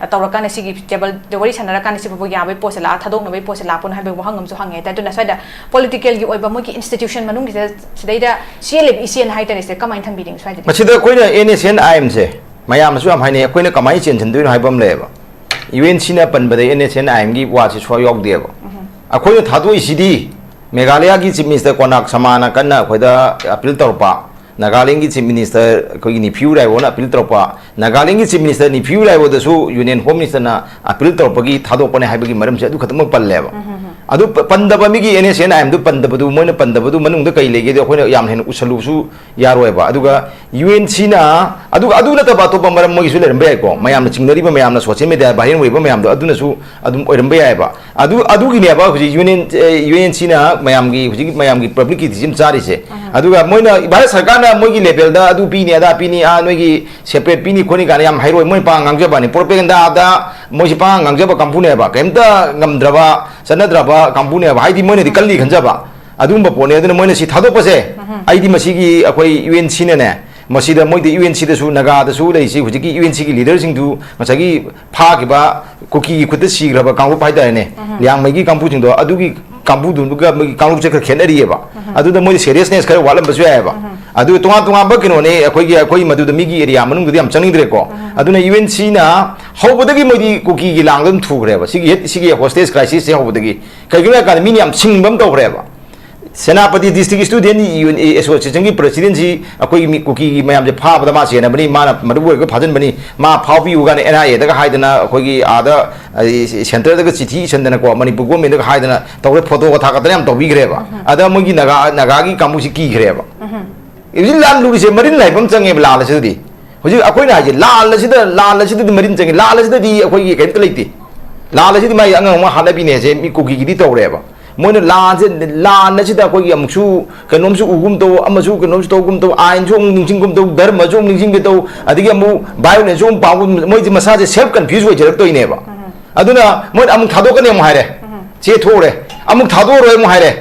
ꯇꯧꯔꯀꯥꯟꯗ ꯁꯤꯒꯤ ꯇꯦꯕꯜꯗ ꯋꯥꯔꯤ ꯁꯥꯟꯅꯔꯀꯥꯟꯗ ꯁꯤꯐꯥꯎꯕ ꯌꯥꯕꯒꯤ ꯄꯣꯠꯁꯦ ꯂꯥꯛꯑ, ꯊꯥꯗꯣꯛꯅꯕꯒꯤ ꯄꯣꯠꯁꯦ ꯂꯥꯛꯄꯅꯣ ꯍꯥꯏꯕꯒꯤ ꯋꯥꯍꯪ ꯑꯃꯁꯨ ꯍꯪꯉꯦ ꯍꯥꯏꯇꯥꯔꯦ꯫ ꯑꯗꯨꯅ ꯁ꯭ꯋꯥꯏꯗ ꯄꯣꯂꯤꯇꯤꯀꯦꯜꯒꯤ ꯑꯣꯏꯕ ꯃꯣꯏꯒꯤ ꯏꯟꯁꯇꯤꯇ꯭ꯌꯨꯁꯟ ꯃꯅꯨꯡꯒꯤꯁꯤꯗ, ꯁꯤꯗꯩꯗ C L F E C L ꯍꯥꯏꯇꯥꯔꯦ, ꯁꯤꯗ ꯀꯃꯥꯏꯅ ꯊꯝꯕꯤꯅꯤꯡꯉꯤ ꯁ꯭ꯋꯥꯏꯗꯗꯤ? ꯃꯁꯤꯗ ꯑꯩꯈꯣꯏꯅ ꯑꯦꯟ ꯑꯦꯁ ꯁꯤ ꯑꯦꯟ ꯑꯥꯏ ꯑꯦꯝꯁꯦ ꯃꯌꯥꯝꯅꯁꯨ ꯌꯥꯝ ꯍꯥꯏꯅꯩ, ꯑꯩꯈꯣꯏꯅ ꯀꯃꯥꯏꯅ ꯆꯦꯟꯁꯤꯟꯗꯣꯏꯅꯣ ꯍꯥꯏꯕ ꯑꯃ ꯂꯩꯌꯦꯕ꯫ ꯌꯨ ꯑꯦꯟ ꯁꯤꯅ ꯄꯟꯕꯗ ꯑꯦꯟ ꯑꯦꯁ ꯁꯤ ꯑꯦꯟ ꯑꯥꯏ ꯑꯦꯝꯒꯤ ꯋꯥꯁꯤ ꯁꯨꯡꯌꯥꯎ ꯌꯥꯎꯗꯦꯕ꯫ ꯑꯩꯈꯣꯏꯅ ꯊꯥꯗꯣꯛꯏꯁꯤꯗꯤ ꯃꯦꯘꯥꯂꯌꯥꯒꯤ ꯆꯤꯐ ꯃꯤꯅꯤꯁꯇꯔ ꯀꯣꯅꯥꯛ ꯁꯃꯥꯅ ꯀꯟꯅ ꯑꯩꯈꯣꯏꯗ ꯑꯄꯤꯜ ꯇꯧꯔꯛꯄ, ꯅꯥꯒꯥꯂꯦꯟꯒꯤ ꯆꯤꯐ ꯃꯤꯅꯤꯁꯇꯔ ꯑꯩꯈꯣꯏꯒꯤ ꯅꯤꯐꯤꯌꯨ ꯔꯥꯏꯕꯣꯅ ꯑꯄꯤꯜ ꯇꯧꯔꯛꯄ, ꯅꯥꯒꯥꯂꯦꯟꯒꯤ ꯆꯤꯐ ꯃꯤꯅꯤꯁꯇꯔ ꯅꯤꯐꯤꯌꯨ ꯔꯥꯏꯕꯣꯗꯁꯨ ꯌꯨꯅꯤꯌꯟ ꯍꯣꯝ ꯃꯤꯅꯤꯁꯇꯔꯅ ꯑꯄꯤꯜ ꯇꯧꯔꯛꯄꯒꯤ ꯊꯥꯗꯣꯛꯄꯅꯦ ꯍꯥꯏꯕꯒꯤ ꯃꯔꯝꯁꯦ ꯑꯗꯨ ꯈꯛꯇꯃꯛ ꯄꯜꯂꯦꯕ꯫ ꯑꯗꯨ ꯄ-, ꯄꯟꯗꯕ, ꯃꯤꯒꯤ ꯑꯦꯟ ꯑꯦꯁ ꯁꯤ ꯑꯦꯟ ꯑꯥꯏ ꯑꯦꯝꯗꯨ ꯄꯟꯗꯕꯗꯨ, ꯃꯣꯏꯅ ꯄꯟꯗꯕꯗꯨ ꯃꯅꯨꯡꯗ ꯀꯩ ꯂꯩꯒꯦꯗꯣ ꯑꯩꯈꯣꯏꯅ ꯌꯥꯝ ꯍꯦꯟꯅ ꯎꯁꯜꯂꯨꯕꯁꯨ ꯌꯥꯔꯣꯏꯕ꯫ ꯑꯗꯨꯒ ꯌꯨ ꯑꯦꯟ ꯁꯤꯅ, ꯑꯗꯨꯒ ꯑꯗꯨ ꯅꯠꯇꯕ ꯑꯇꯣꯞꯄ ꯃꯔꯝ ꯃꯣꯏꯒꯤꯁꯨ ꯂꯩꯔꯝꯕ ꯌꯥꯏꯀꯣ, ꯃꯌꯥꯝꯅ ꯆꯤꯡꯅꯔꯤꯕ, ꯃꯌꯥꯝꯅ ꯁꯣꯁꯤꯌꯦꯜ ꯃꯦꯗꯤꯌꯥ ꯚꯥꯏꯔꯦꯜ ꯑꯣꯏꯕ ꯃꯌꯥꯝꯗꯣ, ꯑꯗꯨꯅꯁꯨ ꯑꯗꯨꯝ ꯑꯣꯏꯔꯝꯕ ꯌꯥꯏꯑꯕ꯫ ꯑꯗꯨ, ꯑꯗꯨꯒꯤꯅꯦꯕ ꯍꯧꯖꯤꯛ ꯌꯨꯅꯤꯌꯟ, ꯑꯦ, ꯌꯨ ꯑꯦꯟ ꯁꯤꯅ ꯃꯌꯥꯝꯒꯤ, ꯍꯧꯖꯤꯛ ꯃꯌꯥꯝꯒꯤ ꯄꯕ꯭ꯂꯤꯛ ꯀ꯭ꯔꯤꯇꯤꯁꯤꯖꯝ ꯆꯥꯔꯤꯁꯦ꯫ ꯑꯗꯨꯒ ꯃꯣꯏꯅ ꯚꯥꯔꯠ ꯁꯔꯀꯥꯔꯅ ꯃꯣꯏꯒꯤ ꯂꯦꯚꯦꯜꯗ ꯑꯗꯨ ꯄꯤꯅꯤ, ꯑꯗꯥ ꯄꯤꯅꯤ, ꯑꯥ, ꯅꯣꯏꯒꯤ ꯁꯦꯄꯔꯦꯠ ꯄꯤꯅꯤ ꯈꯣꯠꯅꯤ ꯀꯥꯏꯅ ꯌꯥꯝ ꯍꯥꯏꯔꯣꯏ, ꯃꯣꯏ ꯄꯥꯡ ꯉꯥꯡꯖꯕꯅꯤ, ꯄ꯭ꯔꯣꯄꯦꯒꯟꯗꯥꯗ ꯃꯣꯏꯁꯤ ꯄꯥꯡ ꯉꯥꯡꯖꯕ ꯀꯥꯡꯕꯨꯅꯦꯕ, ꯀꯩꯝꯇ ꯉꯝꯗ꯭ꯔꯕ, ꯆꯠꯅꯗ꯭ꯔꯕ ꯀꯥꯡꯕꯨꯅꯦꯕ, ꯍꯥꯏꯗꯤ ꯃꯣꯏꯅꯗꯤ ꯀꯜꯂꯤ ꯈꯟꯖꯕ ꯑꯗꯨꯒꯨꯝꯕ ꯄꯣꯠꯅꯦ꯫ ꯑꯗꯨꯅ ꯃꯣꯏꯅ ꯁꯤ ꯊꯥꯗꯣꯛꯄꯁꯦ, ꯑꯩꯗꯤ ꯃꯁꯤꯒꯤ ꯑꯩꯈꯣꯏ ꯌꯨ ꯑꯦꯟ ꯁꯤꯅꯅꯦ, ꯃꯁꯤꯗ ꯃꯣꯏꯗ ꯌꯨ ꯑꯦꯟ ꯁꯤꯗꯁꯨ, ꯅꯥꯒꯥꯗꯁꯨ ꯂꯩꯔꯤꯁꯤ ꯍꯧꯖꯤꯛꯀꯤ ꯌꯨ ꯑꯦꯟ ꯁꯤꯒꯤ ꯂꯤꯗꯔꯁꯤꯡꯗꯨ, ꯉꯁꯥꯏꯒꯤ ꯐꯥꯈꯤꯕ ꯀꯨꯀꯤꯒꯤ ꯈꯨꯠꯇ ꯁꯤꯈ꯭ꯔꯕ ꯀꯥꯡꯂꯨꯞ ꯍꯥꯏꯇꯥꯔꯦꯅꯦ, ꯂꯤꯌꯥꯡꯃꯩꯒꯤ ꯀꯥꯡꯕꯨꯁꯤꯡꯗꯣ, ꯑꯗꯨꯒꯤ ꯀꯥꯡꯕꯨꯗꯨꯒ ꯃꯣꯏꯒꯤ ꯀꯥꯡꯂꯨꯞꯁꯦ ꯈꯔ ꯈꯦꯠꯅꯔꯤꯑꯕ꯫ ꯑꯗꯨꯗ ꯃꯣꯏꯗꯤ ꯁꯦꯔꯤꯌꯁꯅꯦꯁ ꯈꯔ ꯋꯥꯠꯂꯝꯕꯁꯨ ꯌꯥꯏꯑꯕ꯫ ꯑꯗꯨ ꯇꯣꯉꯥꯟ ꯇꯣꯉꯥꯟꯕ ꯀꯩꯅꯣꯅꯦ, ꯑꯩꯈꯣꯏꯒꯤ, ꯑꯩꯈꯣꯏ ꯃꯗꯨꯗ ꯃꯤꯒꯤ ꯑꯦꯔꯤꯌꯥ ꯃꯅꯨꯡꯗꯗꯤ ꯌꯥꯝ ꯆꯪꯅꯤꯡꯗ꯭ꯔꯦꯀꯣ꯫ ꯑꯗꯨꯅ ꯌꯨ ꯑꯦꯟ ꯁꯤꯅ ꯍꯧꯕꯗꯒꯤ ꯃꯣꯏꯗꯤ ꯀꯨꯀꯤꯒꯤ ꯂꯥꯡꯗ ꯑꯗꯨꯝ ꯊꯨꯈ꯭ꯔꯦꯕ, ꯁꯤꯒꯤ ꯍꯦꯠ-, ꯁꯤꯒꯤ ꯍꯣꯁꯇꯦꯖ ꯀ꯭ꯔꯥꯏꯁꯤꯁꯁꯦ ꯍꯧꯕꯗꯒꯤ꯫ ꯀꯩꯒꯤꯅꯣ ꯍꯥꯏ ꯀꯥꯟꯗ ꯃꯤꯅ ꯌꯥꯝ ꯁꯤꯡꯕ ꯑꯃ ꯇꯧꯈ꯭ꯔꯦꯕ꯫ ꯁꯦꯅꯥꯄꯇꯤ ꯗꯤꯁꯇ꯭ꯔꯤꯛ ꯁ꯭ꯇꯨꯗꯦꯟ ꯌꯨꯅꯤꯌꯟ ꯑꯦꯁꯣꯁꯤꯌꯦꯁꯟꯒꯤ ꯄ꯭ꯔꯁꯤꯗꯦꯟꯁꯤ ꯑꯩꯈꯣꯏꯒꯤ ꯃꯤ ꯀꯨꯀꯤꯒꯤ ꯃꯌꯥꯝꯁꯦ ꯐꯥꯕꯗ ꯃꯥ ꯆꯦꯟꯅꯕꯅꯤ, ꯃꯥꯅ ꯃꯔꯨ ꯑꯣꯏꯔꯒ ꯐꯥꯖꯤꯟꯕꯅꯤ, ꯃꯥ ꯐꯥꯎꯕꯤꯌꯨ ꯀꯥꯏꯅ ꯑꯦꯟ ꯑꯥꯏ ꯑꯦꯗꯒ ꯍꯥꯏꯗꯅ ꯑꯩꯈꯣꯏꯒꯤ ꯑꯥꯗ, ꯑꯩ, ꯁꯦꯟꯇꯔꯗꯒ ꯆꯤꯊꯤ ꯏꯁꯟꯗꯅꯀꯣ, ꯃꯅꯤꯄꯨꯔ ꯒꯣꯔꯃꯦꯟꯗꯒ ꯍꯥꯏꯗꯅ ꯇꯧꯔꯦ, ꯐꯣꯇꯣꯒ ꯊꯥꯒꯠꯇꯅ ꯌꯥꯝ ꯇꯧꯕꯤꯈ꯭ꯔꯦꯕ꯫ ꯑꯗ ꯃꯣꯏꯒꯤ ꯅꯥꯒꯥ, ꯅꯥꯒꯥꯒꯤ ꯀꯥꯡꯕꯨꯁꯤ ꯀꯤꯈ꯭ꯔꯦꯕ꯫ ꯍꯧꯖꯤꯛ ꯂꯥꯟ ꯂꯨꯔꯤꯁꯦ ꯃꯔꯤꯟ ꯍꯥꯏꯕ ꯑꯃ ꯆꯪꯉꯦꯕ ꯂꯥꯟ ꯑꯁꯤꯗꯗꯤ꯫ ꯍꯧꯖꯤꯛ ꯑꯩꯈꯣꯏꯅ ꯍꯥꯏꯁꯦ ꯂꯥꯟ ꯑꯁꯤꯗ, ꯂꯥꯟ ꯑꯁꯤꯗꯗꯤ ꯃꯔꯤꯟ ꯆꯪꯉꯦ, ꯂꯥꯟ ꯑꯁꯤꯗꯗꯤ ꯑꯩꯈꯣꯏꯒꯤ ꯀꯔꯤꯝꯇ ꯂꯩꯇꯦ꯫ ꯂꯥꯟ ꯑꯁꯤꯗꯤ ꯃꯥꯒꯤ ꯑꯉꯥꯡ ꯑꯃ ꯍꯥꯠꯅꯕꯤꯅꯦꯁꯦ ꯃꯤ ꯀꯨꯀꯤꯒꯤꯗꯤ ꯇꯧꯔꯦꯕ꯫ ꯃꯣꯏꯅ ꯂꯥꯟꯁꯦ, ꯂꯥꯟ ꯑꯁꯤꯗ ꯑꯩꯈꯣꯏꯒꯤ ꯑꯃꯨꯛꯁꯨ ꯀꯩꯅꯣꯝꯁꯨ ꯎꯒꯨꯝ ꯇꯧ, ꯑꯃꯁꯨ ꯀꯩꯅꯣꯝꯁꯨ ꯇꯧꯒꯨꯝ ꯇꯧ, ꯑꯥꯏꯟꯁꯨ ꯑꯃꯨꯛ ꯅꯤꯡꯁꯤꯡꯒꯨꯝ ꯇꯧ, ꯙꯔꯃꯁꯨ ꯑꯃꯨꯛ ꯅꯤꯡꯁꯤꯡꯒꯦ ꯇꯧ, ꯑꯗꯒꯤ ꯑꯃꯨꯛ violence ꯁꯨ ꯑꯃꯨꯛ ꯄꯥꯝꯒꯨꯝ, ꯃꯣꯏꯁꯦ ꯃꯁꯥꯁꯦ self confuse ꯑꯣꯏꯖꯔꯛꯇꯣꯏꯅꯦꯕ꯫ ꯑꯗꯨꯅ ꯃꯣꯏꯅ ꯑꯃꯨꯛ ꯊꯥꯗꯣꯛꯀꯅꯤ ꯑꯃꯨꯛ ꯍꯥꯏꯔꯦ, ꯆꯦ ꯊꯣꯛꯎꯔꯦ, ꯑꯃꯨꯛ ꯊꯥꯗꯣꯛꯑꯔꯣꯏ ꯑꯃꯨꯛ ꯍꯥꯏꯔꯦ꯫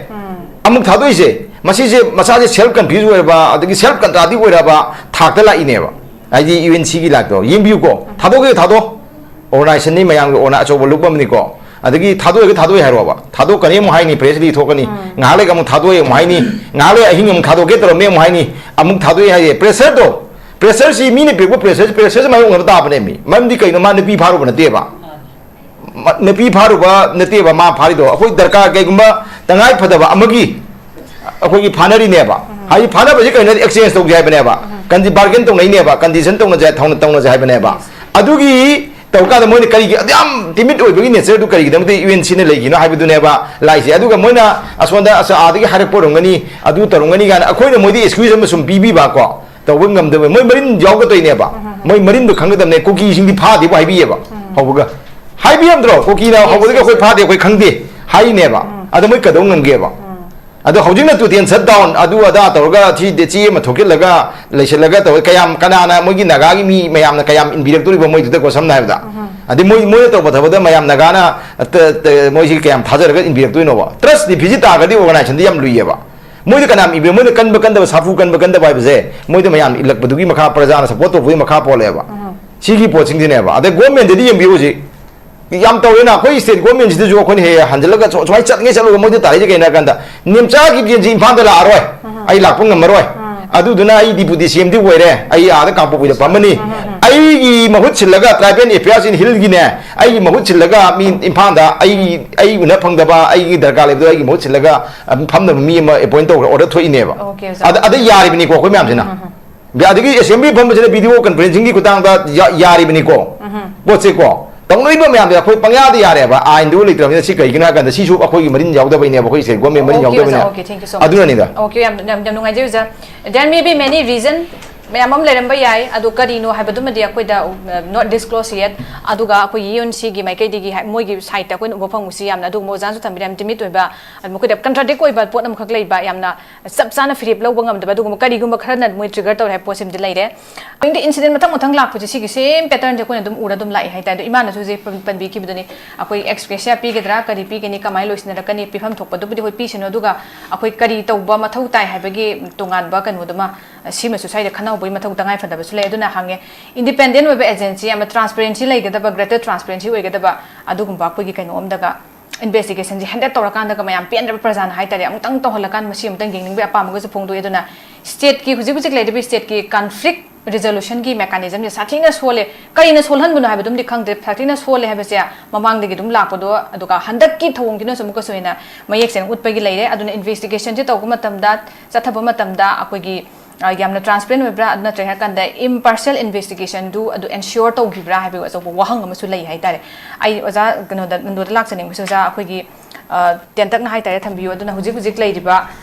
ꯑꯃꯨꯛ ꯊꯥꯗꯣꯛꯏꯁꯦ ꯃꯁꯤꯁꯦ ꯃꯁꯥꯁꯦ self confuse ꯑꯣꯏꯔꯕ, ꯑꯗꯒꯤ self contradict ꯑꯣꯏꯔꯕ ꯊꯥꯛꯇ ꯂꯥꯛꯏꯅꯦꯕ꯫ ꯍꯥꯏꯗꯤ ꯌꯨ ꯑꯦꯟ ꯁꯤꯒꯤ ꯂꯥꯛꯇꯣ ꯌꯦꯡꯕꯤꯌꯨꯀꯣ, ꯊꯥꯗꯣꯛꯀꯦ ꯊꯥꯗꯣꯛ꯫ Organisation ꯅꯤ, ꯃꯌꯥꯝꯒꯤ ꯑꯣꯏꯅ ꯑꯆꯧꯕ ꯂꯨꯞ ꯑꯃꯅꯤꯀꯣ꯫ ꯑꯗꯒꯤ ꯊꯥꯗꯣꯛꯑꯒ ꯊꯥꯗꯣꯛꯑꯦ ꯍꯥꯏꯔꯣꯕ, ꯊꯥꯗꯣꯛꯀꯅꯤ ꯑꯃꯨꯛ ꯍꯥꯏꯅꯤ, press release ꯊꯣꯛꯀꯅꯤ, ꯉꯥꯏꯍꯥꯛ ꯂꯩꯒ ꯑꯃꯨꯛ ꯊꯥꯗꯣꯛꯑꯦ ꯑꯃꯨꯛ ꯍꯥꯏꯅꯤ, ꯉꯥꯏꯍꯥꯛ ꯂꯩ ꯑꯍꯤꯡ ꯑꯃꯨꯛ ꯊꯥꯗꯣꯛꯀꯦ ꯇꯧꯔꯝꯃꯦ ꯑꯃꯨꯛ ꯍꯥꯏꯅꯤ, ꯑꯃꯨꯛ ꯊꯥꯗꯣꯛꯑꯦ ꯍꯥꯏꯌꯦ꯫ Pressure ꯗꯣ, pressure ꯁꯤ ꯃꯤꯅ ꯄꯤꯔꯛꯄ pressure ꯁꯤ, pressure ꯁꯤ ꯃꯥꯌꯣꯛꯅꯕ ꯇꯥꯕꯅꯦ ꯃꯤ꯫ ꯃꯔꯝꯗꯤ ꯀꯩꯅꯣ, ꯃꯥ ꯅꯨꯄꯤ ꯐꯥꯔꯨꯕ ꯅꯠꯇꯦꯕ꯫ ꯃ-, ꯅꯨꯄꯤ ꯐꯥꯔꯨꯕ ꯅꯠꯇꯦꯕ ꯃꯥ ꯐꯥꯔꯤꯗꯣ, ꯑꯩꯈꯣꯏ ꯗꯔꯀꯥꯔ ꯀꯩꯒꯨꯝꯕ ꯇꯉꯥꯏ ꯐꯗꯕ ꯑꯃꯒꯤ ꯑꯩꯈꯣꯏꯒꯤ ꯐꯥꯅꯔꯤꯅꯦꯕ꯫ ꯍꯥꯏꯗꯤ ꯐꯥꯅꯕꯁꯤ ꯀꯩꯅꯣ, exchange ꯇꯧꯁꯦ ꯍꯥꯏꯕꯅꯦꯕ, ꯀꯟꯗꯤ bargain ꯇꯧꯅꯩꯅꯦꯕ, condition ꯇꯧꯅꯁꯦ, ꯊꯧꯅ-, ꯇꯧꯅꯁꯦ ꯍꯥꯏꯕꯅꯦꯕ꯫ ꯑꯗꯨꯒꯤ ꯇꯧꯀꯥꯟꯗ ꯃꯣꯏꯅ ꯀꯔꯤꯒꯤ ꯑꯗꯨ ꯌꯥꯝ timid ꯑꯣꯏꯕꯒꯤ nature ꯗꯨ ꯀꯔꯤꯒꯤꯗꯃꯛꯇ ꯌꯨ ꯑꯦꯟ ꯁꯤꯅ ꯂꯩꯈꯤꯅꯣ ꯍꯥꯏꯕꯗꯨꯅꯦꯕ ꯂꯥꯛꯏꯁꯦ꯫ ꯑꯗꯨꯒ ꯃꯣꯏꯅ ꯑꯁꯣꯝꯗ ꯑꯁ-, ꯑꯥꯗꯒꯤ ꯍꯥꯏꯔꯛꯄ ꯑꯣꯏꯔꯝꯒꯅꯤ, ꯑꯗꯨ ꯇꯧꯔꯝꯒꯅꯤ ꯀꯥꯏꯅ ꯑꯩꯈꯣꯏꯅ ꯃꯣꯏꯗ excuse ꯑꯃ ꯁꯨꯝ ꯄꯤꯕꯤꯕ ꯀꯣ, ꯇꯧꯕ ꯉꯝꯗꯕ꯫ ꯃꯣꯏ ꯃꯔꯤꯟ ꯌꯥꯎꯒꯗꯣꯏꯅꯦꯕ꯫ ꯃꯣꯏ ꯃꯔꯤꯟꯗꯣ ꯈꯪꯒꯗꯕꯅꯦ꯫ ꯀꯨꯀꯤꯁꯤꯡꯗꯤ ꯐꯥꯗꯦꯕꯨ ꯍꯥꯏꯕꯤꯌꯦꯕ꯫ ꯍꯧꯕꯒ ꯍꯥꯏꯕꯤꯔꯝꯗ꯭ꯔꯣ? ꯀꯨꯀꯤꯅ ꯍꯧꯕꯗꯒꯤ ꯑꯩꯈꯣꯏ ꯐꯥꯗꯦ, ꯑꯩꯈꯣꯏ ꯈꯪꯗꯦ ꯍꯥꯏꯅꯦꯕ꯫ ꯑꯗꯣ ꯃꯣꯏ ꯀꯩꯗꯧ ꯉꯝꯒꯦꯕ? ꯑꯗꯣ ꯍꯧꯖꯤꯛꯅ total shutdown ꯑꯗꯨ ꯑꯗꯥ ꯇꯧꯔꯒ ꯁꯤ ꯆꯦ ꯑꯃ ꯊꯣꯛꯆꯤꯜꯂꯒ ꯂꯩꯁꯤꯜꯂꯒ ꯇꯧꯔ ꯀꯌꯥꯝ, ꯀꯅꯥꯅ ꯃꯣꯏꯒꯤ ꯅꯥꯒꯥꯒꯤ ꯃꯤ ꯃꯌꯥꯝꯅ ꯀꯌꯥꯝ ꯏꯟꯕꯤꯔꯛꯇꯣꯔꯤꯕ ꯃꯣꯏꯗꯨꯗꯀꯣ? ꯁꯝꯅ ꯍꯥꯏꯔꯕꯗ, ꯑꯗꯩ ꯃꯣꯏ, ꯃꯣꯏꯅ ꯇꯧꯕ ꯊꯕꯛꯇ ꯃꯌꯥꯝ ꯅꯥꯒꯥꯅ, ꯑ, ꯇ-, ꯇ-, ꯃꯣꯏꯁꯤ ꯀꯌꯥꯝ ꯊꯥꯖꯔꯒ ꯏꯟꯕꯤꯔꯛꯇꯣꯏꯅꯣꯕ? Trust deficit ꯇꯥꯔꯒꯗꯤ organization ꯗꯤ ꯌꯥꯝ ꯂꯨꯏꯌꯦꯕ꯫ ꯃꯣꯏꯗ ꯀꯅꯥꯝ ꯏꯕꯤꯔ-, ꯃꯣꯏꯅ ꯀꯟꯕ ꯀꯟꯗꯕ, ꯁꯥꯐꯨ ꯀꯟꯕ ꯀꯟꯗꯕ ꯍꯥꯏꯕꯁꯦ ꯃꯣꯏꯗ ꯃꯌꯥꯝ ꯏꯜꯂꯛꯄꯗꯨꯒꯤ ꯃꯈꯥ, ꯄ꯭ꯔꯖꯥꯅ support ꯇꯧꯕꯒꯤ ꯃꯈꯥ ꯄꯣꯜꯂꯦꯕ꯫ ꯁꯤꯒꯤ ꯄꯣꯠꯁꯤꯡꯁꯤꯅꯦꯕ꯫ ꯑꯗꯩ government ꯇꯗꯤ ꯌꯦꯡꯕꯤꯌꯨ ꯍꯧꯖꯤꯛ꯫ ꯌꯥꯝ ꯇꯧꯔꯦꯅ, ꯑꯩꯈꯣꯏ state government ꯁꯤꯗꯁꯨ ꯑꯩꯈꯣꯏꯅ ꯍꯦꯛ ꯍꯦꯛ ꯍꯟꯖꯤꯜꯂꯒ ꯁꯨ-, ꯁꯨꯃꯥꯏꯅ ꯆꯠꯂꯤꯉꯩ ꯆꯠꯂꯨꯔꯒ ꯃꯣꯏꯗ ꯇꯥꯔꯛꯏꯁꯦ ꯀꯩꯅꯣ ꯍꯥꯏ ꯀꯥꯟꯗ, "ꯅꯦꯝꯆꯥꯒꯤ ꯚꯦꯟꯁꯤ ꯏꯝꯐꯥꯜꯗ ꯂꯥꯛꯑꯔꯣꯏ, ꯑꯩ ꯂꯥꯛꯄ ꯉꯝꯃꯔꯣꯏ, ꯑꯗꯨꯗꯨꯅ ꯑꯩ ꯗꯤꯄꯨꯇꯤ ꯁꯤ ꯑꯦꯝꯗꯤ ꯑꯣꯏꯔꯦ, ꯑꯩ ꯑꯥꯗ ꯀꯥꯡꯄꯣꯛꯄꯤꯗ ꯐꯝꯃꯅꯤ꯫ ꯑꯩꯒꯤ ꯃꯍꯨꯠ ꯁꯤꯜꯂꯒ, Tribal Affairs in Hillꯒꯤꯅꯦ, ꯑꯩꯒꯤ ꯃꯍꯨꯠ ꯁꯤꯜꯂꯒ ꯃꯤ ꯏꯝꯐꯥꯜꯗ ꯑꯩ, ꯑꯩ ꯎꯅ ꯐꯪꯗꯕ, ꯑꯩꯒꯤ ꯗꯔꯀꯥꯔ ꯂꯩꯕꯗꯣ ꯑꯩꯒꯤ ꯃꯍꯨꯠ ꯁꯤꯜꯂꯒ, ꯑꯝ, ꯐꯝꯅꯕ ꯃꯤ ꯑꯃ ꯑꯦꯄꯣꯏꯟ ꯇꯧꯔꯒ ꯑꯣꯔꯗꯔ ꯊꯣꯛꯏꯅꯦꯕ꯫ ꯑꯣꯀꯦ, ꯑꯣꯖꯥ꯫ ꯑꯗ, ꯑꯗ ꯌꯥꯔꯤꯕꯅꯤꯀꯣ ꯑꯩꯈꯣꯏ ꯃꯌꯥꯝꯁꯤꯅ꯫ ꯑꯗꯒꯤ ꯑꯦꯁꯦꯝꯕ꯭ꯂꯤ ꯐꯝꯕꯁꯤꯅ ꯚꯤꯗꯤꯑꯣ ꯀꯟꯐꯔꯦꯟꯁꯤꯡꯒꯤ ꯈꯨꯊꯥꯡꯗ ꯌꯥ-, ꯌꯥꯔꯤꯕꯅꯤꯀꯣ꯫ ꯄꯣꯠꯁꯦꯀꯣ, ꯇꯧꯅꯔꯤꯕ ꯃꯌꯥꯝꯁꯦ ꯑꯩꯈꯣꯏ ꯄꯪꯌꯥꯗ ꯌꯥꯔꯦꯕ, ꯑꯥꯏꯟꯗꯨ ꯂꯩꯇ꯭ꯔꯕꯅꯤꯅ꯫ ꯁꯤ ꯀꯩꯒꯤꯅꯣ ꯍꯥꯏ ꯀꯥꯟꯗ ꯁꯤꯁꯨ ꯑꯩꯈꯣꯏꯒꯤ ꯃꯔꯤꯟ ꯌꯥꯎꯗꯕꯩꯅꯦꯕ, ꯑꯩꯈꯣꯏ ꯁ꯭ꯇꯦꯠ ꯒꯣꯔꯃꯦꯟ ꯃꯔꯤꯟ ꯑꯣꯀꯦ, ꯑꯣꯖꯥ, ꯌꯥꯎꯗꯕꯅꯤꯅ꯫ Okay, thank you so much꯫ ꯑꯗꯨꯅꯅꯤꯗ꯫ ꯑꯣꯀꯦ, ꯌꯥꯝ, ꯌꯥꯝ, ꯌꯥꯝ ꯅꯨꯡꯉꯥꯏꯖꯩ ꯑꯣꯖꯥ꯫ There may be many reason, ꯃꯌꯥꯝ ꯑꯃ ꯂꯩꯔꯝꯕ ꯌꯥꯏ, ꯑꯗꯣ ꯀꯔꯤꯅꯣ ꯍꯥꯏꯕꯗꯨꯃꯗꯤ ꯑꯩꯈꯣꯏꯗ, uh, not disclose yet꯫ ꯑꯗꯨꯒ ꯑꯩꯈꯣꯏ ꯌꯨ ꯑꯦꯟ ꯁꯤꯒꯤ ꯃꯥꯏꯀꯩꯗꯒꯤ ꯍꯥꯏ-, ꯃꯣꯏꯒꯤ ꯁꯥꯏꯠꯇ ꯑꯩꯈꯣꯏꯅ ꯎꯕ ꯐꯪꯕꯁꯤ ꯌꯥꯝꯅ ꯑꯗꯨꯒꯨꯝꯕ ꯑꯣꯖꯥꯅꯁꯨ ꯊꯝꯕꯤꯔꯦ, ꯌꯥꯝ ꯇꯤꯃꯤꯠ ꯑꯣꯏꯕ, ꯑꯗꯨ ꯃꯈꯣꯏꯗ ꯀꯟꯇ꯭ꯔꯥꯗꯤꯛ ꯑꯣꯏꯕ ꯄꯣꯠ ꯑꯃꯈꯛ ꯂꯩꯕ, ꯌꯥꯝꯅ ꯆꯞ ꯆꯥꯅ ꯐꯤꯔꯦꯞ ꯂꯧꯕ ꯉꯝꯗꯕ ꯑꯗꯨꯒꯨꯝꯕ ꯀꯔꯤꯒꯨꯝꯕ ꯈꯔꯅ ꯃꯣꯏ ꯇ꯭ꯔꯤꯒꯔ ꯇꯧꯔꯦ ꯍꯥꯏꯕ ꯄꯣꯠꯁꯤꯃꯗꯤ ꯂꯩꯔꯦ꯫ ꯑꯗꯨꯗꯤ ꯏꯟꯁꯤꯗꯦꯟ ꯃꯊꯪ ꯃꯊꯪ ꯂꯥꯛꯄꯁꯦ ꯁꯤꯒꯤ ꯁꯦꯝ ꯄꯦꯇꯔꯟꯁꯦ ꯑꯩꯈꯣꯏꯅ ꯑꯗꯨꯝ ꯎꯔ ꯑꯗꯨꯝ ꯂꯥꯛꯑꯦ ꯍꯥꯏꯇꯥꯔꯦ꯫ ꯑꯗꯣ ꯏꯃꯥꯅꯁꯨ ꯍꯧꯖꯤꯛ ꯄꯟ-, ꯄꯟꯕꯤꯈꯤꯕꯗꯨꯅꯤ, ꯑꯩꯈꯣꯏ ꯑꯦꯛꯁ ꯒ꯭ꯔꯦꯁꯤꯌꯥ ꯄꯤꯒꯗ꯭ꯔꯥ, ꯀꯔꯤ ꯄꯤꯒꯅꯤ, ꯀꯃꯥꯏꯅ ꯂꯣꯏꯁꯤꯟꯅꯔꯛꯀꯅꯤ, ꯄꯤꯐꯝ ꯊꯣꯛꯄꯗꯨꯕꯨꯗꯤ ꯑꯩꯈꯣꯏ ꯄꯤꯁꯅꯨ, ꯑꯗꯨꯒ ꯑꯩꯈꯣꯏ ꯀꯔꯤ ꯇꯧꯕ ꯃꯊꯧ ꯇꯥꯏ ꯍꯥꯏꯕꯒꯤ ꯇꯣꯉꯥꯟꯕ ꯀꯩꯅꯣꯗꯨꯃ, ꯁꯤꯃꯁꯨ ꯁ꯭ꯋꯥꯏꯗ ꯈꯟꯅꯍꯧꯕꯒꯤ ꯃꯊꯧ ꯇꯉꯥꯏ ꯐꯗꯕꯁꯨ ꯂꯩ꯫ ꯑꯗꯨꯅ ꯍꯪꯉꯦ, ꯏꯟꯗꯤꯄꯦꯟꯗꯦꯟ ꯑꯣꯏꯕ ꯑꯦꯖꯦꯟꯁꯤ ꯑꯃ, ꯇ꯭ꯔꯥꯟꯁꯄꯦꯔꯦꯟꯁꯤ ꯂꯩꯒꯗꯕ, ꯒ꯭ꯔꯦꯇꯔ ꯇ꯭ꯔꯥꯟꯁꯄꯦꯔꯦꯟꯁꯤ ꯑꯣꯏꯒꯗꯕ ꯑꯗꯨꯒꯨꯝꯕ ꯑꯩꯈꯣꯏꯒꯤ ꯀꯩꯅꯣ ꯑꯃꯗꯒ ꯏꯟꯚꯦꯁꯇꯤꯒꯦꯁꯟꯁꯦ ꯍꯦꯟꯗꯜ ꯇꯧꯔꯀꯥꯟꯗꯒ ꯃꯌꯥꯝ ꯄꯦꯟꯗ꯭ꯔꯕ ꯄ꯭ꯔꯖꯥꯅ ꯍꯥꯏꯇꯥꯔꯦ, ꯑꯃꯨꯛꯇꯪ ꯇꯧꯍꯜꯂꯀꯥꯟꯗ ꯃꯁꯤ ꯑꯃꯨꯛꯇꯪ ꯌꯦꯡꯅꯤꯡꯕꯒꯤ ꯑꯄꯥꯝꯕꯒꯁꯨ ꯐꯣꯡꯗꯣꯛꯑꯦ꯫ ꯑꯗꯨꯅ ꯁ꯭ꯇꯦꯠꯀꯤ, ꯍꯧꯖꯤꯛ ꯍꯧꯖꯤꯛ ꯂꯩꯔꯤꯕ ꯁ꯭ꯇꯦꯠꯀꯤ ꯀꯟꯐ꯭ꯂꯤꯛ ꯔꯤꯖꯣꯂꯨꯁꯟꯒꯤ ꯃꯦꯀꯥꯅꯤꯖꯝꯁꯦ ꯁꯥꯊꯤꯅ ꯁꯣꯜꯂꯦ꯫ ꯀꯔꯤꯅ ꯁꯣꯜꯍꯟꯕꯅꯣ ꯍꯥꯏꯕꯗꯨꯝꯗꯤ ꯈꯪꯗ꯭ꯔꯦ, ꯁꯥꯊꯤꯅ ꯁꯣꯜꯂꯦ ꯍꯥꯏꯕꯁꯦ ꯃꯃꯥꯡꯗꯒꯤ ꯑꯗꯨꯝ ꯂꯥꯛꯄꯗꯣ, ꯑꯗꯨꯒ ꯍꯟꯗꯛꯀꯤ ꯊꯧꯑꯣꯡꯁꯤꯅꯁꯨ ꯑꯃꯨꯛꯀꯁꯨ ꯍꯦꯟꯅ ꯃꯌꯦꯛ ꯁꯦꯡꯅ ꯎꯠꯄꯒꯤ ꯂꯩꯔꯦ꯫ ꯑꯗꯨꯅ ꯏꯟꯚꯦꯁꯇꯤꯒꯦꯁꯟꯁꯦ ꯇꯧꯕ ꯃꯇꯝꯗ, ꯆꯠꯊꯕ ꯃꯇꯝꯗ ꯑꯩꯈꯣꯏꯒꯤ, ꯑ, ꯌꯥꯝꯅ ꯇ꯭ꯔꯥꯟꯁꯄꯦꯔꯦꯟ ꯑꯣꯏꯕ꯭ꯔꯥ, ꯑꯗꯨ ꯅꯠꯇ꯭ꯔꯒ ꯍꯥꯏꯔ ꯀꯥꯟꯗ ꯏꯝꯄꯥꯔꯁꯤꯌꯦꯜ ꯏꯟꯚꯦꯁꯇꯤꯒꯦꯁꯟꯗꯨ ꯑꯗꯨ ꯑꯦꯟꯁꯤꯌꯣꯔ ꯇꯧꯈꯤꯕ꯭ꯔꯥ ꯍꯥꯏꯕꯒꯤ ꯑꯆꯧꯕ ꯋꯥꯍꯪ ꯑꯃꯁꯨ ꯂꯩ ꯍꯥꯏꯇꯥꯔꯦ꯫ ꯑꯩ ꯑꯣꯖꯥ ꯀꯩꯅꯣꯗ, ꯅꯟꯗꯣꯗ ꯂꯥꯛꯆꯅꯤꯡꯕꯁꯦ, ꯑꯣꯖꯥ, ꯑꯩꯈꯣꯏꯒꯤ, ꯑ, ꯇꯦꯟꯇꯛꯅ ꯍꯥꯏꯇꯥꯔꯦ ꯊꯝꯕꯤꯌꯨ꯫ ꯑꯗꯨꯅ ꯍꯧꯖꯤꯛ ꯍꯧꯖꯤꯛ ꯂꯩꯔꯤꯕ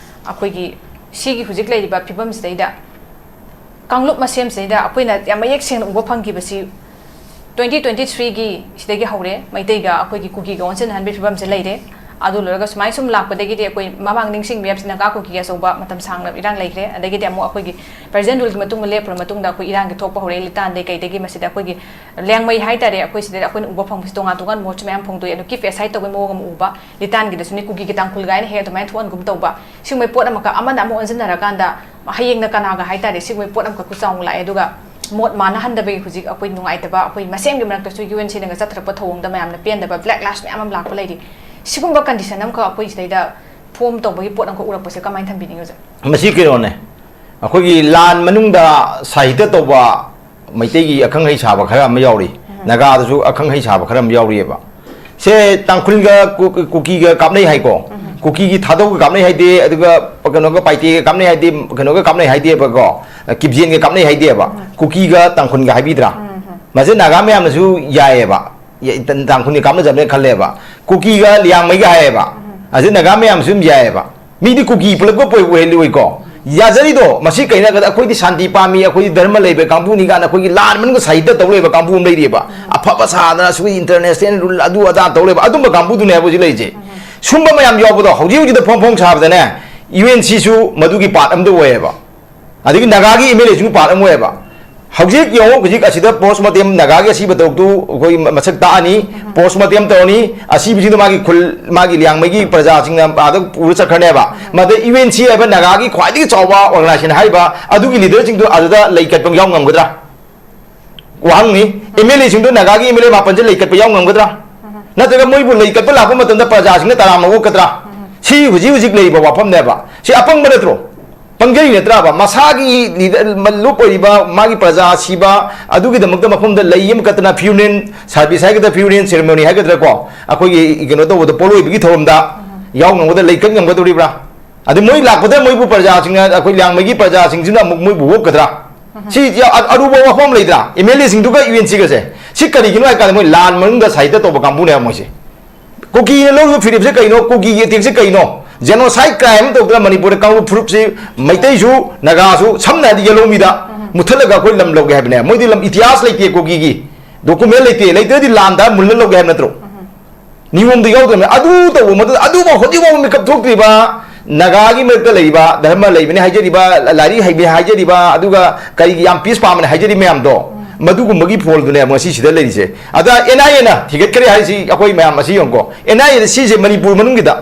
ꯑꯩꯈꯣꯏꯒꯤ ꯁꯤꯒꯤ ꯍꯧꯖꯤꯛ ꯂꯩꯔꯤꯕ ꯐꯤꯕꯝꯁꯤꯗꯩꯗ, ꯀꯥꯡꯂꯨꯞ ꯃꯁꯦꯝꯁꯤꯗꯩꯗ ꯑꯩꯈꯣꯏꯅ ꯌꯥꯝ ꯃꯌꯦꯛ ꯁꯦꯡꯅ ꯎꯕ ꯐꯪꯈꯤꯕꯁꯤ, twenty twenty threeꯒꯤ ꯁꯤꯗꯒꯤ ꯍꯧꯔꯦ, ꯃꯩꯇꯩꯒ ꯑꯩꯈꯣꯏꯒꯤ ꯀꯨꯀꯤꯒ ꯑꯣꯟꯁꯤꯟꯅꯍꯟꯕꯒꯤ ꯐꯤꯕꯝꯁꯦ ꯂꯩꯔꯦ꯫ ꯑꯗꯨ ꯂꯣꯏꯔꯒ ꯁꯨꯃꯥꯏꯅ ꯁꯨꯝ ꯂꯥꯛꯄꯗꯒꯤꯗꯤ ꯑꯩꯈꯣꯏ ꯃꯃꯥꯡ ꯅꯤꯡꯁꯤꯡꯕ ꯌꯥꯕꯁꯤ ꯅꯥꯒꯥ ꯀꯨꯀꯤꯒꯤ ꯑꯆꯧꯕ ꯃꯇꯝ ꯁꯥꯡꯅ ꯏꯔꯥꯡ ꯂꯩꯈ꯭ꯔꯦ꯫ ꯑꯗꯒꯤꯗꯤ ꯑꯃꯨꯛ ꯑꯩꯈꯣꯏꯒꯤ ꯄ꯭ꯔꯖꯦꯟ ꯔꯨꯜꯒꯤ ꯃꯇꯨꯡꯗ ꯂꯦꯞꯈ꯭ꯔ ꯃꯇꯨꯡꯗ ꯑꯩꯈꯣꯏ ꯏꯔꯥꯡꯒꯤ ꯊꯣꯛꯄ ꯍꯧꯔꯛꯑꯦ, ꯂꯤꯇꯥꯟꯗꯒꯤ ꯀꯩꯗꯒꯤ꯫ ꯃꯁꯤꯗ ꯑꯩꯈꯣꯏꯒꯤ ꯂꯦꯡꯃꯩ ꯍꯥꯏꯇꯥꯔꯦ, ꯑꯩꯈꯣꯏ ꯁꯤꯗ ꯑꯩꯈꯣꯏꯅ ꯎꯕ ꯐꯪꯕꯁꯤ ꯇꯣꯉꯥꯟ ꯇꯣꯉꯥꯟꯕ ꯃꯣꯠꯁꯨ ꯃꯌꯥꯝ ꯐꯣꯡꯗꯣꯛꯑꯦ꯫ ꯑꯗꯣ ꯀꯤꯞ ꯑꯦꯁꯥꯏꯠ ꯇꯧꯕꯒꯤ ꯃꯑꯣꯡ ꯑꯃ ꯎꯕ, ꯂꯤꯇꯥꯟꯒꯤꯗꯁꯨꯅꯤ ꯀꯨꯀꯤꯒꯤ ꯇꯥꯡꯈꯨꯜ ꯀꯥꯏꯅ ꯍꯦꯛ ꯑꯗꯨꯃꯥꯏꯅ ꯊꯣꯛꯍꯟꯒꯨꯝ ꯇꯧꯕ꯫ ꯁꯤꯒꯨꯝꯕꯩ ꯄꯣꯠ ꯑꯃꯈꯛ ꯑꯃꯅ ꯑꯃ ꯑꯣꯟꯁꯤꯟꯅꯔꯀꯥꯟꯗ ꯍꯌꯦꯡꯅ ꯀꯅꯥꯒ ꯍꯥꯏꯇꯥꯔꯦ, ꯁꯤꯒꯨꯝꯕꯩ ꯄꯣꯠ ꯑꯃꯈꯛ ꯆꯥꯎꯅ ꯂꯥꯛꯑꯦ꯫ ꯑꯗꯨꯒ ꯃꯣꯠ ꯃꯥꯟꯅꯍꯟꯗꯕꯒꯤ ꯍꯧꯖꯤꯛ ꯑꯩꯈꯣꯏ ꯅꯨꯡꯉꯥꯏꯇꯕ, ꯑꯩꯈꯣꯏ ꯃꯁꯦꯟꯒꯤ ꯃꯔꯛꯇꯁꯨ ꯌꯨ ꯑꯦꯟ ꯁꯤꯅꯒ ꯆꯠꯊꯔꯛꯄ ꯊꯧꯑꯣꯡꯗ ꯃꯌꯥꯝꯅ ꯄꯦꯟꯗꯕ, ꯕ꯭ꯂꯦꯛ ꯂꯥꯏꯐ ꯃꯌꯥꯝ ꯑꯃ ꯂꯥꯛꯄ ꯂꯩꯔꯤ꯫ ꯁꯤꯒꯨꯝꯕ ꯀꯟꯗꯤꯁꯟ ꯑꯃꯈꯛ ꯑꯩꯈꯣꯏ ꯁꯤꯗꯩꯗ ꯐꯣꯝ ꯇꯧꯕꯒꯤ ꯄꯣꯠ ꯑꯃꯈꯛ ꯎꯔꯛꯄꯁꯦ ꯀꯃꯥꯏꯅ ꯊꯝꯕꯤꯅꯤꯡꯉꯤ ꯑꯣꯖꯥ? ꯃꯁꯤ ꯀꯩꯅꯣꯅꯦ, ꯑꯩꯈꯣꯏꯒꯤ ꯂꯥꯟ ꯃꯅꯨꯡꯗ ꯁꯥꯍꯤꯇ꯭ꯌ ꯇꯧꯕ ꯃꯩꯇꯩꯒꯤ ꯑꯈꯪ ꯑꯍꯩ ꯁꯥꯕ ꯈꯔ ꯑꯃ ꯌꯥꯎꯔꯤ, ꯅꯥꯒꯥꯗꯁꯨ ꯑꯈꯪ ꯑꯍꯩ ꯁꯥꯕ ꯈꯔ ꯑꯃ ꯌꯥꯎꯔꯤꯑꯕ꯫ ꯁꯦ ꯇꯥꯡꯈꯨꯜꯒ ꯀꯨ-, ꯀꯨꯀꯤꯒ ꯀꯥꯞꯅꯩ ꯍꯥꯏꯀꯣ꯫ ꯀꯨꯀꯤꯒꯤ ꯊꯥꯗꯧꯒ ꯀꯥꯞꯅꯩ ꯍꯥꯏꯗꯦ, ꯑꯗꯨꯒ ꯀꯩꯅꯣꯒ ꯄꯥꯏꯇꯦꯒ ꯀꯥꯞꯅꯩ ꯍꯥꯏꯗꯦ, ꯀꯩꯅꯣꯒ ꯀꯥꯞꯅꯩ ꯍꯥꯏꯗꯦꯕꯀꯣ, ꯀꯤꯞꯖꯦꯟꯒ ꯀꯥꯞꯅꯩ ꯍꯥꯏꯗꯦꯕ꯫ ꯀꯨꯀꯤꯒ ꯇꯥꯡꯈꯨꯜꯒ ꯍꯥꯏꯕꯤꯗ꯭ꯔꯥ? ꯃꯁꯤ ꯅꯥꯒꯥ ꯃꯌꯥꯝꯅꯁꯨ ꯌꯥꯏꯑꯕ, ꯌ-, ꯇꯥꯡꯈꯨꯜꯒ ꯀꯥꯞꯅꯖꯕꯅꯦ ꯈꯜꯂꯦꯕ꯫ ꯀꯨꯀꯤꯒ ꯂꯤꯌꯥꯡꯃꯩꯒ ꯍꯥꯏꯌꯦꯕ꯫ ꯑꯁꯤ ꯅꯥꯒꯥ ꯃꯌꯥꯝꯁꯨ ꯑꯗꯨꯝ ꯌꯥꯏꯑꯕ꯫ ꯃꯤꯗꯤ ꯀꯨꯀꯤ ꯄꯨꯂꯞꯀ ꯄꯣꯏ ꯑꯣꯏꯍꯜꯂꯤ ꯑꯣꯏꯀꯣ꯫ ꯌꯥꯖꯔꯤꯗꯣ ꯃꯁꯤ ꯀꯩꯅꯣ ꯍꯥꯏꯔꯀꯥꯟꯗ ꯑꯩꯈꯣꯏꯗꯤ ꯁꯥꯟꯇꯤ ꯄꯥꯝꯃꯤ, ꯑꯩꯈꯣꯏꯗꯤ ꯙꯔꯃ ꯂꯩꯕ ꯀꯥꯡꯕꯨꯅꯤ ꯀꯥꯏꯅ ꯑꯩꯈꯣꯏꯒꯤ ꯂꯥꯟ ꯃꯅꯨꯡꯗ ꯁꯥꯍꯤꯇ꯭ꯌ ꯇꯧ ꯂꯩꯕ ꯀꯥꯡꯕꯨ ꯑꯃ ꯂꯩꯔꯤꯑꯕ꯫ ꯑꯐꯕ ꯁꯥꯗꯅ ꯑꯩꯈꯣꯏ international rule ꯑꯗꯨ ꯑꯗꯥ ꯇꯧ ꯂꯩꯕ ꯑꯗꯨꯝꯕ ꯀꯥꯡꯕꯨꯗꯨꯅꯦ ꯍꯥꯏꯕ ꯍꯧꯖꯤꯛ ꯂꯩꯔꯤꯁꯦ꯫ ꯁꯨꯝꯕ ꯃꯌꯥꯝ ꯌꯥꯎꯕꯗꯣ ꯍꯧꯖꯤꯛ ꯍꯧꯖꯤꯛꯇ ꯐꯣꯡ ꯐꯣꯡ ꯁꯥꯕꯗꯅꯦ, ꯌꯨ ꯑꯦꯟ ꯁꯤꯁꯨ ꯃꯗꯨꯒꯤ part ꯑꯃꯗ ꯑꯣꯏꯌꯦꯕ꯫ ꯑꯗꯒꯤ ꯅꯥꯒꯥꯒꯤ ꯑꯦꯝ ꯑꯦꯜ ꯑꯦꯁꯤꯡꯁꯨ part ꯑꯃ ꯑꯣꯏꯌꯦꯕ꯫ ꯍꯧꯖꯤꯛ ꯌꯦꯡꯉꯣ, ꯍꯧꯖꯤꯛ ꯑꯁꯤꯗ post mortem, ꯅꯥꯒꯥꯒꯤ ꯑꯁꯤꯕ ꯇꯧꯗꯨ ꯑꯩꯈꯣꯏ ꯃꯁꯛ ꯇꯥꯛꯑꯅꯤ, post mortem ꯇꯧꯔꯅꯤ, ꯑꯁꯤꯕꯁꯤꯡꯗꯣ ꯃꯥꯒꯤ ꯈꯨꯜ, ꯃꯥꯒꯤ ꯂꯤꯌꯥꯡꯃꯩꯒꯤ ꯄ꯭ꯔꯖꯥꯁꯤꯡꯅ ꯑꯥꯗ ꯄꯨꯔ ꯆꯠꯈ꯭ꯔꯅꯦꯕ꯫ ꯃꯗ ꯌꯨ ꯑꯦꯟ ꯁꯤ ꯍꯥꯏꯕ ꯅꯥꯒꯥꯒꯤ ꯈ꯭ꯋꯥꯏꯗꯒꯤ ꯆꯥꯎꯕ organization ꯍꯥꯏꯔꯤꯕ ꯑꯗꯨꯒꯤ leaderꯁꯤꯡꯗꯣ ꯑꯗꯨꯗ ꯂꯩ ꯀꯠꯄ ꯌꯥꯎ ꯉꯝꯒꯗ꯭ꯔꯥ? ꯋꯥꯍꯪꯅꯤ꯫ ꯑꯦꯝ ꯑꯦꯜ ꯑꯦꯁꯤꯡꯗꯣ ꯅꯥꯒꯥꯒꯤ ꯑꯦꯝ ꯑꯦꯜ ꯑꯦ ꯃꯥꯄꯟꯁꯦ ꯂꯩ ꯀꯠꯄ ꯌꯥꯎ ꯉꯝꯒꯗ꯭ꯔꯥ? ꯅꯠꯇ꯭ꯔꯒ ꯃꯣꯏꯕꯨ ꯂꯩ ꯀꯠꯄ ꯂꯥꯛꯄ ꯃꯇꯝꯗ ꯄ꯭ꯔꯖꯥꯁꯤꯡꯅ ꯇꯔꯥꯝꯅ ꯑꯣꯛꯀꯗ꯭ꯔꯥ? ꯁꯤ ꯍꯧꯖꯤꯛ ꯍꯧꯖꯤꯛ ꯂꯩꯔꯤꯕ ꯋꯥꯐꯝꯅꯦꯕ꯫ ꯁꯤ ꯑꯄꯪꯕ ꯅꯠꯇ꯭ꯔꯣ? ꯄꯪꯖꯩ ꯅꯠꯇ꯭ꯔꯕ? ꯃꯁꯥꯒꯤ ꯂꯤꯗ-, ꯃ-, ꯂꯨꯞ ꯑꯣꯏꯔꯤꯕ ꯃꯥꯒꯤ ꯄ꯭ꯔꯖꯥ ꯁꯤꯕ, ꯑꯗꯨꯒꯤꯗꯃꯛꯇ ꯃꯐꯝꯗ ꯂꯩ ꯑꯃ ꯀꯠꯇꯅ funeral service ꯍꯥꯏꯒꯗ꯭ꯔꯥ, funeral ceremony ꯍꯥꯏꯒꯗ꯭ꯔꯥ ꯀꯣ, ꯑꯩꯈꯣꯏꯒꯤ ꯀꯩꯅꯣ ꯇꯧꯕꯗ, ꯄꯣꯠꯂꯣꯏꯕꯒꯤ ꯊꯧꯔꯝꯗ ꯌꯥꯎ ꯉꯝꯒꯗ꯭ꯔꯥ, ꯂꯩ ꯀꯠ ꯉꯝꯒꯗꯧꯔꯤꯕ꯭ꯔꯥ? ꯑꯗꯨ ꯃꯣꯏ ꯂꯥꯛꯄꯗ ꯃꯣꯏꯕꯨ ꯄ꯭ꯔꯖꯥꯁꯤꯡꯅ, ꯑꯩꯈꯣꯏ ꯂꯤꯌꯥꯡꯃꯩꯒꯤ ꯄ꯭ꯔꯖꯥꯁꯤꯡꯁꯤꯅ ꯑꯃꯨꯛ ꯃꯣꯏꯕꯨ ꯑꯣꯛꯀꯗ꯭ꯔꯥ? ꯁꯤ ꯌꯥ-, ꯑ-, ꯑꯔꯨꯕ ꯋꯥꯐꯝ ꯑꯃ ꯂꯩꯗ꯭ꯔꯥ? ꯑꯦꯝ ꯑꯦꯜ ꯑꯦꯁꯤꯡꯗꯨꯒ ꯌꯨ ꯑꯦꯟ ꯁꯤꯒꯁꯦ꯫ ꯁꯤ ꯀꯔꯤꯒꯤꯅꯣ ꯍꯥꯏ ꯀꯥꯟꯗ ꯃꯣꯏ ꯂꯥꯟ ꯃꯅꯨꯡꯗ ꯁꯥꯍꯤꯇ꯭ꯌ ꯇꯧꯕ ꯀꯥꯡꯕꯨꯅꯦꯕ ꯃꯣꯏꯁꯦ꯫ ꯀꯨꯀꯤꯅ ꯂꯧꯔꯤꯕ ꯐꯤꯔꯦꯞꯁꯦ ꯀꯩꯅꯣ? ꯀꯨꯀꯤꯒꯤ attackꯁꯦ ꯀꯩꯅꯣ? Genocide crime ꯑꯃ ꯇꯧꯗꯅ ꯃꯅꯤꯄꯨꯔꯗ ꯀꯥꯡꯂꯨꯞ ꯐꯨꯔꯨꯞꯁꯤ, ꯃꯩꯇꯩꯁꯨ, ꯅꯥꯒꯥꯁꯨ, ꯁꯝꯅ ꯍꯥꯏꯔꯗꯤ ꯌꯦꯜꯍꯧꯃꯤꯗ ꯃꯨꯠꯊꯠꯂꯒ ꯑꯩꯈꯣꯏ ꯂꯝ ꯂꯧꯒꯦ ꯍꯥꯏꯕꯅꯦ꯫ ꯃꯣꯏꯗꯤ ꯂꯝ ꯏꯇꯤꯍꯥꯁ ꯂꯩꯇꯦ ꯀꯨꯀꯤꯒꯤ꯫ Document ꯂꯩꯇꯦ꯫ ꯂꯩꯇ꯭ꯔꯗꯤ ꯂꯥꯟꯗ ꯃꯨꯜꯂ ꯂꯧꯒꯦ ꯍꯥꯏꯕ ꯅꯠꯇ꯭ꯔꯣ? ꯅꯤꯌꯣꯝꯗꯨ ꯌꯥꯎꯗ꯭ꯔꯕꯅꯤꯅ ꯑꯗꯨ ꯇꯧꯕ ꯃꯇꯝꯗ ꯑꯗꯨꯐꯥꯎ ꯍꯧꯖꯤꯛꯐꯥꯎ ꯃꯤꯀꯞ ꯊꯣꯛꯇ꯭ꯔꯤꯕ ꯅꯥꯒꯥꯒꯤ ꯃꯔꯛꯇ ꯂꯩꯔꯤꯕ ꯙꯔꯃ ꯂꯩꯕꯅꯤ ꯍꯥꯏꯖꯔꯤꯕ, ꯂꯥꯏꯔꯤꯛ ꯍꯩꯕꯅꯤ ꯍꯥꯏꯖꯔꯤꯕ, ꯑꯗꯨꯒ ꯀꯔꯤꯒꯤ ꯌꯥꯝ peace ꯄꯥꯝꯕꯅꯤ ꯍꯥꯏꯖꯔꯤ ꯃꯌꯥꯝꯗꯣ, ꯃꯗꯨꯒꯨꯝꯕꯒꯤ ꯐꯣꯜꯗꯨꯅꯦ ꯉꯁꯤ ꯁꯤꯗ ꯂꯩꯔꯤꯁꯦ꯫ ꯑꯗ ꯑꯦꯟ ꯑꯥꯏ ꯑꯦꯅ ꯊꯤꯒꯠꯈ꯭ꯔꯦ ꯍꯥꯏꯁꯤ ꯑꯩꯈꯣꯏ ꯃꯌꯥꯝ ꯑꯁꯤ ꯌꯦꯡꯉꯨꯀꯣ꯫ ꯑꯦꯟ ꯑꯥꯏ ꯑꯦꯗ ꯁꯤꯁꯦ ꯃꯅꯤꯄꯨꯔ ꯃꯅꯨꯡꯒꯤꯗ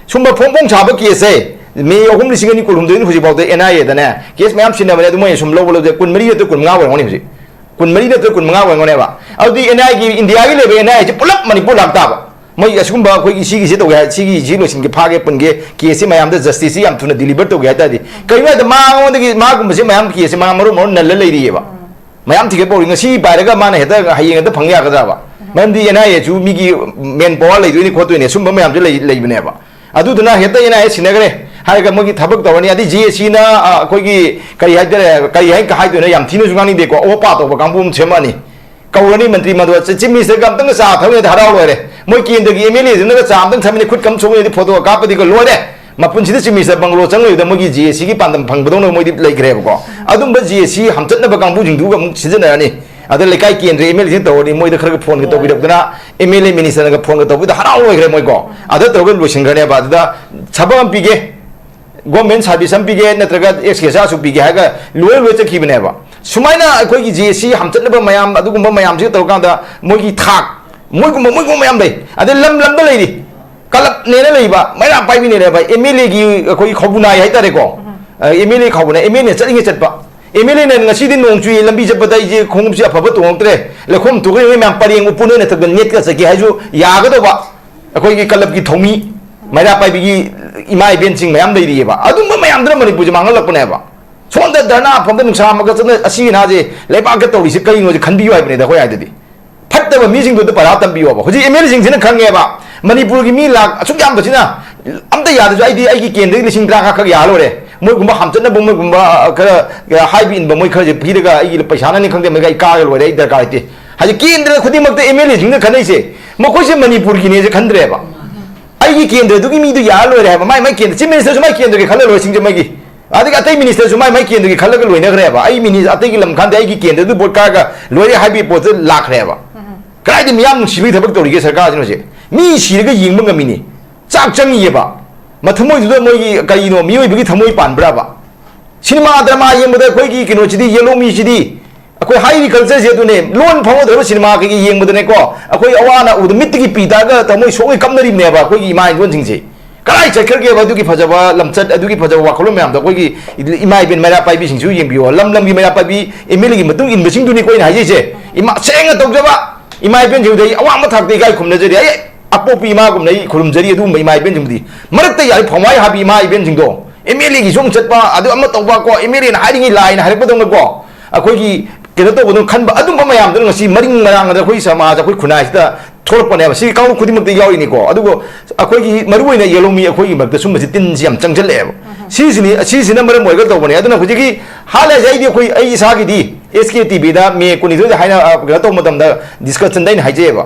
ꯁꯨꯝꯕ ꯐꯣꯡ ꯐꯣꯡ ꯁꯥꯕ ꯀꯦꯁꯁꯦ ꯃꯦ ꯑꯍꯨꯝ ꯂꯤꯁꯤꯡ ꯑꯅꯤ ꯀꯨꯟꯍꯨꯝꯗꯣꯏꯅ ꯍꯧꯖꯤꯛꯐꯥꯎꯗ ꯑꯦꯟ ꯑꯥꯏ ꯑꯦꯗꯅꯦ ꯀꯦꯁ ꯃꯌꯥꯝ ꯁꯤꯟꯅꯕꯅꯦ, ꯑꯗꯨ ꯃꯣꯏꯅ ꯁꯨꯝ ꯂꯧꯕ ꯂꯧꯗꯦ꯫ ꯀꯨꯟꯃꯔꯤ ꯅꯠꯇ꯭ꯔ ꯀꯨꯟꯃꯉꯥ ꯑꯣꯏꯔꯝꯒꯅꯤ ꯍꯧꯖꯤꯛ꯫ ꯀꯨꯟꯃꯔꯤ ꯅꯠꯇ꯭ꯔ ꯀꯨꯟꯃꯉꯥ ꯑꯣꯏꯔꯝꯒꯅꯦꯕ꯫ ꯑꯗꯨꯗꯤ ꯑꯦꯟ ꯑꯥꯏ ꯑꯦꯒꯤ, ꯏꯟꯗꯤꯌꯥꯒꯤ ꯂꯩꯕ ꯑꯦꯟ ꯑꯥꯏ ꯑꯦꯁꯤ ꯄꯨꯂꯞ ꯃꯅꯤꯄꯨꯔ ꯂꯥꯛ ꯇꯥꯕ꯫ ꯃꯣꯏ ꯑꯁꯤꯒꯨꯝꯕ ꯑꯩꯈꯣꯏꯒꯤ ꯁꯤꯒꯤꯁꯤ ꯇꯧꯒꯦ ꯍꯥꯏ, ꯁꯤꯒꯤ ꯁꯤ ꯂꯣꯏꯁꯤꯟꯒꯦ, ꯐꯥꯒꯦ ꯄꯨꯟꯒꯦ, ꯀꯦꯁꯁꯤ ꯃꯌꯥꯝꯗ ꯖꯁꯇꯤꯁꯁꯤ ꯌꯥꯝ ꯊꯨꯅ ꯗꯤꯂꯤꯚꯔ ꯇꯧꯒꯦ ꯍꯥꯏ ꯇꯥꯔꯗꯤ, ꯀꯩꯒꯤꯅꯣ ꯍꯥꯏꯗ ꯃꯉꯣꯟꯗꯒꯤ ꯃꯥꯒꯨꯝꯕꯁꯦ ꯃꯌꯥꯝ ꯀꯦꯁꯁꯦ ꯃꯉꯥ ꯃꯔꯨ ꯃꯔꯨ ꯅꯜꯂ ꯂꯩꯔꯤꯑꯕ꯫ ꯃꯌꯥꯝ ꯊꯤꯒꯠꯄ ꯍꯧꯔꯤ꯫ ꯉꯁꯤ ꯄꯥꯏꯔꯒ ꯃꯥꯅ ꯍꯦꯛꯇ ꯍꯌꯦꯡ ꯍꯦꯛꯇ ꯐꯪ ꯌꯥꯒꯗ꯭ꯔꯕ? ꯃꯔꯝꯗꯤ ꯑꯦꯟ ꯑꯥꯏ ꯑꯦꯁꯨ ꯃꯤꯒꯤ ꯃꯦꯟ ꯄꯋꯥꯔ ꯂꯩꯗꯣꯏꯅꯤ ꯈꯣꯠꯇꯣꯏꯅꯤ, ꯑꯁꯨꯝꯕ ꯃꯌꯥꯝꯁꯨ ꯂꯩ, ꯂꯩꯕꯅꯦꯕ꯫ ꯑꯗꯨꯗꯨꯅ ꯍꯦꯛꯇ ꯑꯦꯟ ꯑꯥꯏ ꯑꯦ ꯁꯤꯟꯅꯈ꯭ꯔꯦ ꯍꯥꯏꯔꯒ ꯃꯣꯏꯒꯤ ꯊꯕꯛ ꯇꯧꯔꯅꯤ꯫ ꯑꯗꯩ ꯖꯦ ꯑꯦ ꯁꯤꯅ, ꯑ, ꯑꯩꯈꯣꯏꯒꯤ ꯀꯔꯤ ꯍꯥꯏꯇꯥꯔꯦ, ꯀꯔꯤ ꯍꯥꯏ, ꯍꯥꯏꯗꯣꯏꯅꯣ, ꯌꯥꯝ ꯊꯤꯅꯁꯨ ꯉꯥꯡꯅꯤꯡꯗꯦꯀꯣ, ꯑꯣꯄꯥ ꯇꯧꯕ ꯀꯥꯡꯕꯨ ꯑꯃ ꯁꯦꯝꯃꯛꯑꯅꯤ꯫ ꯀꯧꯔꯅꯤ ꯃꯟꯇ꯭ꯔꯤ ꯃꯟꯗꯣꯜ, ꯆꯤ-, ꯆꯤꯐ ꯃꯤꯅꯤꯁꯇꯔꯒ ꯑꯝꯇꯪꯒ ꯆꯥ ꯊꯛꯅꯗꯤ ꯍꯔꯥꯎ ꯂꯣꯏꯔꯦ꯫ ꯃꯣꯏ ꯀꯦꯟꯗ꯭ꯔꯒꯤ ꯑꯦꯝ ꯑꯦꯜ ꯑꯦꯗꯨꯅꯒ ꯆꯥ ꯑꯝꯇꯪ ꯊꯛꯃꯤꯟꯅ ꯈꯨꯠ ꯀꯝ ꯁꯣꯛꯃꯤꯟꯅꯗꯤ ꯐꯣꯇꯣ ꯀꯥꯞꯄꯗꯤꯒ ꯂꯣꯏꯔꯦ꯫ ꯃꯄꯨꯟꯁꯤꯗ ꯆꯤꯐ ꯃꯤꯅꯤꯁꯇꯔ ꯕꯪꯒꯂꯣ ꯆꯪꯂꯣꯏꯕꯗ ꯃꯣꯏꯒꯤ ꯖꯦ ꯑꯦ ꯁꯤꯒꯤ ꯄꯥꯟꯗꯝ ꯐꯪꯕꯗꯧꯅ ꯃꯣꯏꯗꯤ ꯂꯩꯈ꯭ꯔꯦꯕꯀꯣ꯫ ꯑꯗꯨꯝꯕ ꯖꯦ ꯑꯦ ꯁꯤ ꯍꯝꯆꯠꯅꯕ ꯀꯥꯡꯕꯨꯁꯤꯡꯗꯨꯒ ꯑꯃꯨꯛ ꯁꯤꯖꯤꯟꯅꯔꯅꯤ꯫ ꯑꯗ ꯂꯩꯀꯥꯏ ꯀꯦꯟꯗ꯭ꯔ ꯑꯦꯝ ꯑꯦꯜ ꯑꯦꯁꯤꯅ ꯇꯧꯔꯅꯤ, ꯃꯣꯏꯗ ꯈꯔꯒ ꯐꯣꯟꯒ ꯇꯧꯕꯤꯔꯛꯇꯅ, ꯑꯦꯝ ꯑꯦꯜ ꯑꯦ ꯃꯤꯅꯤꯁꯇꯔꯅꯒ ꯐꯣꯟꯒ ꯇꯧꯕꯤꯗ ꯍꯔꯥꯎ ꯂꯣꯏꯈ꯭ꯔꯦ ꯃꯣꯏꯀꯣ꯫ ꯑꯗ ꯇꯧꯔꯒ ꯂꯣꯏꯁꯤꯟꯈ꯭ꯔꯅꯦꯕ꯫ ꯑꯗꯨꯗ ꯊꯕꯛ ꯑꯃ ꯄꯤꯒꯦ, ꯒꯣꯔꯃꯦꯟ ꯁꯥꯔꯚꯤꯁ ꯑꯃ ꯄꯤꯒꯦ, ꯅꯠꯇ꯭ꯔꯒ ꯑꯦꯛꯁ ꯒ꯭ꯔꯦꯁꯤꯌꯥꯁꯨ ꯄꯤꯒꯦ ꯍꯥꯏꯔꯒ ꯂꯣꯏ ꯂꯣꯏ ꯆꯠꯈꯤꯕꯅꯦꯕ꯫ ꯁꯨꯃꯥꯏꯅ ꯑꯩꯈꯣꯏꯒꯤ ꯖꯦ ꯑꯦ ꯁꯤ ꯍꯝꯆꯠꯅꯕ ꯃꯌꯥꯝ, ꯑꯗꯨꯒꯨꯝꯕ ꯃꯌꯥꯝꯁꯤꯒ ꯇꯧꯔꯀꯥꯟꯗ ꯃꯣꯏꯒꯤ ꯊꯥꯛ, ꯃꯣꯏꯒꯨꯝꯕ, ꯃꯣꯏꯒꯨꯝꯕ ꯃꯌꯥꯝ ꯂꯩ꯫ ꯑꯗꯩ ꯂꯝ ꯂꯝꯗ ꯂꯩꯔꯤ, ꯀꯂꯞꯅꯦꯅ ꯂꯩꯕ, ꯃꯩꯔꯥ ꯄꯥꯏꯕꯤꯅꯦꯅ ꯂꯩꯕ, ꯑꯦꯝ ꯑꯦꯜ ꯑꯦꯒꯤ ꯑꯩꯈꯣꯏꯒꯤ ꯈꯧꯕꯨꯅꯥꯏ ꯍꯥꯏꯇꯥꯔꯦꯀꯣ꯫ ꯑꯦꯝ ꯑꯦꯜ ꯑꯦ ꯈꯧꯕꯨꯅꯥꯏ, ꯑꯦꯝ ꯑꯦꯜ ꯑꯦ ꯆꯠꯅꯤꯡꯉꯦ ꯆꯠꯄ, ꯑꯦꯝ ꯑꯦꯜ ꯑꯦꯅ ꯉꯁꯤꯗꯤ ꯅꯣꯡ ꯆꯨꯏ, ꯂꯝꯕꯤ ꯆꯠꯄꯗ ꯑꯩꯁꯦ ꯈꯣꯡꯎꯞꯁꯦ ꯑꯐꯕ ꯇꯣꯡꯉꯛꯇ꯭ꯔꯦ, ꯂꯩꯈꯣꯝ ꯇꯣꯛꯈ꯭ꯔꯦ, ꯃꯌꯥꯝ ꯄꯔꯦꯡ ꯎꯐꯨꯟ ꯑꯣꯏꯅ ꯊꯛꯇ ꯅꯦꯠꯀ ꯆꯠꯀꯦ ꯍꯥꯏꯁꯨ ꯌꯥꯒꯗꯧꯕ꯫ ꯑꯩꯈꯣꯏꯒꯤ ꯀꯂꯕꯀꯤ ꯊꯧꯃꯤ, ꯃꯩꯔꯥ ꯄꯥꯏꯕꯤꯒꯤ ꯏꯃꯥ ꯏꯕꯦꯟꯁꯤꯡ ꯃꯌꯥꯝ ꯂꯩꯔꯤꯑꯕ꯫ ꯑꯗꯨꯝꯕ ꯃꯌꯥꯝꯗꯨꯅ ꯃꯅꯤꯄꯨꯔꯁꯦ ꯃꯥꯡꯍꯜꯂꯛꯄꯅꯦꯕ꯫ ꯁꯣꯝꯗ ꯙꯔꯅꯥ ꯐꯝꯗ ꯅꯨꯡꯁꯥ ꯑꯃꯒ ꯆꯠꯅ ꯑꯁꯤ ꯑꯅꯥꯁꯦ ꯂꯩꯕꯥꯛꯇ ꯇꯧꯔꯤꯁꯦ ꯀꯔꯤꯅꯣꯁꯦ ꯈꯟꯕꯤꯌꯨ ꯍꯥꯏꯕꯅꯤꯗ ꯑꯩꯈꯣꯏ ꯍꯥꯏꯗꯗꯤ꯫ ꯐꯠꯇꯕ ꯃꯤꯁꯤꯡꯗꯨꯗ ꯄꯔꯥ ꯇꯝꯕꯤꯌꯣꯕ꯫ ꯍꯧꯖꯤꯛ ꯑꯦꯝ ꯑꯦꯜ ꯑꯦꯁꯤꯡꯁꯤꯅ ꯈꯪꯉꯦꯕ, ꯃꯅꯤꯄꯨꯔꯒꯤ ꯃꯤ ꯂꯥꯛ ꯑꯁꯨꯛ ꯌꯥꯝꯕꯁꯤꯅ ꯑꯝꯇ ꯌꯥꯗ꯭ꯔꯁꯨ ꯑꯩꯗꯤ ꯑꯩꯒꯤ ꯀꯦꯟꯗ꯭ꯔꯒꯤ ꯂꯤꯁꯤꯡ ꯇꯔꯥꯃꯉꯥ ꯈꯛ ꯌꯥꯔ ꯂꯣꯏꯔꯦ, ꯃꯣꯏꯒꯨꯝꯕ ꯍꯥꯝꯆꯠꯅꯕ, ꯃꯣꯏꯒꯨꯝꯕ ꯈꯔ ꯍꯥꯏꯕ ꯏꯟꯕ ꯃꯣꯏ ꯈꯔꯁꯦ ꯄꯤꯔꯒ ꯑꯩꯒꯤ ꯄꯩꯁꯥꯅꯅꯤ ꯈꯪꯗꯦ, ꯃꯣꯏꯒ ꯑꯩ ꯀꯥꯔ ꯂꯣꯏꯔꯦ, ꯑꯩ ꯗꯔꯀꯥꯔ ꯂꯩꯇꯦ꯫ ꯍꯧꯖꯤꯛ ꯀꯦꯟꯗ꯭ꯔ ꯈꯨꯗꯤꯡꯃꯛꯇ ꯑꯦꯝ ꯑꯦꯜ ꯑꯦꯁꯤꯡꯅ ꯈꯟꯅꯩꯁꯦ ꯃꯈꯣꯏꯁꯦ ꯃꯅꯤꯄꯨꯔꯒꯤꯅꯦꯁꯦ ꯈꯟꯗ꯭ꯔꯦꯕ꯫ ꯑꯩꯒꯤ ꯀꯦꯟꯗ꯭ꯔꯗꯨꯒꯤ ꯃꯤꯗꯨ ꯌꯥꯔ ꯂꯣꯏꯔꯦ ꯍꯥꯏꯕ, ꯃꯥꯏ ꯃꯥꯏ ꯀꯦꯟꯗ꯭ꯔ, ꯆꯤꯐ ꯃꯤꯅꯤꯁꯇꯔꯁꯨ ꯃꯥꯏ ꯀꯦꯟꯗ꯭ꯔꯒꯤ ꯈꯜꯂ ꯂꯣꯏꯔꯦ ꯁꯤꯡꯖꯃꯩꯒꯤ꯫ ꯑꯗꯒꯤ ꯑꯇꯩ ꯃꯤꯅꯤꯁꯇꯔꯁꯨ ꯃꯥꯏ ꯃꯥꯏ ꯀꯦꯟꯗ꯭ꯔꯒꯤ ꯈꯜꯂꯒ ꯂꯣꯏꯅꯈ꯭ꯔꯦꯕ꯫ ꯑꯩ ꯃꯤꯅꯤ-, ꯑꯇꯩꯒꯤ ꯂꯝ ꯈꯟꯗꯦ, ꯑꯩꯒꯤ ꯀꯦꯟꯗ꯭ꯔꯗꯨ ꯚꯣꯠ ꯀꯥꯔꯒ ꯂꯣꯏꯔꯦ ꯍꯥꯏꯕꯒꯤ ꯄꯣꯠꯇꯨ ꯂꯥꯛꯈ꯭ꯔꯦꯕ꯫ ꯀꯗꯥꯏꯗ ꯃꯤꯌꯥꯝ ꯅꯨꯡꯁꯤꯕꯒꯤ ꯊꯕꯛ ꯇꯧꯔꯤꯒꯦ ꯁꯔꯀꯥꯔꯁꯤꯅ ꯍꯧꯖꯤꯛ? ꯃꯤ ꯁꯤꯔꯒ ꯌꯦꯡꯕ ꯉꯝꯃꯤꯅꯤ, ꯆꯥꯛ ꯆꯪꯉꯤꯑꯕ꯫ ꯃꯊꯃꯣꯏꯗꯨꯗ ꯃꯣꯏꯒꯤ ꯀꯔꯤꯅꯣ, ꯃꯤꯑꯣꯏꯕꯒꯤ ꯊꯃꯣꯏ ꯄꯥꯟꯕ꯭ꯔꯕ? ꯁꯤꯅꯦꯃꯥ ꯗ꯭ꯔꯃꯥ ꯌꯦꯡꯕꯗ ꯑꯩꯈꯣꯏꯒꯤ ꯀꯩꯅꯣꯁꯤꯗꯤ, ꯌꯦꯂꯣꯃꯤꯁꯤꯗꯤ, ꯑꯩꯈꯣꯏ ꯍꯥꯏꯔꯤ ꯀꯜꯆꯔꯁꯦ ꯑꯗꯨꯅꯦ, ꯂꯣꯟ ꯐꯥꯎꯅꯗ꯭ꯔꯕ ꯁꯤꯅꯦꯃꯥ ꯀꯩꯀꯩ ꯌꯦꯡꯕꯗꯅꯦꯀꯣ, ꯑꯩꯈꯣꯏ ꯑꯋꯥ ꯑꯅꯥ ꯎꯕꯗ ꯃꯤꯠꯇꯒꯤ ꯄꯤ ꯇꯥꯔꯒ ꯊꯃꯣꯏ ꯁꯣꯛꯅ ꯀꯞꯅꯔꯤꯕꯅꯦꯕ ꯑꯩꯈꯣꯏꯒꯤ ꯏꯃꯥ ꯏꯕꯣꯟꯁꯤꯡꯁꯦ꯫ ꯀꯗꯥꯏ ꯆꯠꯈ꯭ꯔꯒꯦꯕ ꯑꯗꯨꯒꯤ ꯐꯖꯕ ꯂꯝꯆꯠ, ꯑꯗꯨꯒꯤ ꯐꯖꯕ ꯋꯥꯈꯜꯂꯣꯟ ꯃꯌꯥꯝꯗꯣ? ꯑꯩꯈꯣꯏꯒꯤ ꯏꯃꯥ ꯏꯕꯦꯟ ꯃꯩꯔꯥ ꯄꯥꯏꯕꯤꯁꯤꯡꯁꯨ ꯌꯦꯡꯕꯤꯌꯣ, ꯂꯝ ꯂꯝꯒꯤ ꯃꯩꯔꯥ ꯄꯥꯏꯕꯤ ꯑꯦꯝ ꯑꯦꯜ ꯑꯦꯒꯤ ꯃꯇꯨꯡ ꯏꯟꯕꯁꯤꯡꯗꯨꯅꯤꯀꯣ ꯑꯩꯅ ꯍꯥꯏꯖꯩꯁꯦ꯫ ꯏꯃꯥ ꯁꯦꯡꯅ ꯇꯧꯖꯕ ꯏꯃꯥ ꯏꯕꯦꯟꯁꯤꯡꯗꯨꯗ ꯑꯩ ꯑꯋꯥꯡꯕ ꯊꯥꯛꯇ ꯏꯀꯥꯏ ꯈꯨꯝꯅꯖꯔꯤ꯫ ꯑꯩ ꯑꯄꯣꯛꯄꯤ ꯏꯃꯥꯒꯨꯝꯅ ꯑꯩ ꯈꯨꯔꯨꯝꯖꯔꯤ ꯑꯗꯨꯒꯨꯝꯕ ꯏꯃꯥ ꯏꯕꯦꯟꯁꯤꯡꯕꯨꯗꯤ꯫ ꯃꯔꯛꯇ ꯌꯥꯔꯤ ꯐꯧꯃꯥꯏ ꯍꯥꯕꯤ ꯏꯃꯥ ꯏꯕꯦꯟꯁꯤꯡꯗꯣ, ꯑꯦꯝ ꯑꯦꯜ ꯑꯦꯒꯤꯁꯨ ꯑꯃꯨꯛ ꯆꯠꯄ, ꯑꯗꯨ ꯑꯃ ꯇꯧꯕ ꯀꯣ, ꯑꯦꯝ ꯑꯦꯜ ꯑꯦꯅ ꯍꯥꯏꯔꯤꯉꯩ ꯂꯥꯏꯅ ꯍꯥꯏꯔꯛꯄꯗꯧꯅꯀꯣ, ꯑꯩꯈꯣꯏꯒꯤ ꯀꯩꯅꯣ ꯇꯧꯕꯗꯣ ꯈꯟꯕ, ꯑꯗꯨꯝꯕ ꯃꯌꯥꯝꯗꯨꯅ ꯉꯁꯤ ꯃꯔꯤꯡ ꯃꯔꯥꯡ ꯑꯗ ꯑꯩꯈꯣꯏ ꯁꯃꯥꯖ, ꯑꯩꯈꯣꯏ ꯈꯨꯟꯅꯥꯏꯁꯤꯗ ꯊꯣꯛꯂꯛꯄꯅꯦꯕ꯫ ꯁꯤ ꯀꯥꯡꯂꯨꯞ ꯈꯨꯗꯤꯡꯃꯛꯇ ꯌꯥꯎꯔꯤꯅꯤꯀꯣ꯫ ꯑꯗꯨꯒ ꯑꯩꯈꯣꯏꯒꯤ ꯃꯔꯨꯑꯣꯏꯅ ꯌꯦꯜꯍꯧꯃꯤ ꯑꯩꯈꯣꯏꯒꯤ ꯃꯔꯛꯇ ꯁꯨꯝꯕꯁꯤ ꯇꯤꯟꯁꯤ ꯌꯥꯝ ꯆꯪꯁꯤꯜꯂꯛꯑꯦꯕ꯫ ꯁꯤꯁꯤꯅꯤ, ꯁꯤꯁꯤꯅ ꯃꯔꯝ ꯑꯣꯏꯔꯒ ꯇꯧꯕꯅꯦ꯫ ꯑꯗꯨꯅ ꯍꯧꯖꯤꯛꯀꯤ ꯍꯥꯟꯅꯁꯦ ꯑꯩꯗꯤ ꯑꯩꯈꯣꯏ, ꯑꯩ ꯏꯁꯥꯒꯤꯗꯤ ꯑꯦꯁ ꯀꯦ ꯇꯤ ꯚꯤꯗ ꯃꯦ ꯀꯨꯟꯅꯤꯊꯣꯏꯗ ꯍꯥꯏꯅ, ꯑ, ꯀꯩꯅꯣ ꯇꯧꯕ ꯃꯇꯝꯗ, ꯗꯤꯁꯀꯁꯟꯗ ꯑꯩꯅ ꯍꯥꯏꯖꯩꯑꯕ,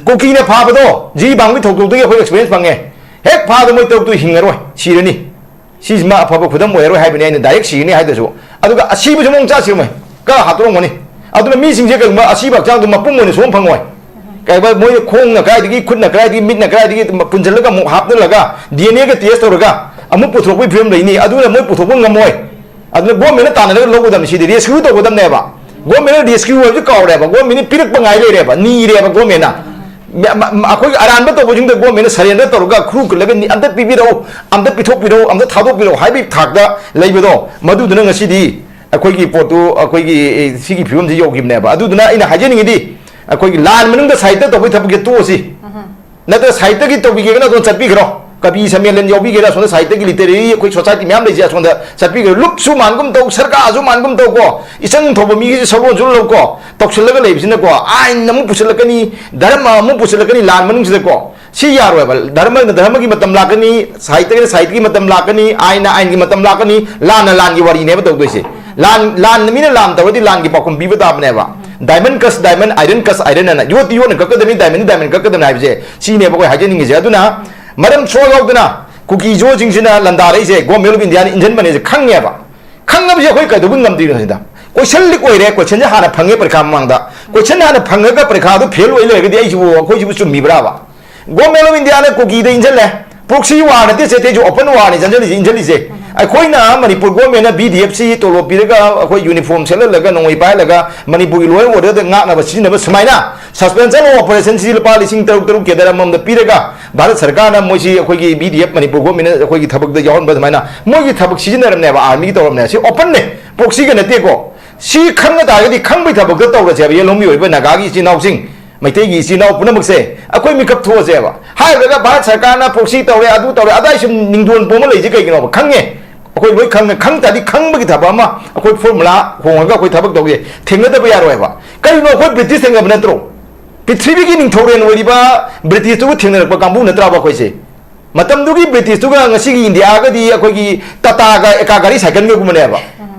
ꯀꯨꯀꯤꯅ ꯐꯥꯕꯗꯣ, ꯖꯤꯔꯤꯕꯥꯝꯒꯤ ꯊꯧꯗꯣꯛꯇꯒꯤ ꯑꯩꯈꯣꯏ ꯑꯦꯛꯁꯄꯤꯔꯤꯌꯦꯟꯁ ꯐꯪꯉꯦ꯫ ꯍꯦꯛ ꯐꯥꯗ ꯃꯣꯏ ꯇꯔꯨꯛꯇꯨ ꯍꯤꯡꯉꯔꯣꯏ, ꯁꯤꯔꯅꯤ꯫ ꯁꯤꯁꯤꯃ ꯑꯐꯕ ꯈꯨꯗꯝ ꯑꯣꯏꯔꯔꯣꯏ ꯍꯥꯏꯕꯅꯤ ꯑꯩꯅ ꯗꯥꯏꯔꯦꯛ ꯁꯤꯔꯅꯤ ꯍꯥꯏꯗ꯭ꯔꯁꯨ꯫ ꯑꯗꯨꯒ ꯑꯁꯤꯕꯁꯨ ꯃꯑꯣꯡ ꯆꯥ ꯁꯤꯔꯝꯃꯣꯏ, ꯀ ꯍꯥꯠꯇꯣꯛꯂꯝꯒꯅꯤ꯫ ꯑꯗꯨꯅ ꯃꯤꯁꯤꯡꯁꯦ ꯀꯩꯒꯨꯝꯕ ꯑꯁꯤꯕ ꯍꯛꯆꯥꯡꯗꯣ ꯃꯄꯨꯝ ꯑꯣꯏꯅ ꯁꯨꯡꯐꯪ ꯐꯪꯉꯣꯏ꯫ ꯀꯩꯒꯨꯝꯕ ꯃꯣꯏꯅ ꯈꯣꯡꯅ ꯀꯗꯥꯏꯗꯒꯤ, ꯈꯨꯠꯅ ꯀꯗꯥꯏꯗꯒꯤ, ꯄꯨꯟꯁꯤꯜꯂꯒ ꯑꯃꯨꯛ ꯍꯥꯞꯆꯜꯂꯒ ꯗꯤ ꯑꯦꯟ ꯑꯦꯒ ꯇꯦꯁ ꯇꯧꯔꯒ ꯑꯃꯨꯛ ꯄꯨꯊꯣꯔꯛꯄꯒꯤ ꯐꯤꯕꯝ ꯂꯩꯅꯤ꯫ ꯑꯗꯨꯅ ꯃꯣꯏ ꯄꯨꯊꯣꯛꯄ ꯉꯝꯃꯣꯏ꯫ ꯑꯗꯨꯅ ꯒꯣꯔꯃꯦꯟꯅ ꯇꯥꯟꯅꯔꯒ ꯂꯧꯒꯗꯕꯅꯤ, ꯁꯤꯗꯤ ꯔꯦꯁꯀ꯭ꯌꯨ ꯇꯧꯒꯗꯕꯅꯦꯕ꯫ ꯒꯣꯔꯃꯦꯟꯅ ꯔꯦꯁꯀ꯭ꯌꯨ ꯍꯥꯏꯕꯁꯤ ꯀꯥꯎꯔꯦꯕ, ꯒꯣꯔꯃꯦꯟꯅ ꯄꯤꯔꯛꯄ ꯉꯥꯏ ꯂꯩꯔꯦꯕ, ꯅꯤꯔꯦꯕ ꯒꯣꯔꯃꯦꯟꯅ꯫ ꯃ-, ꯃ-, ꯑꯩꯈꯣꯏꯒꯤ ꯑꯔꯥꯟꯕ ꯇꯧꯕꯁꯤꯡꯗ ꯒꯣꯔꯃꯦꯟꯅ ꯁꯔꯦꯟꯗꯔ ꯇꯧꯔꯒ ꯈꯨꯔꯨ ꯀꯨꯜꯂꯒ ꯅꯤ-, "ꯑꯝꯇ ꯄꯤꯕꯤꯔꯛꯎ, ꯑꯝꯇ ꯄꯤꯊꯣꯛꯄꯤꯔꯛꯎ, ꯑꯝꯇ ꯊꯥꯗꯣꯛꯄꯤꯔꯛꯎ" ꯍꯥꯏꯕꯒꯤ ꯊꯥꯛꯇ ꯂꯩꯕꯗꯣ, ꯃꯗꯨꯗꯨꯅ ꯉꯁꯤꯗꯤ ꯑꯩꯈꯣꯏꯒꯤ ꯄꯣꯠꯇꯨ, ꯑꯩꯈꯣꯏꯒꯤ, ꯑꯦ, ꯁꯤꯒꯤ ꯐꯤꯕꯝꯁꯤ ꯌꯧꯈꯤꯕꯅꯦꯕ꯫ ꯑꯗꯨꯗꯨꯅ ꯑꯩꯅ ꯍꯥꯏꯖꯅꯤꯡꯉꯤꯗꯤ, ꯑꯩꯈꯣꯏꯒꯤ ꯂꯥꯟ ꯃꯅꯨꯡꯗ ꯁꯥꯍꯤꯇ꯭ꯌ ꯇꯧꯕꯒꯤ ꯊꯕꯛꯁꯦ ꯇꯣꯛꯑꯁꯤ꯫ ꯅꯠꯇ꯭ꯔ ꯁꯥꯍꯤꯇ꯭ꯌꯒꯤ ꯇꯧꯕꯤꯒꯦꯒꯅ ꯑꯗꯨꯝ ꯆꯠꯄꯤꯈ꯭ꯔꯣ, ꯀꯕꯤ ꯁꯝꯃꯦꯂꯟ ꯌꯥꯎꯕꯤꯒꯦꯔꯥ, ꯁꯣꯝꯗ ꯁꯥꯍꯤꯇ꯭ꯌꯒꯤ ꯂꯤꯇꯔꯦꯔꯤ ꯑꯩꯈꯣꯏ ꯁꯣꯁꯥꯏꯇꯤ ꯃꯌꯥꯝ ꯂꯩꯁꯦ, ꯑꯁꯣꯝꯗ ꯆꯠꯄꯤꯈ꯭ꯔꯣ꯫ ꯂꯨꯞꯁꯨ ꯃꯥꯟꯒꯨꯝ ꯇꯧ, ꯁꯔꯀꯥꯔꯁꯨ ꯃꯥꯟꯒꯨꯝ ꯇꯧ ꯀꯣ, ꯏꯆꯪ ꯊꯧꯕ ꯃꯤꯒꯤꯁꯦ ꯁꯔꯣꯟꯁꯨ ꯂꯧ ꯀꯣ, ꯇꯧꯁꯤꯜꯂꯒ ꯂꯩꯕꯁꯤꯅꯀꯣ, ꯑꯥꯏꯟ ꯑꯃꯨꯛ ꯄꯨꯁꯤꯜꯂꯛꯀꯅꯤ, ꯙꯔꯃ ꯑꯃꯨꯛ ꯄꯨꯁꯤꯜꯂꯛꯀꯅꯤ ꯂꯥꯟ ꯃꯅꯨꯡꯁꯤꯗꯀꯣ꯫ ꯁꯤ ꯌꯥꯔꯣꯏꯕ꯫ ꯙꯔꯃꯅ ꯙꯔꯃꯒꯤ ꯃꯇꯝ ꯂꯥꯛꯀꯅꯤ, ꯁꯥꯍꯤꯇ꯭ꯌꯅ ꯁꯥꯍꯤꯇ꯭ꯌꯒꯤ ꯃꯇꯝ ꯂꯥꯛꯀꯅꯤ, ꯑꯥꯏꯟꯅ ꯑꯥꯏꯟꯒꯤ ꯃꯇꯝ ꯂꯥꯛꯀꯅꯤ, ꯂꯥꯟꯅ ꯂꯥꯟꯒꯤ ꯋꯥꯔꯤꯅꯦꯕ ꯇꯧꯗꯣꯏꯁꯦ꯫ ꯂꯥꯟ, ꯂꯥꯟꯅ ꯃꯤꯅ ꯂꯥꯟ ꯇꯧꯔꯗꯤ ꯂꯥꯟꯒꯤ ꯄꯥꯎꯈꯨꯝ ꯄꯤꯕ ꯇꯥꯕꯅꯦꯕ꯫ Diamond cuts diamond, iron cuts iron ꯑꯅ, ꯌꯣꯠꯇꯤ ꯌꯣꯠꯅ ꯀꯛꯀꯗꯕꯅꯤ, diamondꯗꯤ diamond ꯀꯛꯀꯗꯕꯅꯤ ꯍꯥꯏꯕꯁꯦ ꯁꯤꯅꯦꯕ ꯑꯩꯈꯣꯏ ꯍꯥꯏꯖꯅꯤꯡꯉꯤꯁꯦ꯫ ꯑꯗꯨꯅ ꯃꯔꯝ ꯁꯨꯡꯌꯥꯎ ꯌꯥꯎꯗꯅ ꯀꯨꯀꯤ ꯖꯣꯁꯤꯡꯁꯤꯅ ꯂꯥꯟꯗꯥꯔꯛꯏꯁꯦ Government of Indiaꯅ ꯏꯟꯖꯟꯕꯅꯦꯁꯦ ꯈꯪꯉꯦꯕ꯫ ꯈꯪꯉꯕꯁꯦ ꯑꯩꯈꯣꯏ ꯀꯩꯗꯧꯕꯩ ꯉꯝꯗꯣꯏꯅꯣ ꯁꯤꯗ? Question ꯂꯤꯛ ꯑꯣꯏꯔꯦ, questionꯁꯦ ꯍꯥꯟꯅ ꯐꯪꯉꯦ ꯄꯔꯤꯈꯥ ꯃꯃꯥꯡꯗ꯫ Question ꯍꯥꯟꯅ ꯐꯪꯉꯒ ꯄꯔꯤꯈꯥꯗꯨ fail ꯑꯣꯏ ꯂꯩꯔꯒꯗꯤ ꯑꯩꯁꯤꯕꯨ, ꯑꯩꯈꯣꯏꯁꯤꯕꯨ ꯆꯨꯝꯃꯤꯕ꯭ꯔꯥꯕ? Government of Indiaꯅ ꯀꯨꯀꯤꯗ ꯏꯟꯖꯜꯂꯦ꯫ Proxy warꯅꯠꯇꯦ ꯁꯦ, ꯑꯇꯩꯁꯨ open warꯅꯤ ꯆꯪꯖꯜꯂꯤꯁꯦ, ꯏꯟꯖꯜꯂꯤꯁꯦ꯫ ꯑꯩꯈꯣꯏꯅ ꯃꯅꯤꯄꯨꯔ governmentꯅ B D Fꯁꯤ ꯇꯣꯂꯣꯞ ꯄꯤꯔꯒ, ꯑꯩꯈꯣꯏ uniform ꯁꯦꯠꯍꯜꯂꯒ, ꯅꯣꯡꯃꯩ ꯄꯥꯏꯍꯜꯂꯒ, ꯃꯅꯤꯄꯨꯔꯒꯤ law and orderꯗ ꯉꯥꯛꯅꯕ ꯁꯤꯖꯤꯟꯅꯕ ꯁꯨꯃꯥꯏꯅ suspension of operationꯁꯤ ꯂꯨꯄꯥ ꯂꯤꯁꯤꯡ ꯇꯔꯨꯛ ꯇꯔꯨꯛ cadre ꯑꯃꯃꯝꯗ ꯄꯤꯔꯒ, ꯚꯥꯔꯠ ꯁꯔꯀꯥꯔꯅ ꯃꯣꯏꯁꯤ ꯑꯩꯈꯣꯏꯒꯤ B D F ꯃꯅꯤꯄꯨꯔ governmentꯅ ꯑꯩꯈꯣꯏꯒꯤ ꯊꯕꯛꯇ ꯌꯥꯎꯍꯟꯕ ꯑꯗꯨꯃꯥꯏꯅ ꯃꯣꯏꯒꯤ ꯊꯕꯛ ꯁꯤꯖꯤꯟꯅꯔꯝꯅꯦꯕ, armyꯒꯤ ꯇꯧꯔꯝꯅꯦ꯫ ꯁꯤ openꯅꯦ, proxyꯒ ꯅꯠꯇꯦꯀꯣ꯫ ꯁꯤ ꯈꯪꯉ ꯇꯥꯔꯒꯗꯤ ꯈꯪꯕꯩ ꯊꯕꯛꯇ ꯇꯧꯔꯁꯦꯕ, ꯌꯦꯜꯍꯧꯃꯤ ꯑꯣꯏꯕ ꯅꯥꯒꯥꯒꯤ ꯏꯆꯤꯟ ꯏꯅꯥꯎꯁꯤꯡ꯫ ꯃꯩꯇꯩꯒꯤ ꯏꯆꯤꯜ ꯏꯅꯥꯎ ꯄꯨꯝꯅꯃꯛꯁꯦ ꯑꯩꯈꯣꯏ ꯃꯤꯀꯞ ꯊꯣꯛꯑꯁꯦꯕ꯫ ꯍꯥꯏꯔꯨꯔꯒ ꯚꯥꯔꯠ ꯁꯔꯀꯥꯔꯅ proxy ꯇꯧꯔꯦ, ꯑꯗꯨ ꯇꯧꯔꯦ, ꯑꯗꯥꯏ ꯁꯨꯝ ꯅꯤꯡꯗꯣꯟ ꯄꯣꯝꯃ ꯂꯩꯁꯦ ꯀꯩꯒꯤꯅꯣꯕ? ꯈꯪꯉꯦ, ꯑꯩꯈꯣꯏ ꯂꯣꯏ ꯈꯪꯉꯦ꯫ ꯈꯪ ꯇꯥꯔꯗꯤ ꯈꯪꯕꯒꯤ ꯊꯕꯛ ꯑꯃ ꯑꯩꯈꯣꯏ formula ꯍꯣꯡꯉꯒ ꯑꯩꯈꯣꯏ ꯊꯕꯛ ꯇꯧꯒꯦ ꯊꯦꯡꯅꯗꯕ ꯌꯥꯔꯣꯏꯕ꯫ ꯀꯔꯤꯅꯣ? ꯑꯩꯈꯣꯏ ꯕ꯭ꯔꯤꯇꯤꯁ ꯊꯦꯡꯅꯕ ꯅꯠꯇ꯭ꯔꯣ? ꯄ꯭ꯔꯤꯊꯤꯕꯤꯒꯤ ꯅꯤꯡꯊꯧꯔꯦꯜ ꯑꯣꯏꯔꯤꯕ ꯕ꯭ꯔꯤꯇꯤꯁꯇꯨꯒ ꯊꯦꯡꯅꯔꯛꯄ ꯀꯥꯡꯕꯨ ꯅꯠꯇ꯭ꯔꯕ ꯑꯩꯈꯣꯏꯁꯦ? ꯃꯇꯝꯗꯨꯒꯤ ꯕ꯭ꯔꯤꯇꯤꯁꯇꯨꯒ ꯉꯁꯤꯒꯤ ꯏꯟꯗꯤꯌꯥꯒꯗꯤ ꯑꯩꯈꯣꯏꯒꯤ ꯇꯥꯇꯥꯒ ꯑꯦꯀꯥ ꯒꯥꯔꯤ ꯁꯥꯏꯀꯜꯒꯒꯨꯝꯕꯅꯦꯕ꯫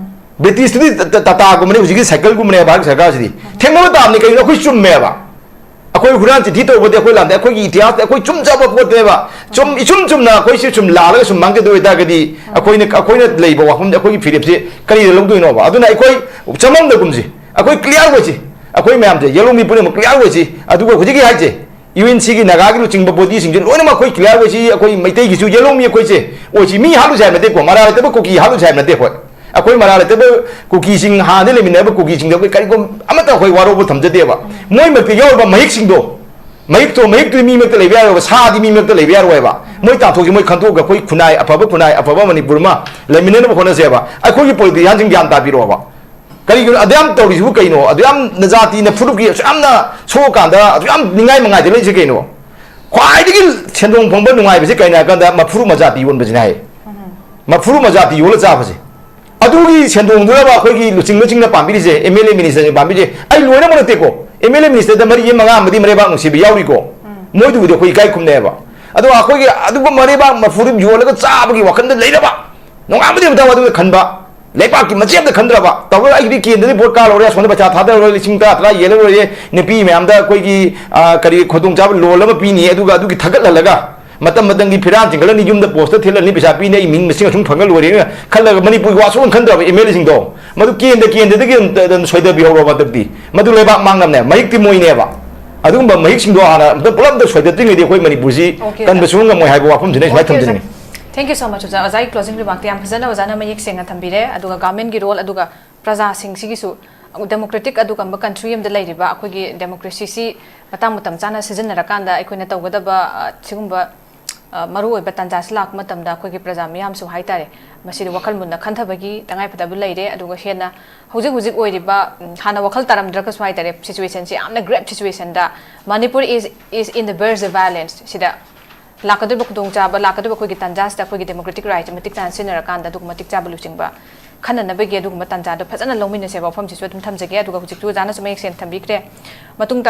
ꯕ꯭ꯔꯤꯇꯤꯁꯇꯨꯗꯤ ꯇ-, ꯇ-, ꯇꯥꯇꯥꯒꯨꯝꯕꯅꯦ, ꯍꯧꯖꯤꯛꯀꯤ ꯁꯥꯏꯀꯜꯒꯨꯝꯕꯅꯦꯕ ꯚꯥꯔꯠ ꯁꯔꯀꯥꯔꯁꯤꯗꯤ꯫ ꯊꯦꯡꯅꯕ ꯇꯥꯕꯅꯤ ꯀꯩꯅꯣ? ꯑꯩꯈꯣꯏ ꯆꯨꯝꯃꯦꯕ꯫ ꯑꯩꯈꯣꯏ ꯍꯨꯔꯥꯟ ꯆꯤꯊꯤ ꯇꯧꯕꯗꯤ ꯑꯩꯈꯣꯏ ꯂꯥꯟꯗꯦ, ꯑꯩꯈꯣꯏꯒꯤ ꯏꯇꯤꯍꯥꯁꯇ ꯑꯩꯈꯣꯏ ꯆꯨꯝꯖꯕ ꯄꯣꯠꯅꯦꯕ꯫ ꯆꯨꯝ, ꯏꯆꯨꯝ ꯆꯨꯝꯅ ꯑꯩꯈꯣꯏꯁꯤ ꯁꯨꯝ ꯂꯥꯜꯂꯒ ꯁꯨꯝ ꯃꯥꯡꯖꯗꯣꯏ ꯑꯣꯏꯇꯥꯔꯒꯗꯤ ꯑꯩꯈꯣꯏꯅ, ꯑꯩꯈꯣꯏꯅ ꯂꯩꯕ ꯋꯥꯐꯝꯁꯦ, ꯑꯩꯈꯣꯏꯒꯤ ꯐꯤꯔꯦꯞꯁꯦ ꯀꯔꯤꯗ ꯂꯧꯗꯣꯏꯅꯣꯕ? ꯑꯗꯨꯅ ꯑꯩꯈꯣꯏ ꯆꯃꯝꯅꯒꯨꯝꯁꯤ, ꯑꯩꯈꯣꯏ clear ꯑꯣꯏꯁꯤ, ꯑꯩꯈꯣꯏ ꯃꯌꯥꯝꯁꯦ, ꯌꯦꯜꯍꯧꯃꯤ ꯄꯨꯝꯅꯃꯛ clear ꯑꯣꯏꯁꯤ꯫ ꯑꯗꯨꯒ ꯍꯧꯖꯤꯛꯀꯤ ꯍꯥꯏꯁꯦ, ꯌꯨ ꯑꯦꯟ ꯁꯤꯒꯤ ꯅꯥꯒꯥꯒꯤ ꯂꯨꯆꯤꯡꯕ bodyꯁꯤꯡꯁꯦ ꯂꯣꯏꯅꯃꯛ ꯑꯩꯈꯣꯏ clear ꯑꯣꯏꯁꯤ, ꯑꯩꯈꯣꯏ ꯃꯩꯇꯩꯒꯤꯁꯨ ꯌꯦꯜꯍꯧꯃꯤ ꯑꯩꯈꯣꯏꯁꯦ ꯑꯣꯏꯁꯤ꯫ ꯃꯤ ꯍꯥꯠꯂꯨꯁꯦ ꯍꯥꯏꯕ ꯅꯠꯇꯦꯀꯣ, ꯃꯔꯥ ꯂꯩꯇꯕ ꯀꯨꯀꯤ ꯍꯥꯠꯂꯨꯁꯦ ꯍꯥꯏꯕ ꯅꯠꯇꯦ ꯑꯩꯈꯣꯏ꯫ ꯑꯩꯈꯣꯏ ꯃꯔꯥ ꯂꯩꯇꯕ ꯀꯨꯀꯤꯁꯤꯡ, ꯍꯥꯟꯅꯗꯤ ꯂꯩꯃꯤꯟꯅꯔꯕ ꯀꯨꯀꯤꯁꯤꯡꯗ ꯑꯩꯈꯣꯏ ꯀꯔꯤꯒꯨꯝꯕ ꯑꯃꯠꯇ ꯑꯩꯈꯣꯏ ꯋꯥꯔꯧꯕ ꯊꯝꯖꯗꯦꯕ꯫ ꯃꯣꯏ ꯃꯔꯛꯇ ꯌꯥꯎꯔꯤꯕ ꯃꯍꯤꯛꯁꯤꯡꯗꯣ, ꯃꯍꯤꯛꯇꯣ, ꯃꯍꯤꯛꯇꯨꯗꯤ ꯃꯤ ꯃꯔꯛꯇ ꯂꯩꯕ ꯌꯥꯔꯣꯏꯕ, ꯁꯥꯗꯤ ꯃꯤ ꯃꯔꯛꯇ ꯂꯩꯕ ꯌꯥꯔꯣꯏꯕ꯫ ꯃꯣꯏ ꯇꯥꯟꯊꯣꯛꯁꯤ, ꯃꯣꯏ ꯈꯟꯗꯣꯛꯑꯒ ꯑꯩꯈꯣꯏ ꯈꯨꯟꯅꯥꯏ ꯑꯐꯕ, ꯈꯨꯟꯅꯥꯏ ꯑꯐꯕ ꯃꯅꯤꯄꯨꯔ ꯑꯃ ꯂꯩꯃꯤꯟꯅꯅꯕ ꯍꯣꯠꯅꯁꯦꯕ꯫ ꯑꯩꯈꯣꯏꯒꯤ politicianꯁꯤꯡ ꯒ꯭ꯌꯥꯟ ꯇꯥꯕꯤꯔꯣꯕ꯫ ꯀꯔꯤꯒꯤꯅꯣ ꯑꯗꯨ ꯌꯥꯝ ꯇꯧꯔꯤꯁꯤꯕꯨ ꯀꯩꯅꯣ? ꯑꯗꯨ ꯌꯥꯝ ꯅꯖꯥꯇꯤꯅ ꯐꯨꯔꯨꯞꯀꯤ ꯑꯁꯨꯛ ꯌꯥꯝꯅ ꯁꯣꯛꯑꯀꯥꯟꯗ ꯑꯗꯨ ꯌꯥꯝ ꯅꯤꯡꯉꯥꯏ ꯃꯉꯥꯏꯗ ꯂꯩꯁꯦ ꯀꯩꯅꯣ? ꯈ꯭ꯋꯥꯏꯗꯒꯤ ꯁꯦꯟꯗꯣꯡ ꯐꯪꯕ ꯅꯨꯡꯉꯥꯏꯕꯁꯤ ꯀꯩꯅꯣ ꯍꯥꯏ ꯀꯥꯟꯗ ꯃꯐꯨꯔꯨ ꯃꯖꯥꯇꯤ ꯌꯣꯟꯕꯁꯤꯅ ꯍꯥꯏ꯫ ꯃꯐꯨꯔꯨ ꯃꯖꯥꯇꯤ ꯌꯣꯜꯂ ꯆꯥꯕꯁꯦ꯫ ꯑꯗꯨꯒꯤ ꯁꯦꯟꯗꯣꯡꯗꯨꯅꯕ ꯑꯩꯈꯣꯏꯒꯤ ꯂꯨꯆꯤꯡꯕꯁꯤꯡꯅ ꯄꯥꯝꯕꯤꯔꯤꯁꯦ, M L A ministerꯁꯤꯡꯅ ꯄꯥꯝꯕꯤꯔꯤꯁꯦ꯫ ꯑꯩ ꯂꯣꯏꯅꯃꯛ ꯅꯠꯇꯦꯀꯣ, M L A ministerꯗ ꯃꯔꯤ ꯃꯉꯥ ꯑꯃꯗꯤ ꯃꯔꯩꯕꯥꯛ ꯅꯨꯡꯁꯤꯕ ꯌꯥꯎꯔꯤꯀꯣ꯫ ꯃꯣꯏꯗꯨꯕꯨꯗꯤ ꯑꯩꯈꯣꯏ ꯏꯀꯥꯏ ꯈꯨꯝꯅꯩꯑꯕ꯫ ꯑꯗꯣ ꯑꯩꯈꯣꯏꯒꯤ ꯑꯗꯨꯒꯨꯝꯕ ꯃꯔꯩꯕꯥꯛ ꯃꯐꯨꯔꯨ ꯌꯣꯜꯂꯒ ꯆꯥꯕꯒꯤ ꯋꯥꯈꯜꯗ ꯂꯩꯔꯕ, ꯅꯣꯡꯉꯥꯟꯕꯗꯤ ꯑꯃꯨꯛꯇꯪ ꯑꯗꯨꯗ ꯈꯟꯕ, ꯂꯩꯕꯥꯛꯀꯤ ꯃꯆꯦꯠ ꯑꯃꯇ ꯈꯟꯗ꯭ꯔꯕ, ꯇꯧꯔꯒ ꯑꯩꯒꯤꯗꯤ ꯀꯦꯟꯗ꯭ꯔꯗꯤ ꯚꯣꯠ ꯀꯥ ꯂꯣꯏꯔꯦ, ꯑꯁꯣꯝꯗ ꯄꯩꯁꯥ ꯊꯥꯗꯔ ꯂꯣꯏꯔꯦ, ꯂꯤꯁꯤꯡ ꯇꯔꯥ ꯇꯔꯥ ꯌꯦꯜꯂ ꯂꯣꯏꯔꯦ, ꯅꯨꯄꯤ ꯃꯌꯥꯝꯗ ꯑꯩꯈꯣꯏꯒꯤ, ꯑ, ꯀꯔꯤ ꯈꯨꯗꯣꯡꯆꯥꯕ loan ꯑꯃ ꯄꯤꯅꯤ, ꯑꯗꯨꯒ ꯑꯗꯨꯒꯤ ꯊꯥꯒꯠꯍꯜꯂꯒ ꯃꯇꯝ ꯃꯇꯝꯒꯤ ꯐꯤꯔꯥꯟ ꯆꯤꯡꯈꯠꯂꯅꯤ, ꯌꯨꯝꯗ poster ꯊꯤꯜꯂꯅꯤ, ꯄꯩꯁꯥ ꯄꯤꯅꯤ, ꯑꯩ ꯃꯤꯡ ꯃꯁꯤꯡ ꯑꯁꯨꯝ ꯐꯪꯉ ꯂꯣꯏꯔꯦ ꯈꯜꯂꯒ ꯃꯅꯤꯄꯨꯔꯒꯤ ꯋꯥ ꯁꯨꯡꯈꯟ ꯈꯟꯗ꯭ꯔꯕ M L Aꯁꯤꯡꯗꯣ, ꯃꯗꯨ ꯀꯦꯟꯗ꯭ꯔ ꯀꯦꯟꯗ꯭ꯔꯗꯒꯤ ꯑꯗꯨꯝ, ꯑꯗꯨꯝ ꯁꯣꯏꯗꯕꯤꯍꯧꯔꯕ ꯍꯟꯗꯛꯇꯤ꯫ ꯃꯗꯨ ꯂꯩꯕꯥꯛ ꯃꯥꯡꯅꯕꯅꯦ, ꯃꯍꯤꯛꯇꯤ ꯃꯣꯏꯅꯦꯕ꯫ ꯑꯗꯨꯒꯨꯝꯕ ꯃꯍꯤꯛꯁꯤꯡꯗꯣ ꯍꯥꯟꯅ ꯑꯝꯇ ꯄꯨꯂꯞ ꯑꯝꯇ ꯁꯣꯏꯗꯠꯇ꯭ꯔꯤꯉꯩꯗꯤ ꯑꯩꯈꯣꯏ ꯃꯅꯤꯄꯨꯔꯁꯤ Okay, ꯀꯟꯕ ꯑꯣꯖꯥ꯫ ꯁꯨꯡꯉꯝ ꯉꯝꯃꯣꯏ ꯍꯥꯏꯕ ꯋꯥꯐꯝꯁꯤꯅ ꯁꯨꯃꯥꯏꯅ Okay, ꯑꯣꯖꯥ꯫ ꯊꯝꯖꯅꯤꯡꯉꯤ꯫ Thank you so much, ꯑꯣꯖꯥ꯫ ꯑꯣꯖꯥꯒꯤ closing remarkꯇ ꯌꯥꯝ ꯐꯖꯅ ꯑꯣꯖꯥꯅ ꯃꯌꯦꯛ ꯁꯦꯡꯅ ꯊꯝꯕꯤꯔꯦ꯫ ꯑꯗꯨꯒ governmentꯀꯤ role, ꯑꯗꯨꯒ ꯄ꯭ꯔꯖꯥꯁꯤꯡꯁꯤꯒꯤꯁꯨ, democratic ꯑꯗꯨꯒꯨꯝꯕ country ꯑꯃꯗ ꯂꯩꯔꯤꯕ ꯑꯩꯈꯣꯏꯒꯤ democracyꯁꯤ ꯃꯇꯥꯡ ꯃꯇꯝ ꯆꯥꯅ ꯁꯤꯖꯤꯟꯅꯔꯀꯥꯟꯗ ꯑꯩꯈꯣꯏꯅ ꯇꯧꯒꯗꯕ, ꯑ, ꯁꯤꯒꯨꯝꯕ ꯃꯔꯨꯑꯣꯏꯕ ꯇꯥꯟꯖꯥꯁꯤ ꯂꯥꯛꯄ ꯃꯇꯝꯗ ꯑꯩꯈꯣꯏꯒꯤ ꯄ꯭ꯔꯖꯥ ꯃꯤꯌꯥꯝꯁꯨ ꯍꯥꯏꯇꯥꯔꯦ, ꯃꯁꯤꯗ ꯋꯥꯈꯜ ꯃꯨꯟꯅ ꯈꯟꯊꯕꯒꯤ ꯇꯉꯥꯏꯐꯗꯕ ꯂꯩꯔꯦ꯫ ꯑꯗꯨꯒ ꯍꯦꯟꯅ ꯍꯧꯖꯤꯛ ꯍꯧꯖꯤꯛ ꯑꯣꯏꯔꯤꯕ, ꯎꯝ, ꯍꯥꯟꯅ ꯋꯥꯈꯜ ꯇꯥꯔꯝꯗ꯭ꯔꯒꯁꯨ ꯍꯥꯏꯇꯥꯔꯦ, ꯁꯤꯆꯨꯋꯦꯁꯟꯁꯤ ꯌꯥꯝꯅ grape ꯁꯤꯆꯨꯋꯦꯁꯟꯗ, Manipur is is in the verge of violence ꯁꯤꯗ ꯂꯥꯛꯀꯗꯧꯔꯤꯕ ꯈꯨꯗꯣꯡꯆꯥꯕ, ꯂꯥꯛꯀꯗꯧꯔꯤꯕ ꯑꯩꯈꯣꯏꯒꯤ ꯇꯥꯟꯖꯥꯁꯤꯗ ꯑꯩꯈꯣꯏꯒꯤ ꯗꯦꯃꯣꯀ꯭ꯔꯦꯇꯤꯛ ꯔꯥꯏꯠꯁꯦ ꯃꯇꯤꯛ ꯆꯥꯅ ꯁꯤꯖꯤꯟꯅꯔꯀꯥꯟꯗ ꯑꯗꯨꯒ ꯃꯇꯤꯛ ꯆꯥꯕ ꯂꯨꯆꯤꯡꯕ ꯈꯟꯅꯅꯕꯒꯤ ꯑꯗꯨꯒꯨꯝꯕ ꯇꯥꯟꯖꯥꯗꯣ ꯐꯖꯅ ꯂꯧꯃꯤꯟꯅꯁꯦꯕ ꯋꯥꯐꯝꯁꯤꯁꯨ ꯑꯗꯨꯝ ꯊꯝꯖꯒꯦ꯫ ꯑꯗꯨꯒ ꯍꯧꯖꯤꯛꯁꯨ ꯑꯣꯖꯥꯅꯁꯨ ꯃꯌꯦꯛ ꯁꯦꯡꯅ ꯊꯝꯕꯤꯈ꯭ꯔꯦ꯫ ꯃꯇꯨꯡ